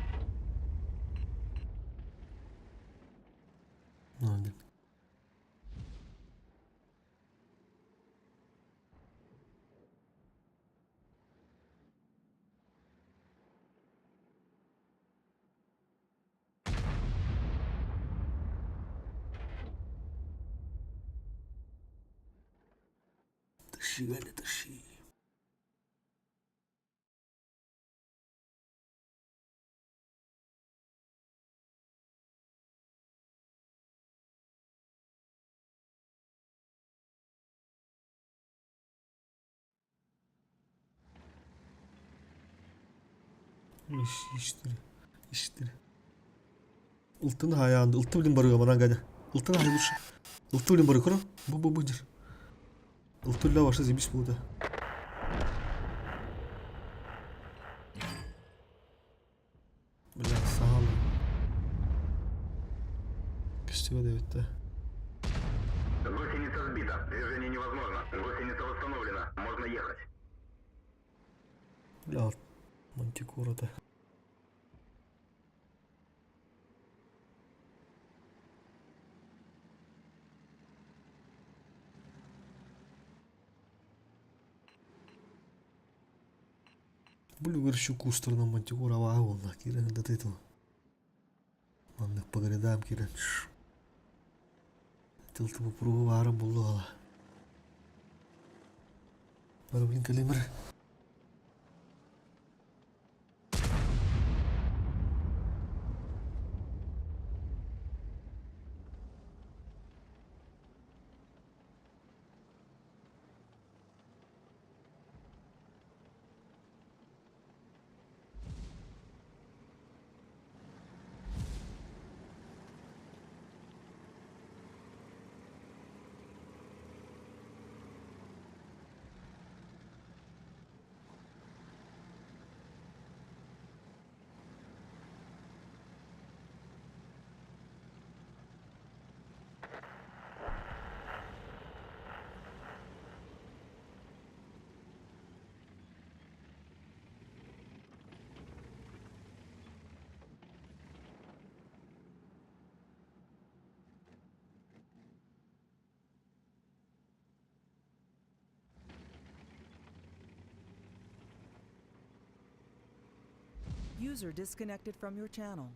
На, Тащи, Галя, тащи. Иштири. Иштири. Ылтын хайаанды. Ылты билин барыга манан Ганя. Ылтын хай лучше. Ылты билин бары көрө. Бу бу бу дир. Ылты үлэ башы зибис булды. Бля, саала. Көстүбэ дэбиттэ. Гусеница сбита. Движение невозможно. Гусеница восстановлена. Можно ехать. Бля, мантикора-то. Бу үлүгэр кустарынан мантикора баа буолла. Киирэн ындатый тыл. Маннык погредаам киирэн. Тыл тубу баарын буллуҕала. Бары блин кэлимир. User disconnected from your channel.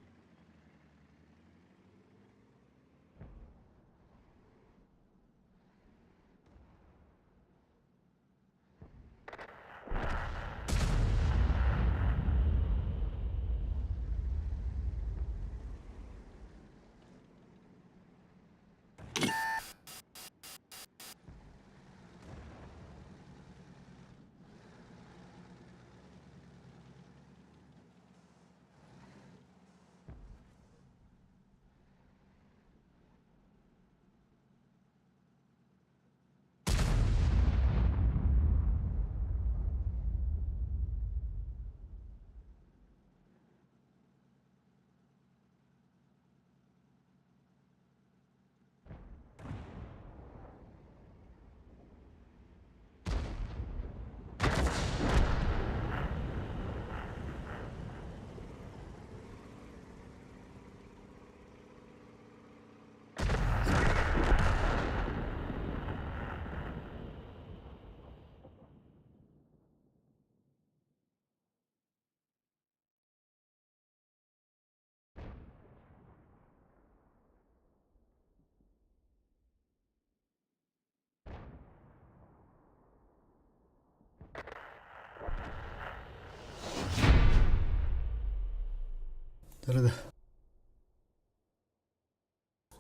Nerede?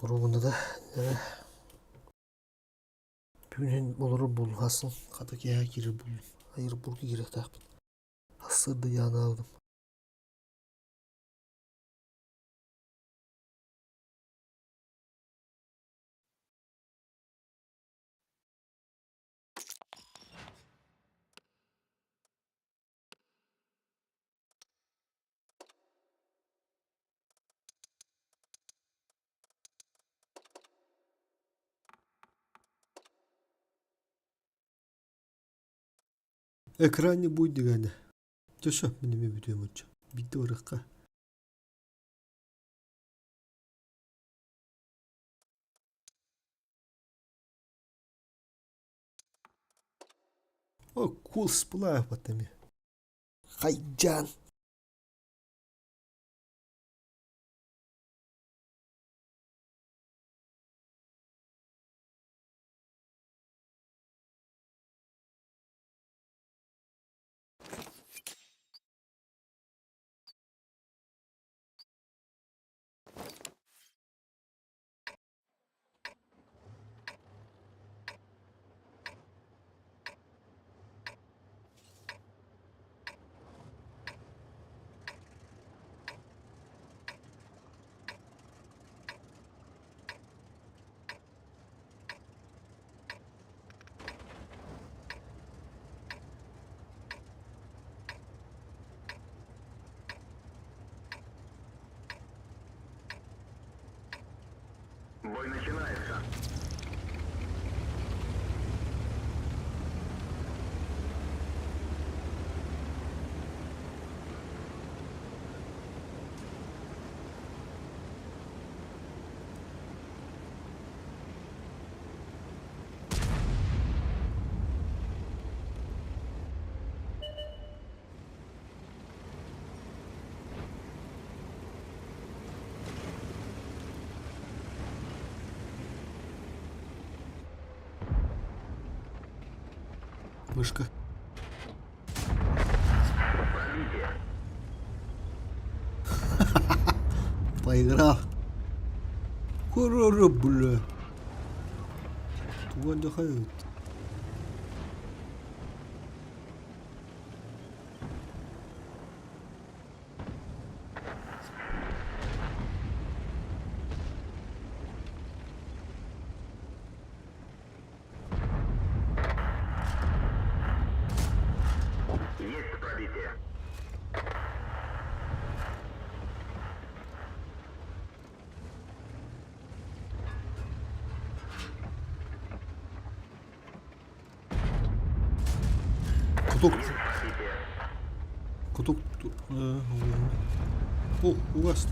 Оруобуна да Бүгүн олорор буоллахасын хата киэһэ киирэр буоллум. Аэропорка киириэхтээхпин. Сарсыарда Янаалдым. Экране будет дегенде. Төсө мин эмиэ бүтүөм оччо. Биирдэ барыахха. О, кул сплав эмиэ. Хайдьаан. Бой начинается. Вышка. Поиграл. Хоррор, бля. Тугу отдыхают. Есть пробитие. Куток. Куток. О, угаст.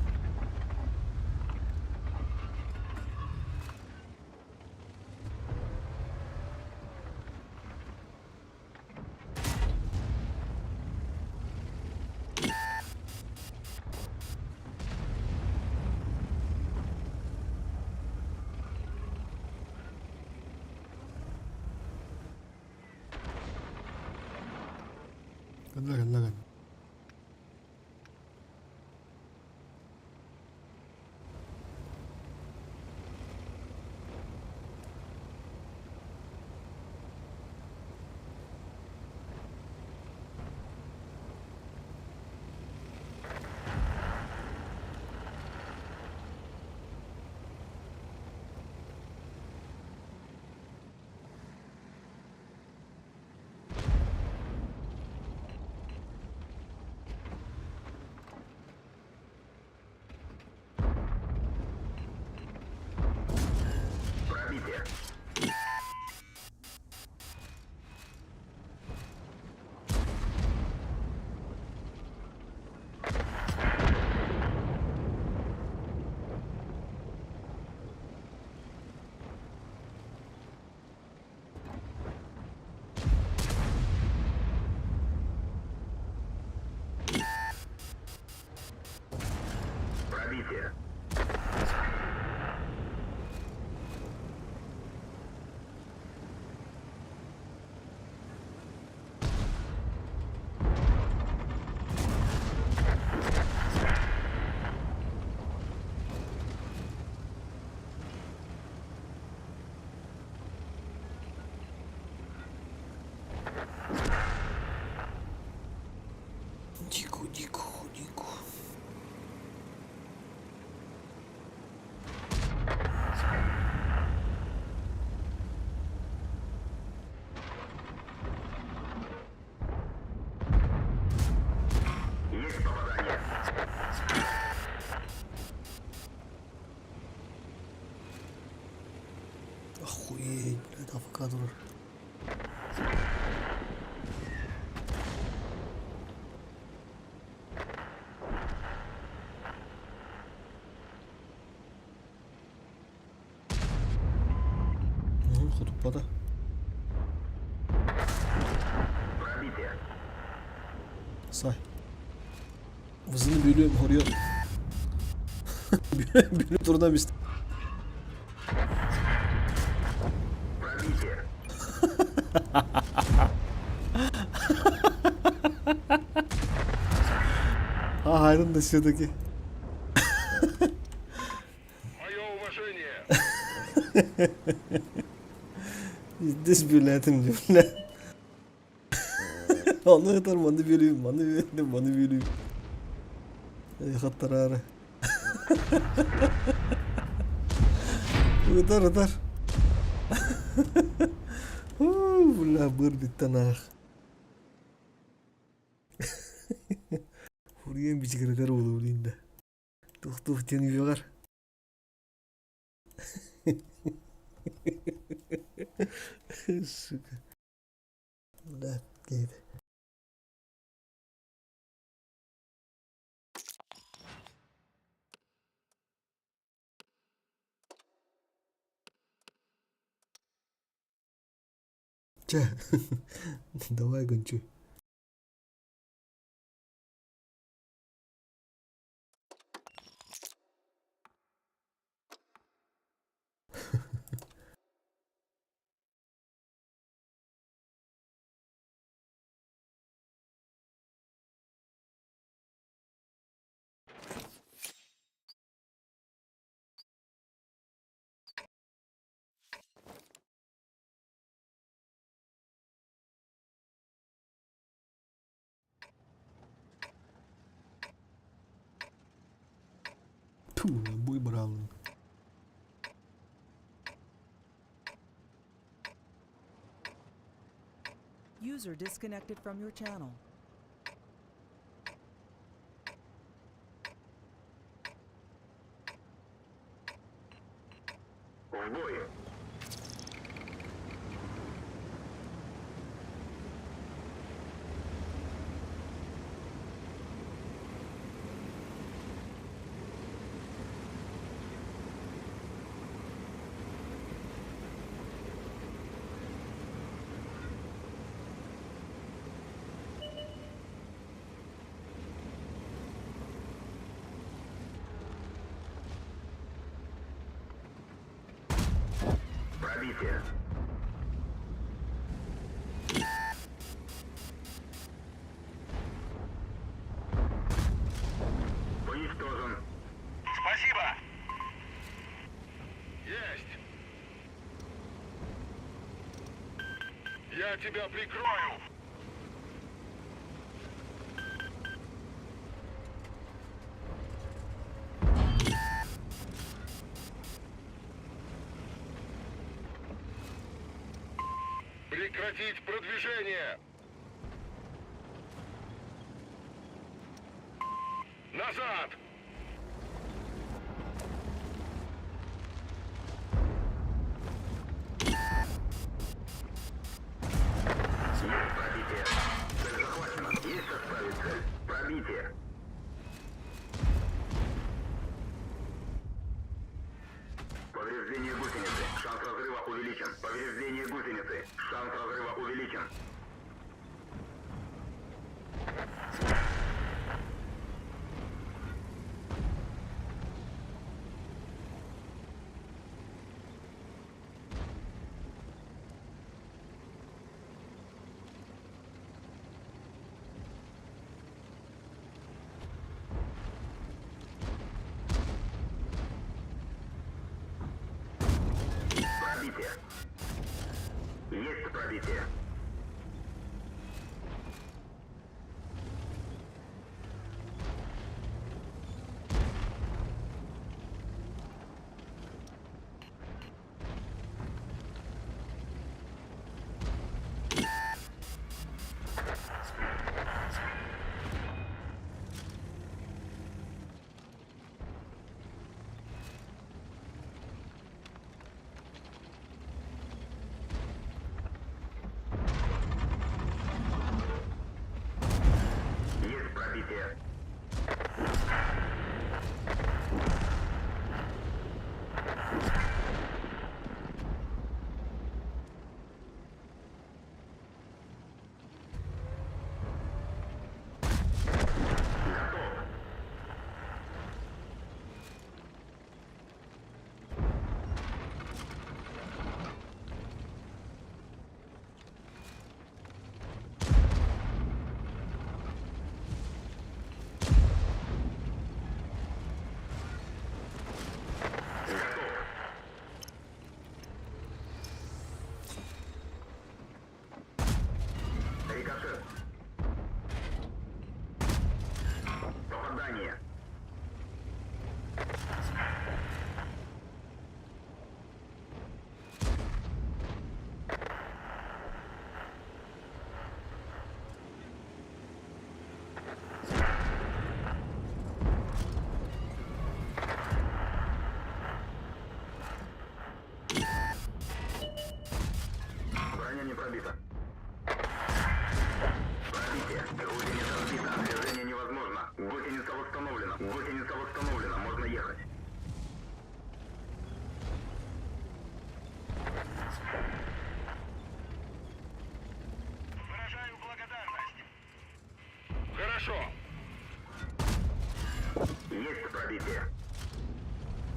Кэллэ кэллэ кэллэ. Пробитие. Пробитие. Дико, дико, дико. Охуеть, блядь, АФК турар. Хотуппата. Сай. Vızını bölüyorum, horuyor. Bölüm turuna biz. Ha hayrın da şuradaki. Мое уважение! Дес бүләтим дип. Аны ытар, маны бирим, маны бирим, маны бирим. Эй, хаттарары. Ытар, ытар. Бля, быр биттен ах. Хурьен бичигиргер болу инде. Тух-тух тен үйөгөр. Сука. Бля, дейді. Че, давай гончуй. Ту, буй брал. User disconnected from your channel. Спасибо! Есть! Я тебя прикрою! Прекратить продвижение! Назад! Повреждение гусеницы. Шанс разрыва увеличен. Повреждение гусеницы. Шанс разрыва увеличен. Пробитие. Есть пробитие. пробитие. Готов. Готов. Рикошет. Попадание. Броня не пробита. Пробитие. Гусеница сбита. Движение невозможно. Гусеница восстановлена. Гусеница восстановлена. Можно ехать. Выражаю благодарность. Хорошо. Есть пробитие.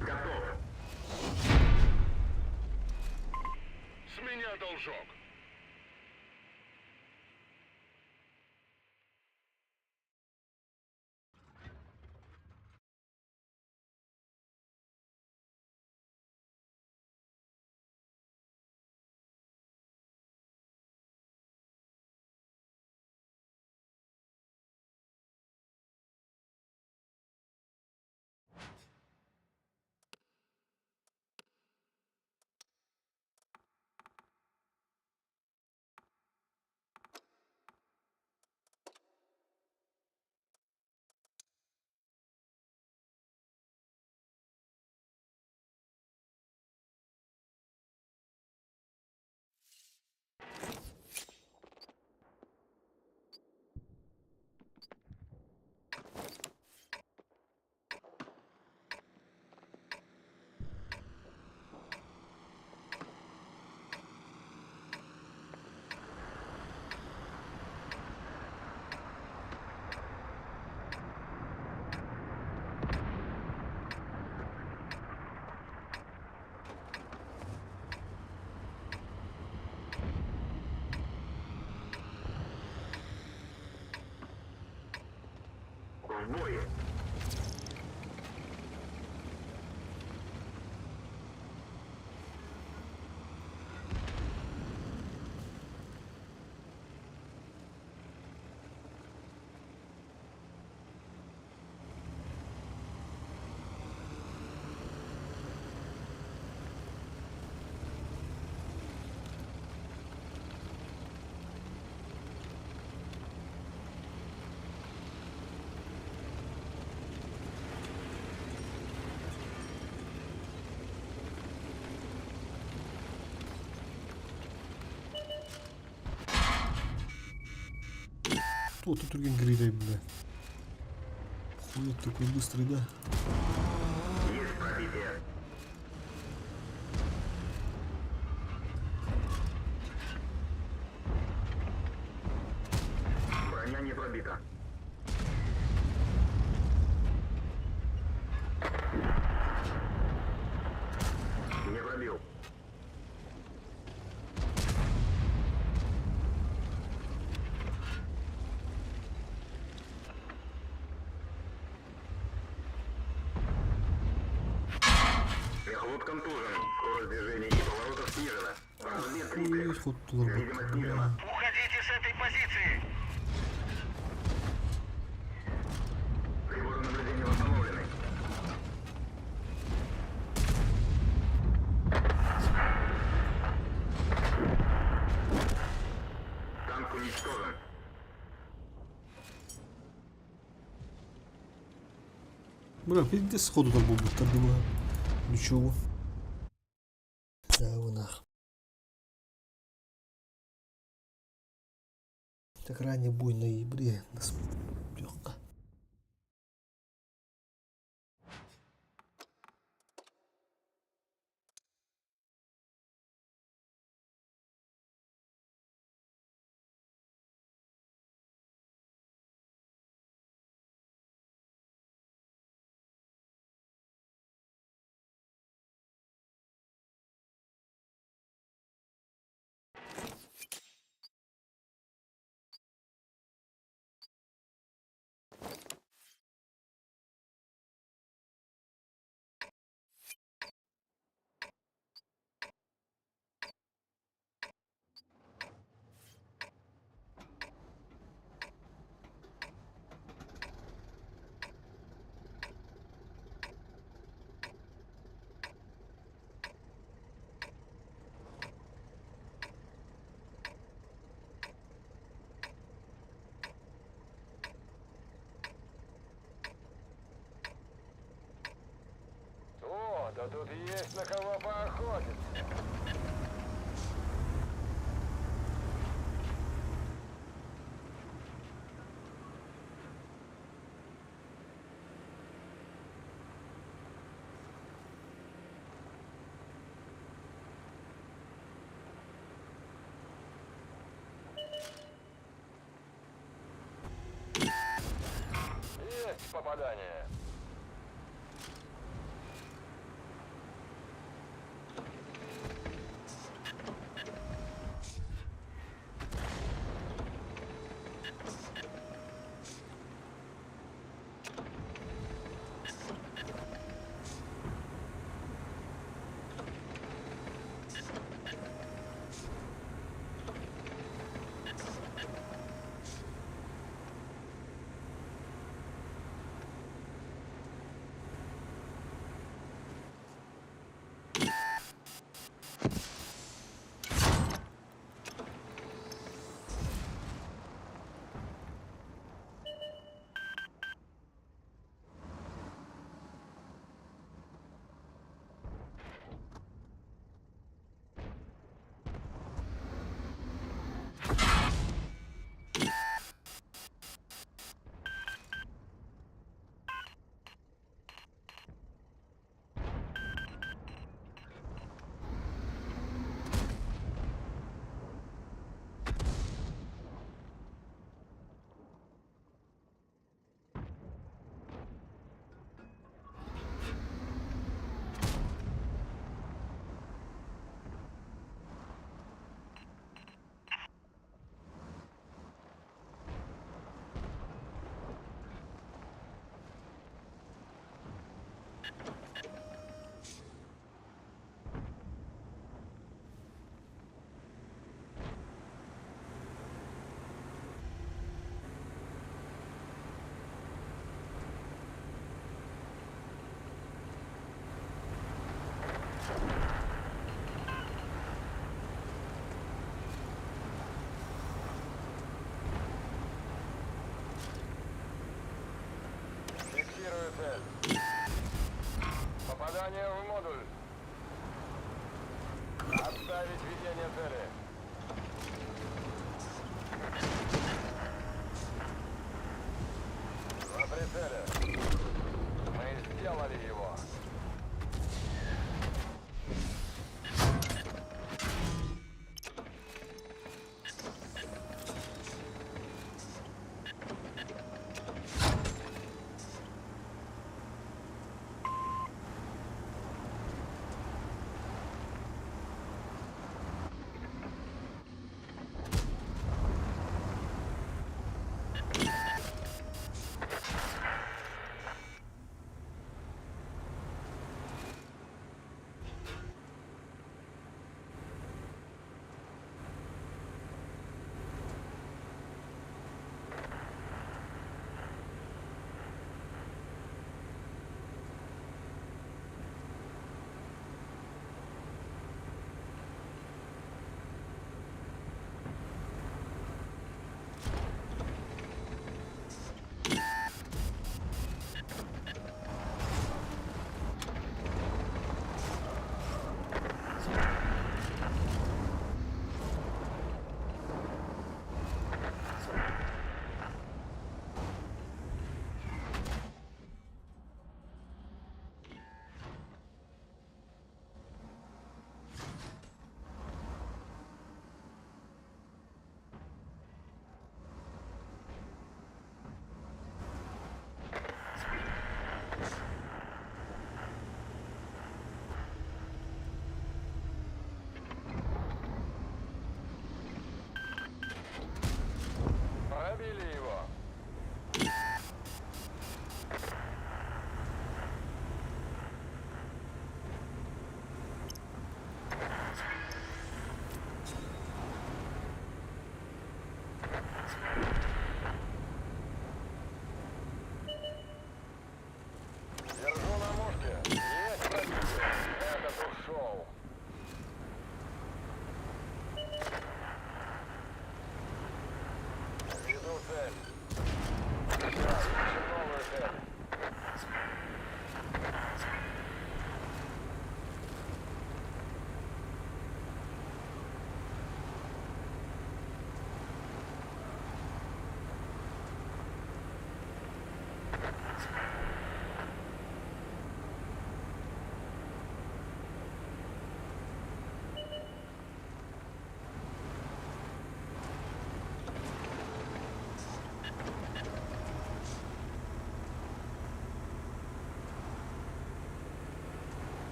Готов. С меня должок. В бой. Кто тут түргэн грейдай, бля. Хуй такой быстрый, да? Есть пробитие. Броня не пробита. Не пробил. Мехвод контужен. Скорость движения и поворотов снижена. Разбит Хуй триплекс. ход тулар Видимость снижена. Уходите с этой позиции. Приборы наблюдения восстановлены. Танк уничтожен. Бля, пиздец сходу там был будто было. Ничего. Да, вы нах. Так ранний бой в ноябре. Нас легко. Есть на кого поохотиться. Есть попадание. Фиксирую цель. Попадание в модуль. Отставить ведение цели. На прицеле. Мы сделали его.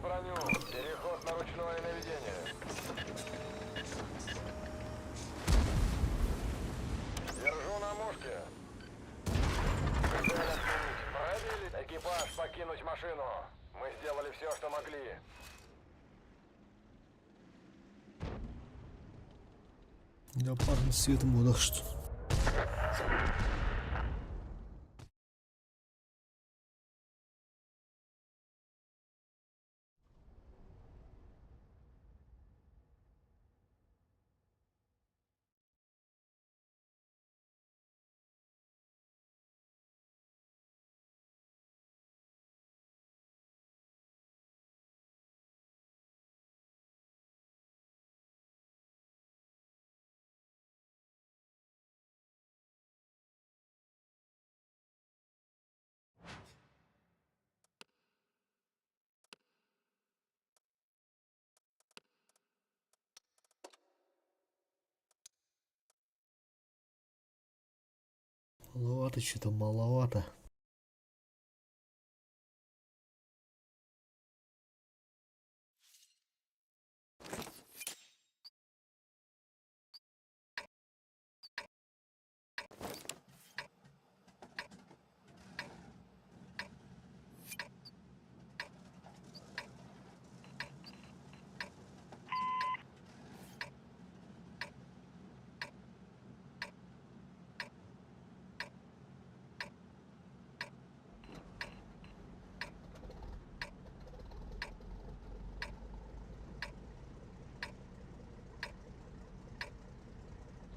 броню. Переход на ручное наведение. Держу на мушке. Цель отменить. Пробили. Экипаж покинуть машину. Мы сделали все, что могли. Я парень светом буду, что. Маловато что-то, маловато.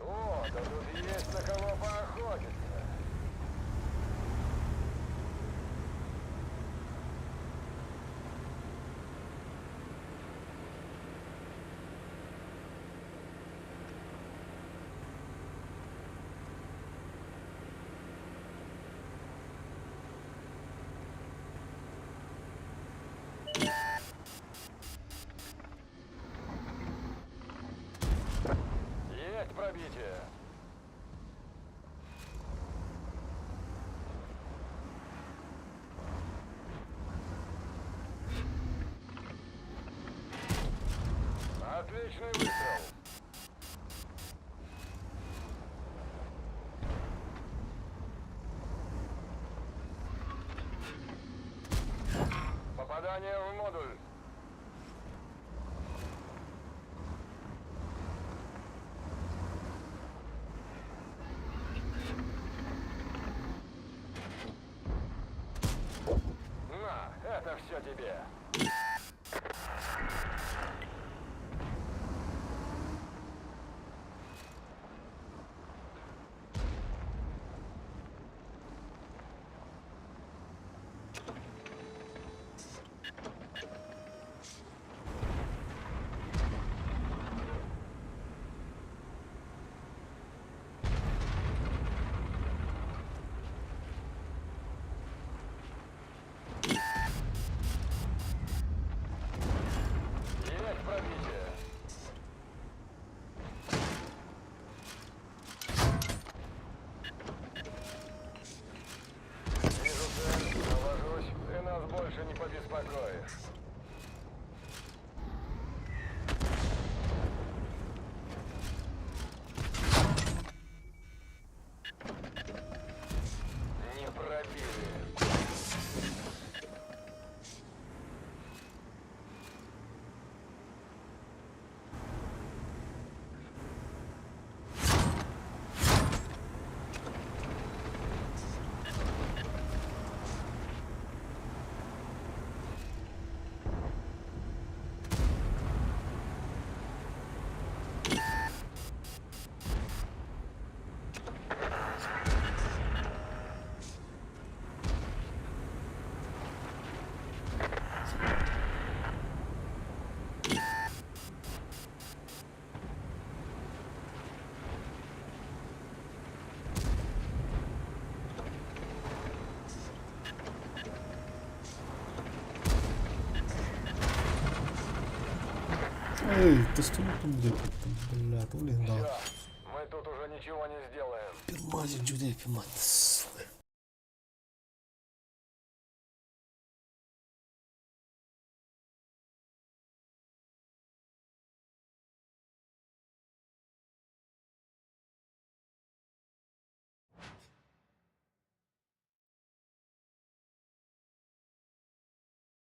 О, да тут есть на кого поохотиться. Есть пробитие. Отличный выстрел. Попадание в модуль. На, это все тебе. Есть пробитие. Вижу цель, навожусь. Ты нас больше не побеспокоишь. Не пробили. Эй, ты что там где Бля, то ли да. Всё, мы тут уже ничего не сделаем. Пимазик, джуде, пиматс.